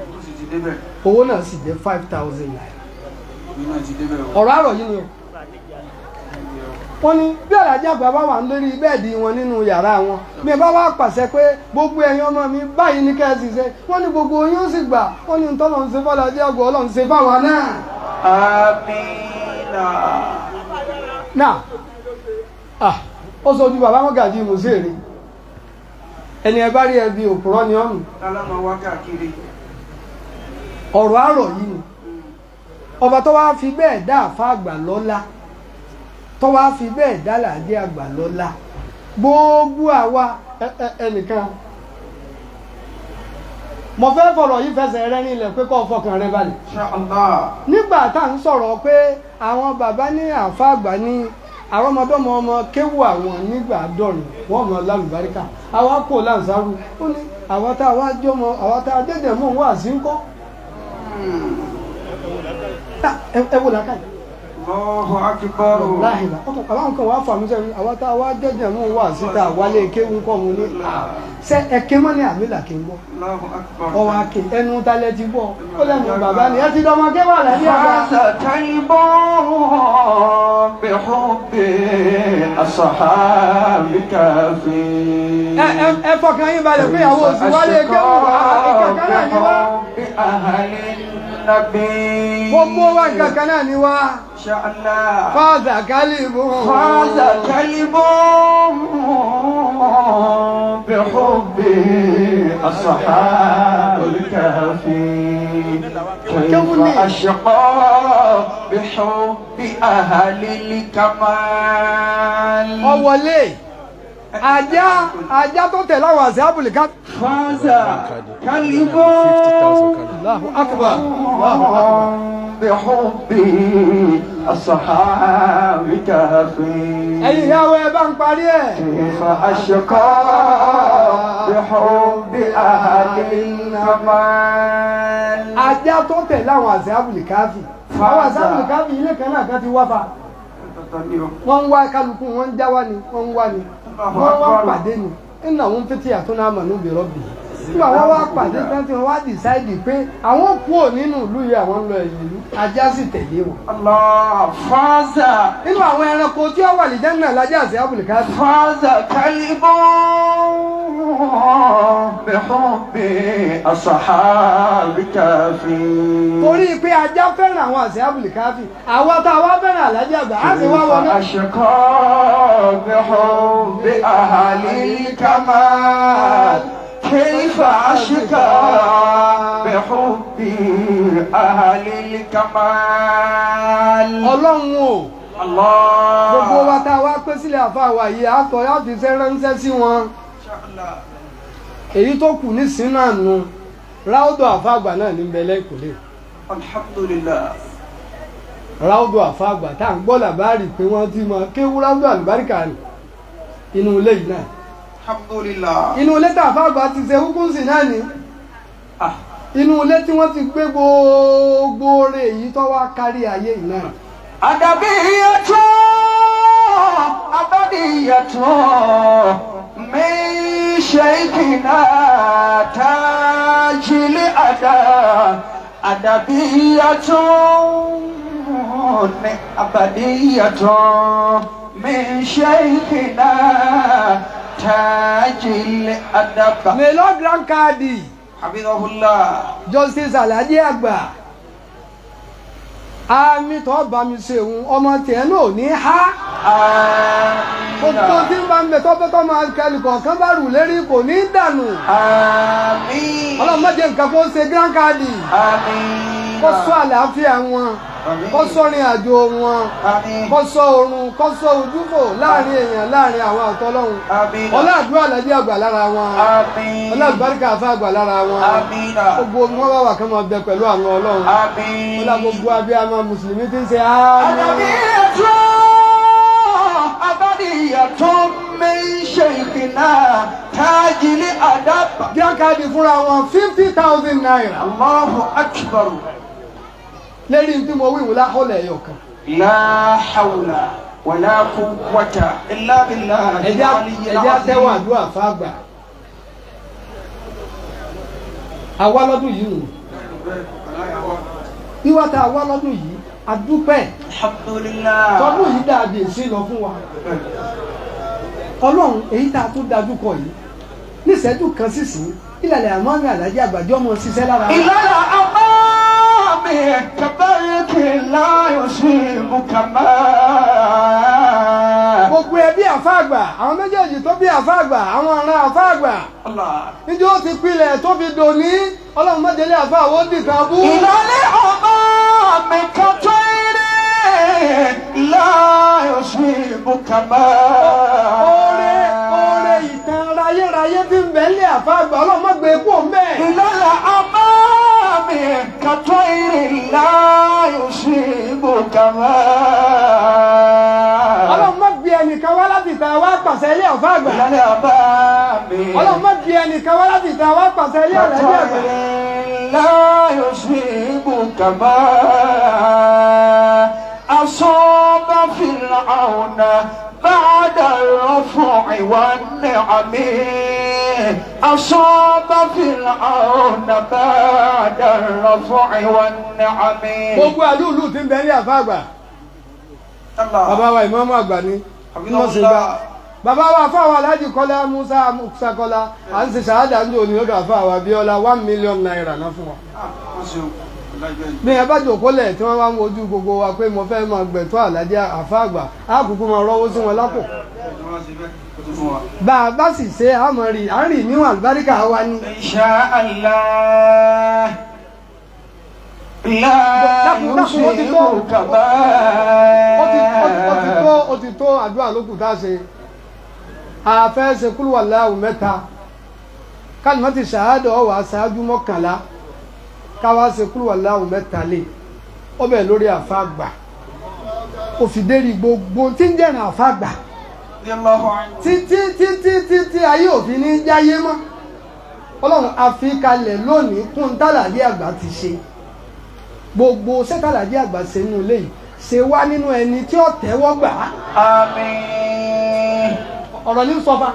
Owó náà sì jẹ́ 5,000 naira. Ọ̀rọ̀ àrọ̀ yìí ni o. Wọ́n ní bí Àlàájì Àgbà bá wà lórí bẹ́ẹ̀dì wọn nínú yàrá wọn, bí ẹ bá wá pàṣẹ pé gbogbo ẹ̀yin ọmọ mi báyìí ní kẹ́ẹ̀sì ṣe, wọ́n ní gbogbo yín ó sì gbà. Wọ́n ní tọ́lọ̀ ń ṣe f'Àlàájì Àgbà, Ọlọ́run ṣe fáwa náà. Amina. Náà ó sọ ojú bàbá Mọ́gàjí Mùsèré, ẹni ẹ bá rí ẹbí òpùrọ́ ni ọ̀nù. Ọ̀rọ̀ àrọ̀ yìí ni ọba tó wá fi bẹ́ẹ̀ dá àfa àgbà lọ́lá, tó wá fi bẹ́ẹ̀ dá Àlàájì Àgbà lọ́lá. Gbogbo àwa ẹnìkan mo fẹ́ fọ̀rọ̀ yìí fẹsẹ̀ rẹ nílẹ̀ pé kó fọkàn rẹ balẹ̀. Nígbà tá à ń sọ̀rọ̀ pé àwọn bàbá ní àfa àgbà ní àwọn ọmọdọ́mọ ọmọ kéwù àwọn nígbà dọ̀rùn wọ́n mọ lálùbáríkà, àwa kò láǹsárù. Ó ní àwa tá a wá jọmọ, àwa tá a dẹ́dẹ̀ mọ̀ wá sí ń kọ́. Ẹ wò lákàyè. Allahu akbar. Láhìlá ọkọ̀ àwọn kan wá fà mí sẹ́yìn, àwa tá a wá jẹ́jẹ̀ mú wá síta wálé kéwù kọ́ mu ní. Ṣé ẹ̀kẹ́ mọ́ ní àmì làkè ń gbọ́? Ọwọ́ àkè ẹnu talẹ̀ ti gbọ́, ó lẹ́nu bàbá ni ẹ ti dọ́mọ kéwà lẹ́ni àgbà. Ẹ fọkàn yín balẹ̀ pé ìyàwó òsì wálé kéwù ìkàkà náà ni wá. Gbogbo wa nǹkan náà ni wá. Fáàzà kálíbù. Fáàzà kálíbù bihubbi ashabil kahfi. Kayfa ashqa bihubbi ahlil kamal. Ọ̀wọ́lé ajá ajá tó tẹ̀lé àwọn àṣẹ àbùlíká. Fáàzà kálíbù. Allahu akbar. Allahu akbar. Bihubbi ashabil kahfi. Ẹ̀yin ìyàwó ẹ bá ń parí ẹ̀. Kayfa ashqa bihubbi ahlil kamal. Ajá tó tẹ̀lé àwọn àṣẹ àbùlíkáfì. Àwọn àṣẹ àbùlíkáfì ilé kan náà kan ti wá fa. Wọ́n ń wá kálukú, wọ́n ń já wá ni, wọ́n ń wá ni, wọ́n wá pàdé ni. Nínú àwọn fẹ́tí àtúná àmàlú bẹ̀rọ̀ bì. Nígbà wọ́n wá pàdé tán tí wọ́n wá dìsáìdì pé àwọn kúrò nínú ìlú yìí, àwọn ń lọ ẹ̀yìn ìlú, ajá sì tẹ̀lé wọn. Allah fáza. Nínú àwọn ẹranko tí ó wà lè jẹ́ náà lájá àti abùlùkà. Fáza kálíbù bihubbi ashabil kahfi. Torí pé ajá fẹ́ràn àwọn àṣẹ abùlùkà fi, àwọn tá a wá fẹ́ràn Àlàájì Àgbà á sì wá wọná. Ashqa bihubbi ahlil kamal. Kayfa ashqa bihubbi ahlil kamal. Ọlọ́run o. Gbogbo wa tá a wá pé sílẹ̀ àfa wa yìí, àtọ̀ yá fi ṣe ránṣẹ́ sí wọn. Èyí tó kù ní sínú àánú ráúdọ̀ àfa àgbà náà ní bẹ̀lẹ́ ìkòlè. Alhamdulillah. Ráúdọ̀ àfa àgbà tá à ń gbọ́ làbárì pé wọ́n ti mọ kéwú ráúdọ̀ àlùbáríkà ni inú ilé yìí náà. Alhamdulillah. Inú ilé tá àfa àgbà ti ṣe hukunsì náà ni. Inú ilé tí wọ́n ti gbé gbogbo rẹ̀ èyí tó wá kárí ayé yìí náà. Adabiyatu abadiyatu min shaykhina tajil ada. Adabiyatu abadiyatu min shaykhina tajil adab. Mélòó grand cadi. Hafidhahullah. Justice Alhaji Àgbà. Àmì tó bá mi ṣe òun ọmọ tiẹ̀ náà ní há. Gbogbo tí ń bá ń bẹ tọ́pẹ́tọ́ máa kẹlù kọ̀ọ̀kan bá rù lérí kò ní dànù. Àmín. Ọlọ́run má jẹ́ nǹkan kó ṣe grand cadi. Àmín. Kó ṣọ́ àlàáfíà wọn. Kó ṣọ́ rìn àjò wọn. Kó ṣọ́ oorun, kó ṣọ́ ojúfò láàrin èèyàn láàrin àwọn àtọ́lọ́hun. Ọlọ́àdúrà Àlàájì Àgbà lára wọn. Ọlọ́àbáríkà àfa àgbà lára wọn. Gbogbo wọn bá wà kán máa bẹ pẹ̀lú àwọn Ọlọ́run. Ọlá gbogbo abiyamọ mùsùlùmí tí ń ṣe àmín. Abadiyatu min shaykhina tajil adab. Grand cadi fúnra wọn 50,000 naira. Allahu akbar. Lérí tí mo wí wùlá hólẹ̀ ẹ̀yọ̀ kan. La hawla wala quwwata illa billahi. Ẹ̀jẹ̀ àtẹ̀wọ̀n àdúrà fáàgbà. Àwa lọ́dún yìí nù. Wíwá tá a wá lọ́dún yìí, a dúpẹ́. Alhamdulillah. Tọdún yìí dàbí èsì lọ fún wa. Ọlọ́run èyí tá a tún dájú kọ yìí níṣẹ́jú kan sísìn ìlàlẹ̀ àmọ́ mi àlàjì àgbàjọ́ mọ ṣiṣẹ́ lára. Ìlàlẹ̀ àmọ́ mi kàbáyé láyọ̀ sí ibùkàmá. Gbogbo ẹbí àfáàgbà, àwọn méjèèjì tó bí àfáàgbà, àwọn ọ̀ràn àfáàgbà. Níjọ́ ó ti pilẹ̀ tó fi dòní, Ọlọ́run mọ́jẹ́lé àfáà ó dìkan bú. Ìlàlẹ̀ àmọ́ mi kàbáyé láyọ̀ sí ibùkàmá. Oore oore ìtàn rayérayé tí ń bẹ nílé àfáàgbà, Ọlọ́run má gbé kú òun bẹ́ẹ̀. Ìlàlẹ̀ àmọ́ mi kàbáyé láyọ̀ sí ibùkàmá. Ọlọ́run má gbé ẹnìkan wá láti ìta wá pàṣẹ ilé àfáàgbà. Ìlàlẹ̀ àmọ́ mi. Ọlọ́run má gbé ẹnìkan wá láti ìta wá pàṣẹ ilé àlàjì àgbà. لا يصيبك ما أصاب فرعون بعد الرفع والنعم أصاب فرعون بعد الرفع والنعم. Gbogbo àlúùlù tí ń bẹ ní àfáàgbà. Bàbá wa ìmáàmù àgbà ni wọ́n sì gbà. Bàbá wa fáwọn Alhaji Kọ́lá Musa Musa Kọ́lá à ń ṣe ṣàhádà ń jò ní ọ̀dọ̀ àfáà Abíọ́lá 1 million naira náà fún wa. Bí ẹ bá jòkó lẹ̀ tí wọ́n bá ń wojú gbogbo wa pé mo fẹ́ máa gbẹ̀tọ́ Alhaji àfáàgbà á kúkú máa rọ́wọ́ sí wọn lápò. Bá a bá sì ṣe àmọ́ rí à ń rì níwọ̀n àlùbáríkà wa ni. Insha Allah. La yusibuka ma. Ó ti tó àdúrà lókùn tá a ṣe. A fẹ́ ṣe kúlúwàláhù 3 kálímọ́tì ṣàhádọ̀ ọ̀wà ṣáájú 11 káwá ṣe kúlúwàláhù 3 lé ọbẹ̀ lórí àfáàgbà òfìdérí gbogbo tí ń jẹ̀rìn àfáàgbà títí títí títí ayé òfin ní jáyé mọ́. Ọlọ́run àfikalẹ̀ lónìí kún tàlàdé àgbà ti ṣe gbogbo sẹ́tàlàdé àgbà ṣe nínú ilé yìí ṣe wá nínú ẹni tí ó tẹ́wọ́ gbà á. Àmín. Ọ̀rọ̀ ní sọfa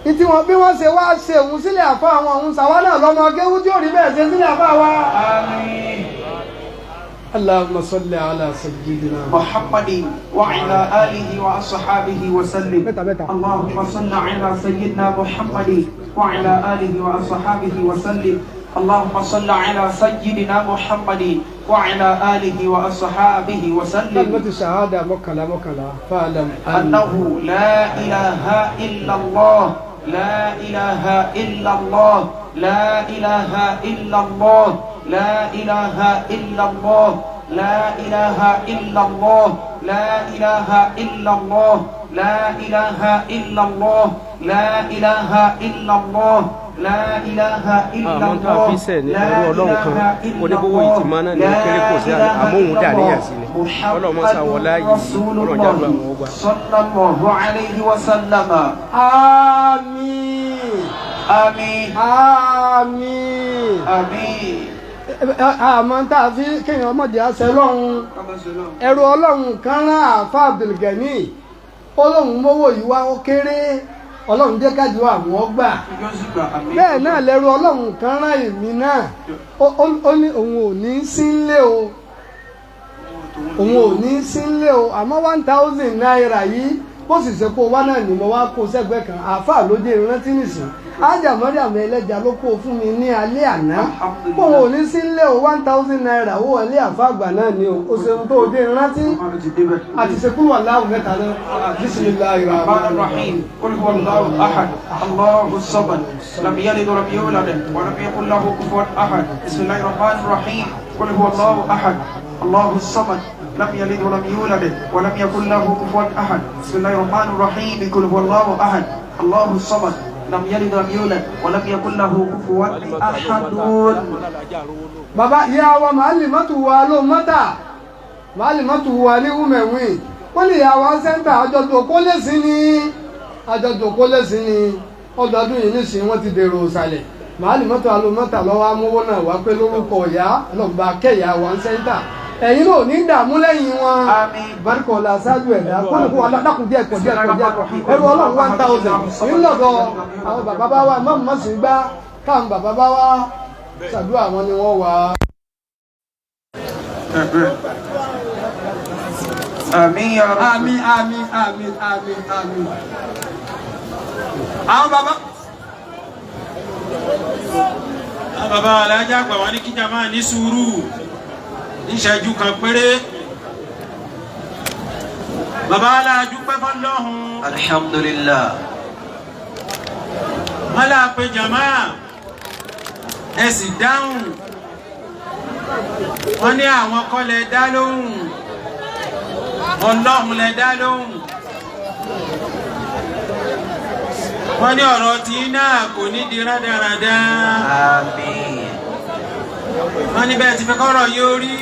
ìtí wọn bí wọ́n ṣe wá ṣe òun sílẹ̀ àfa àwọn òun ṣàwa náà lọ́mọ géwú tí ò rí bẹ́ẹ̀ ṣe sílẹ̀ àfa wa. Àmín. Allahumma salli ala sayyidina Muhammadin wa ala alihi wa ashabihi wa sallim. Mẹ́ta mẹ́ta. Allahumma salli ala sayyidina Muhammadin wa ala alihi wa ashabihi wa sallim. Allahumma salli ala sayyidina Muhammadin wa ala alihi wa ashabihi wa sallim. Kalimatu shahada 11 11 fa'lam annahu la ilaha illa Allah la ilaha illa Allah la ilaha illa Allah la ilaha illa Allah la ilaha illa Allah la ilaha illa Allah la ilaha illa Allah la ilaha illa Allah la ilaha illa Àmọ́ tá a Allah fi sẹ̀ ní ẹrú Ọlọ́run kan oníbówó yìí ti máa náà ní kéré kò sí àmóhùn dàníyàn sí ni Ọlọ́run mọ́sá wọlá yìí Ọlọ́run jáde àwọn ọgbà. Sallallahu alayhi wa sallama. Àmín. Àmín. Àmín. Àmín. Àmọ́ tá a fi kéèyàn ọmọdé àṣẹ lọ́hùn ẹrú Ọlọ́run kan rán àáfà Abdulgani Ọlọ́run mówó yìí wá ó kéré Ọlọ́run jẹ́ kájú àwọn ọgbà bẹ́ẹ̀ náà lẹ́rú Ọlọ́run kan rán èmi náà ó ní òun ò ní sí nílé o òun ò ní sí nílé o àmọ́ 1000 naira yìí bó sì ṣe kó wá náà ni mo wá kó sẹ́gbẹ́ kan àáfà ló dé rántí nìsín ájàmọ́rí àmọ́ ẹlẹ́ja ló kó fún mi ní alẹ́ àná òun ò ní sí nílé o 1000 naira owó ẹlẹ́ àáfà àgbà náà ni o ó ṣeun tó dé rántí àti ṣekúrú aláwọ̀ mẹ́ta náà bismillahir rahmanir rahim qul huwallahu ahad Allahu samad lam yalid wa lam yulad wa lam yakul lahu kufuwan ahad bismillahir rahmanir rahim qul huwallahu ahad Allahu samad lam yalid wa lam yulad wa lam yakul lahu kufuwan ahad bismillahir rahmanir rahim qul huwallahu ahad Allahu samad lam yalid wa lam yulad wa lam yakul lahu kufuwan ahad. Bàbá ìyá wa màálì mọ́tò wa ló mọ́tà màálì mọ́tò wa ní wúmẹ̀wìn wọ́n lè yà wá sẹ́ńtà àjọjò kó lè sí ni àjọjò kó lè sí ni ọdọọdún yìí nísìnyí wọ́n ti dèrò ìsàlẹ̀ màálì mọ́tò alómọ́tà lọ́wọ́ amówó náà wá pé lórúkọ ìyá lọ́gbà kẹyà wá sẹ́ńtà ẹ̀yin náà ní dààmú lẹ́yìn wọn barikọ̀ la ṣáájú ẹ̀dá kọ́nùkú alákùn díẹ̀ kọ̀ díẹ̀ kọ̀ díẹ̀ ẹrú Ọlọ́run 1000 ńlọ́dọ̀ àwọn bàbá bá wa mọ̀mọ́ mọ̀ sí gbá káwọn bàbá bá wa ṣàdúrà wọn ni wọ́n wà. Àmín ya Rabbi. Àmín àmín àmín àmín àmín. Àwọn bàbá. Àwọn bàbá alájà àgbà wọn ní kíjà máa ní sùúrù níṣẹ́jú kan péré. Bàbá aláàjú pẹ́ fọlọ́hún. Alhamdulillah. Wọ́n là pé jàmá ẹ sì dáhùn. Wọ́n ní àwọn kọ́ lẹ dá lóhùn. Ọlọ́hun lẹ dá lóhùn. Wọ́n ní ọ̀rọ̀ tí náà kò ní di rádaràda. Àmín. Wọ́n ní bẹ́ẹ̀ ti fẹ́ kọ́rọ̀ yóò rí.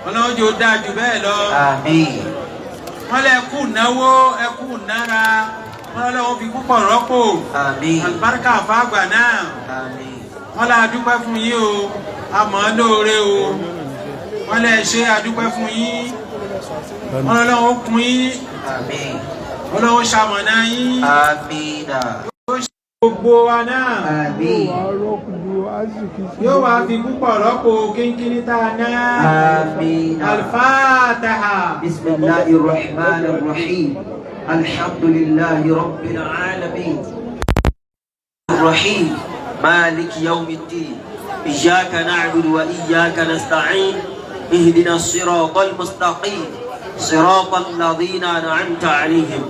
Ọlọ́run jò dáa jù bẹ́ẹ̀ lọ. Àmín. Wọ́n lẹ kú náwó ẹ kú nára. Wọ́n lọ́wọ́ fi púpọ̀ rọ́pò. Àmín. Àlùbáríkà fáàgbà náà. Àmín. Wọ́n lọ adúpẹ́ fún yín o. A mọ̀ ọ́ lóore o. Wọ́n lẹ ṣe adúpẹ́ fún yín. Wọ́n lọ́wọ́ kún yín. Àmín. Wọ́n lọ́wọ́ ṣamọ̀nà yín. Àmín. Gbogbo wa náà. Àmín. Yóò wá fi púpọ̀ rọ́pò kínkínní tá a ná. Àmín. Al-Fatiha. Bismillahir Rahmanir Rahim. Alhamdulillahi Rabbil Alamin. Rahim. Maliki Yawmiddin. Iyyaka na'budu wa iyyaka nasta'in. Ihdina as-siratal mustaqim. Siratal ladhina an'amta 'alayhim.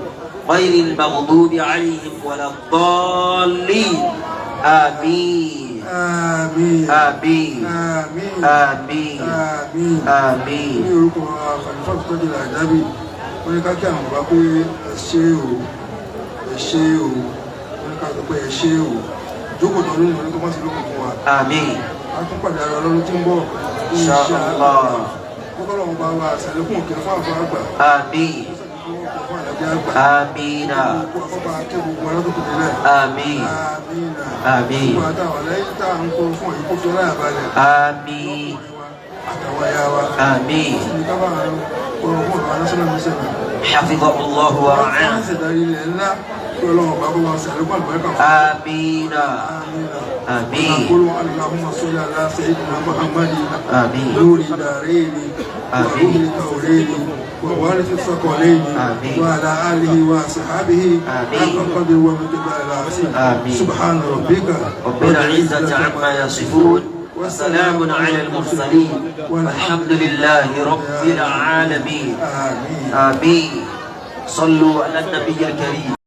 Ghayril maghdubi 'alayhim waladdallin. Àmín. Àmín. Àmín. Àmín. Àmín. Àmín. Àmín. Ní orúkọ Khalifa tó di Làdábì, wọ́n ní ká kí àwọn bàbá pé ẹ ṣé o, ẹ ṣé o, wọ́n ní ká sọ pé ẹ ṣé o. Jókòó tó lónìí, wọ́n ní kó má sí lókun fún wa. Àmín. A tún pàdé ara lọ́dún tí ń bọ̀. Insha Allah. Kókó lọ́wọ́ bá wa àṣàlékún òkè fún àbọ̀ àgbà. Àmín. Àmín. Àmín. Àmín. Àmín. Àmín. حفظه الله ورعاه. آمين. آمين. اللهم صل على سيدنا محمد آمين. نور الدارين آمين. وأم ووارث الثقلين وعلى آله وصحبه حق قدر ومقدار العظيم. سبحان ربك رب العزة عما يصفون وسلام على المرسلين والحمد لله رب العالمين. آمين. صلوا على النبي الكريم.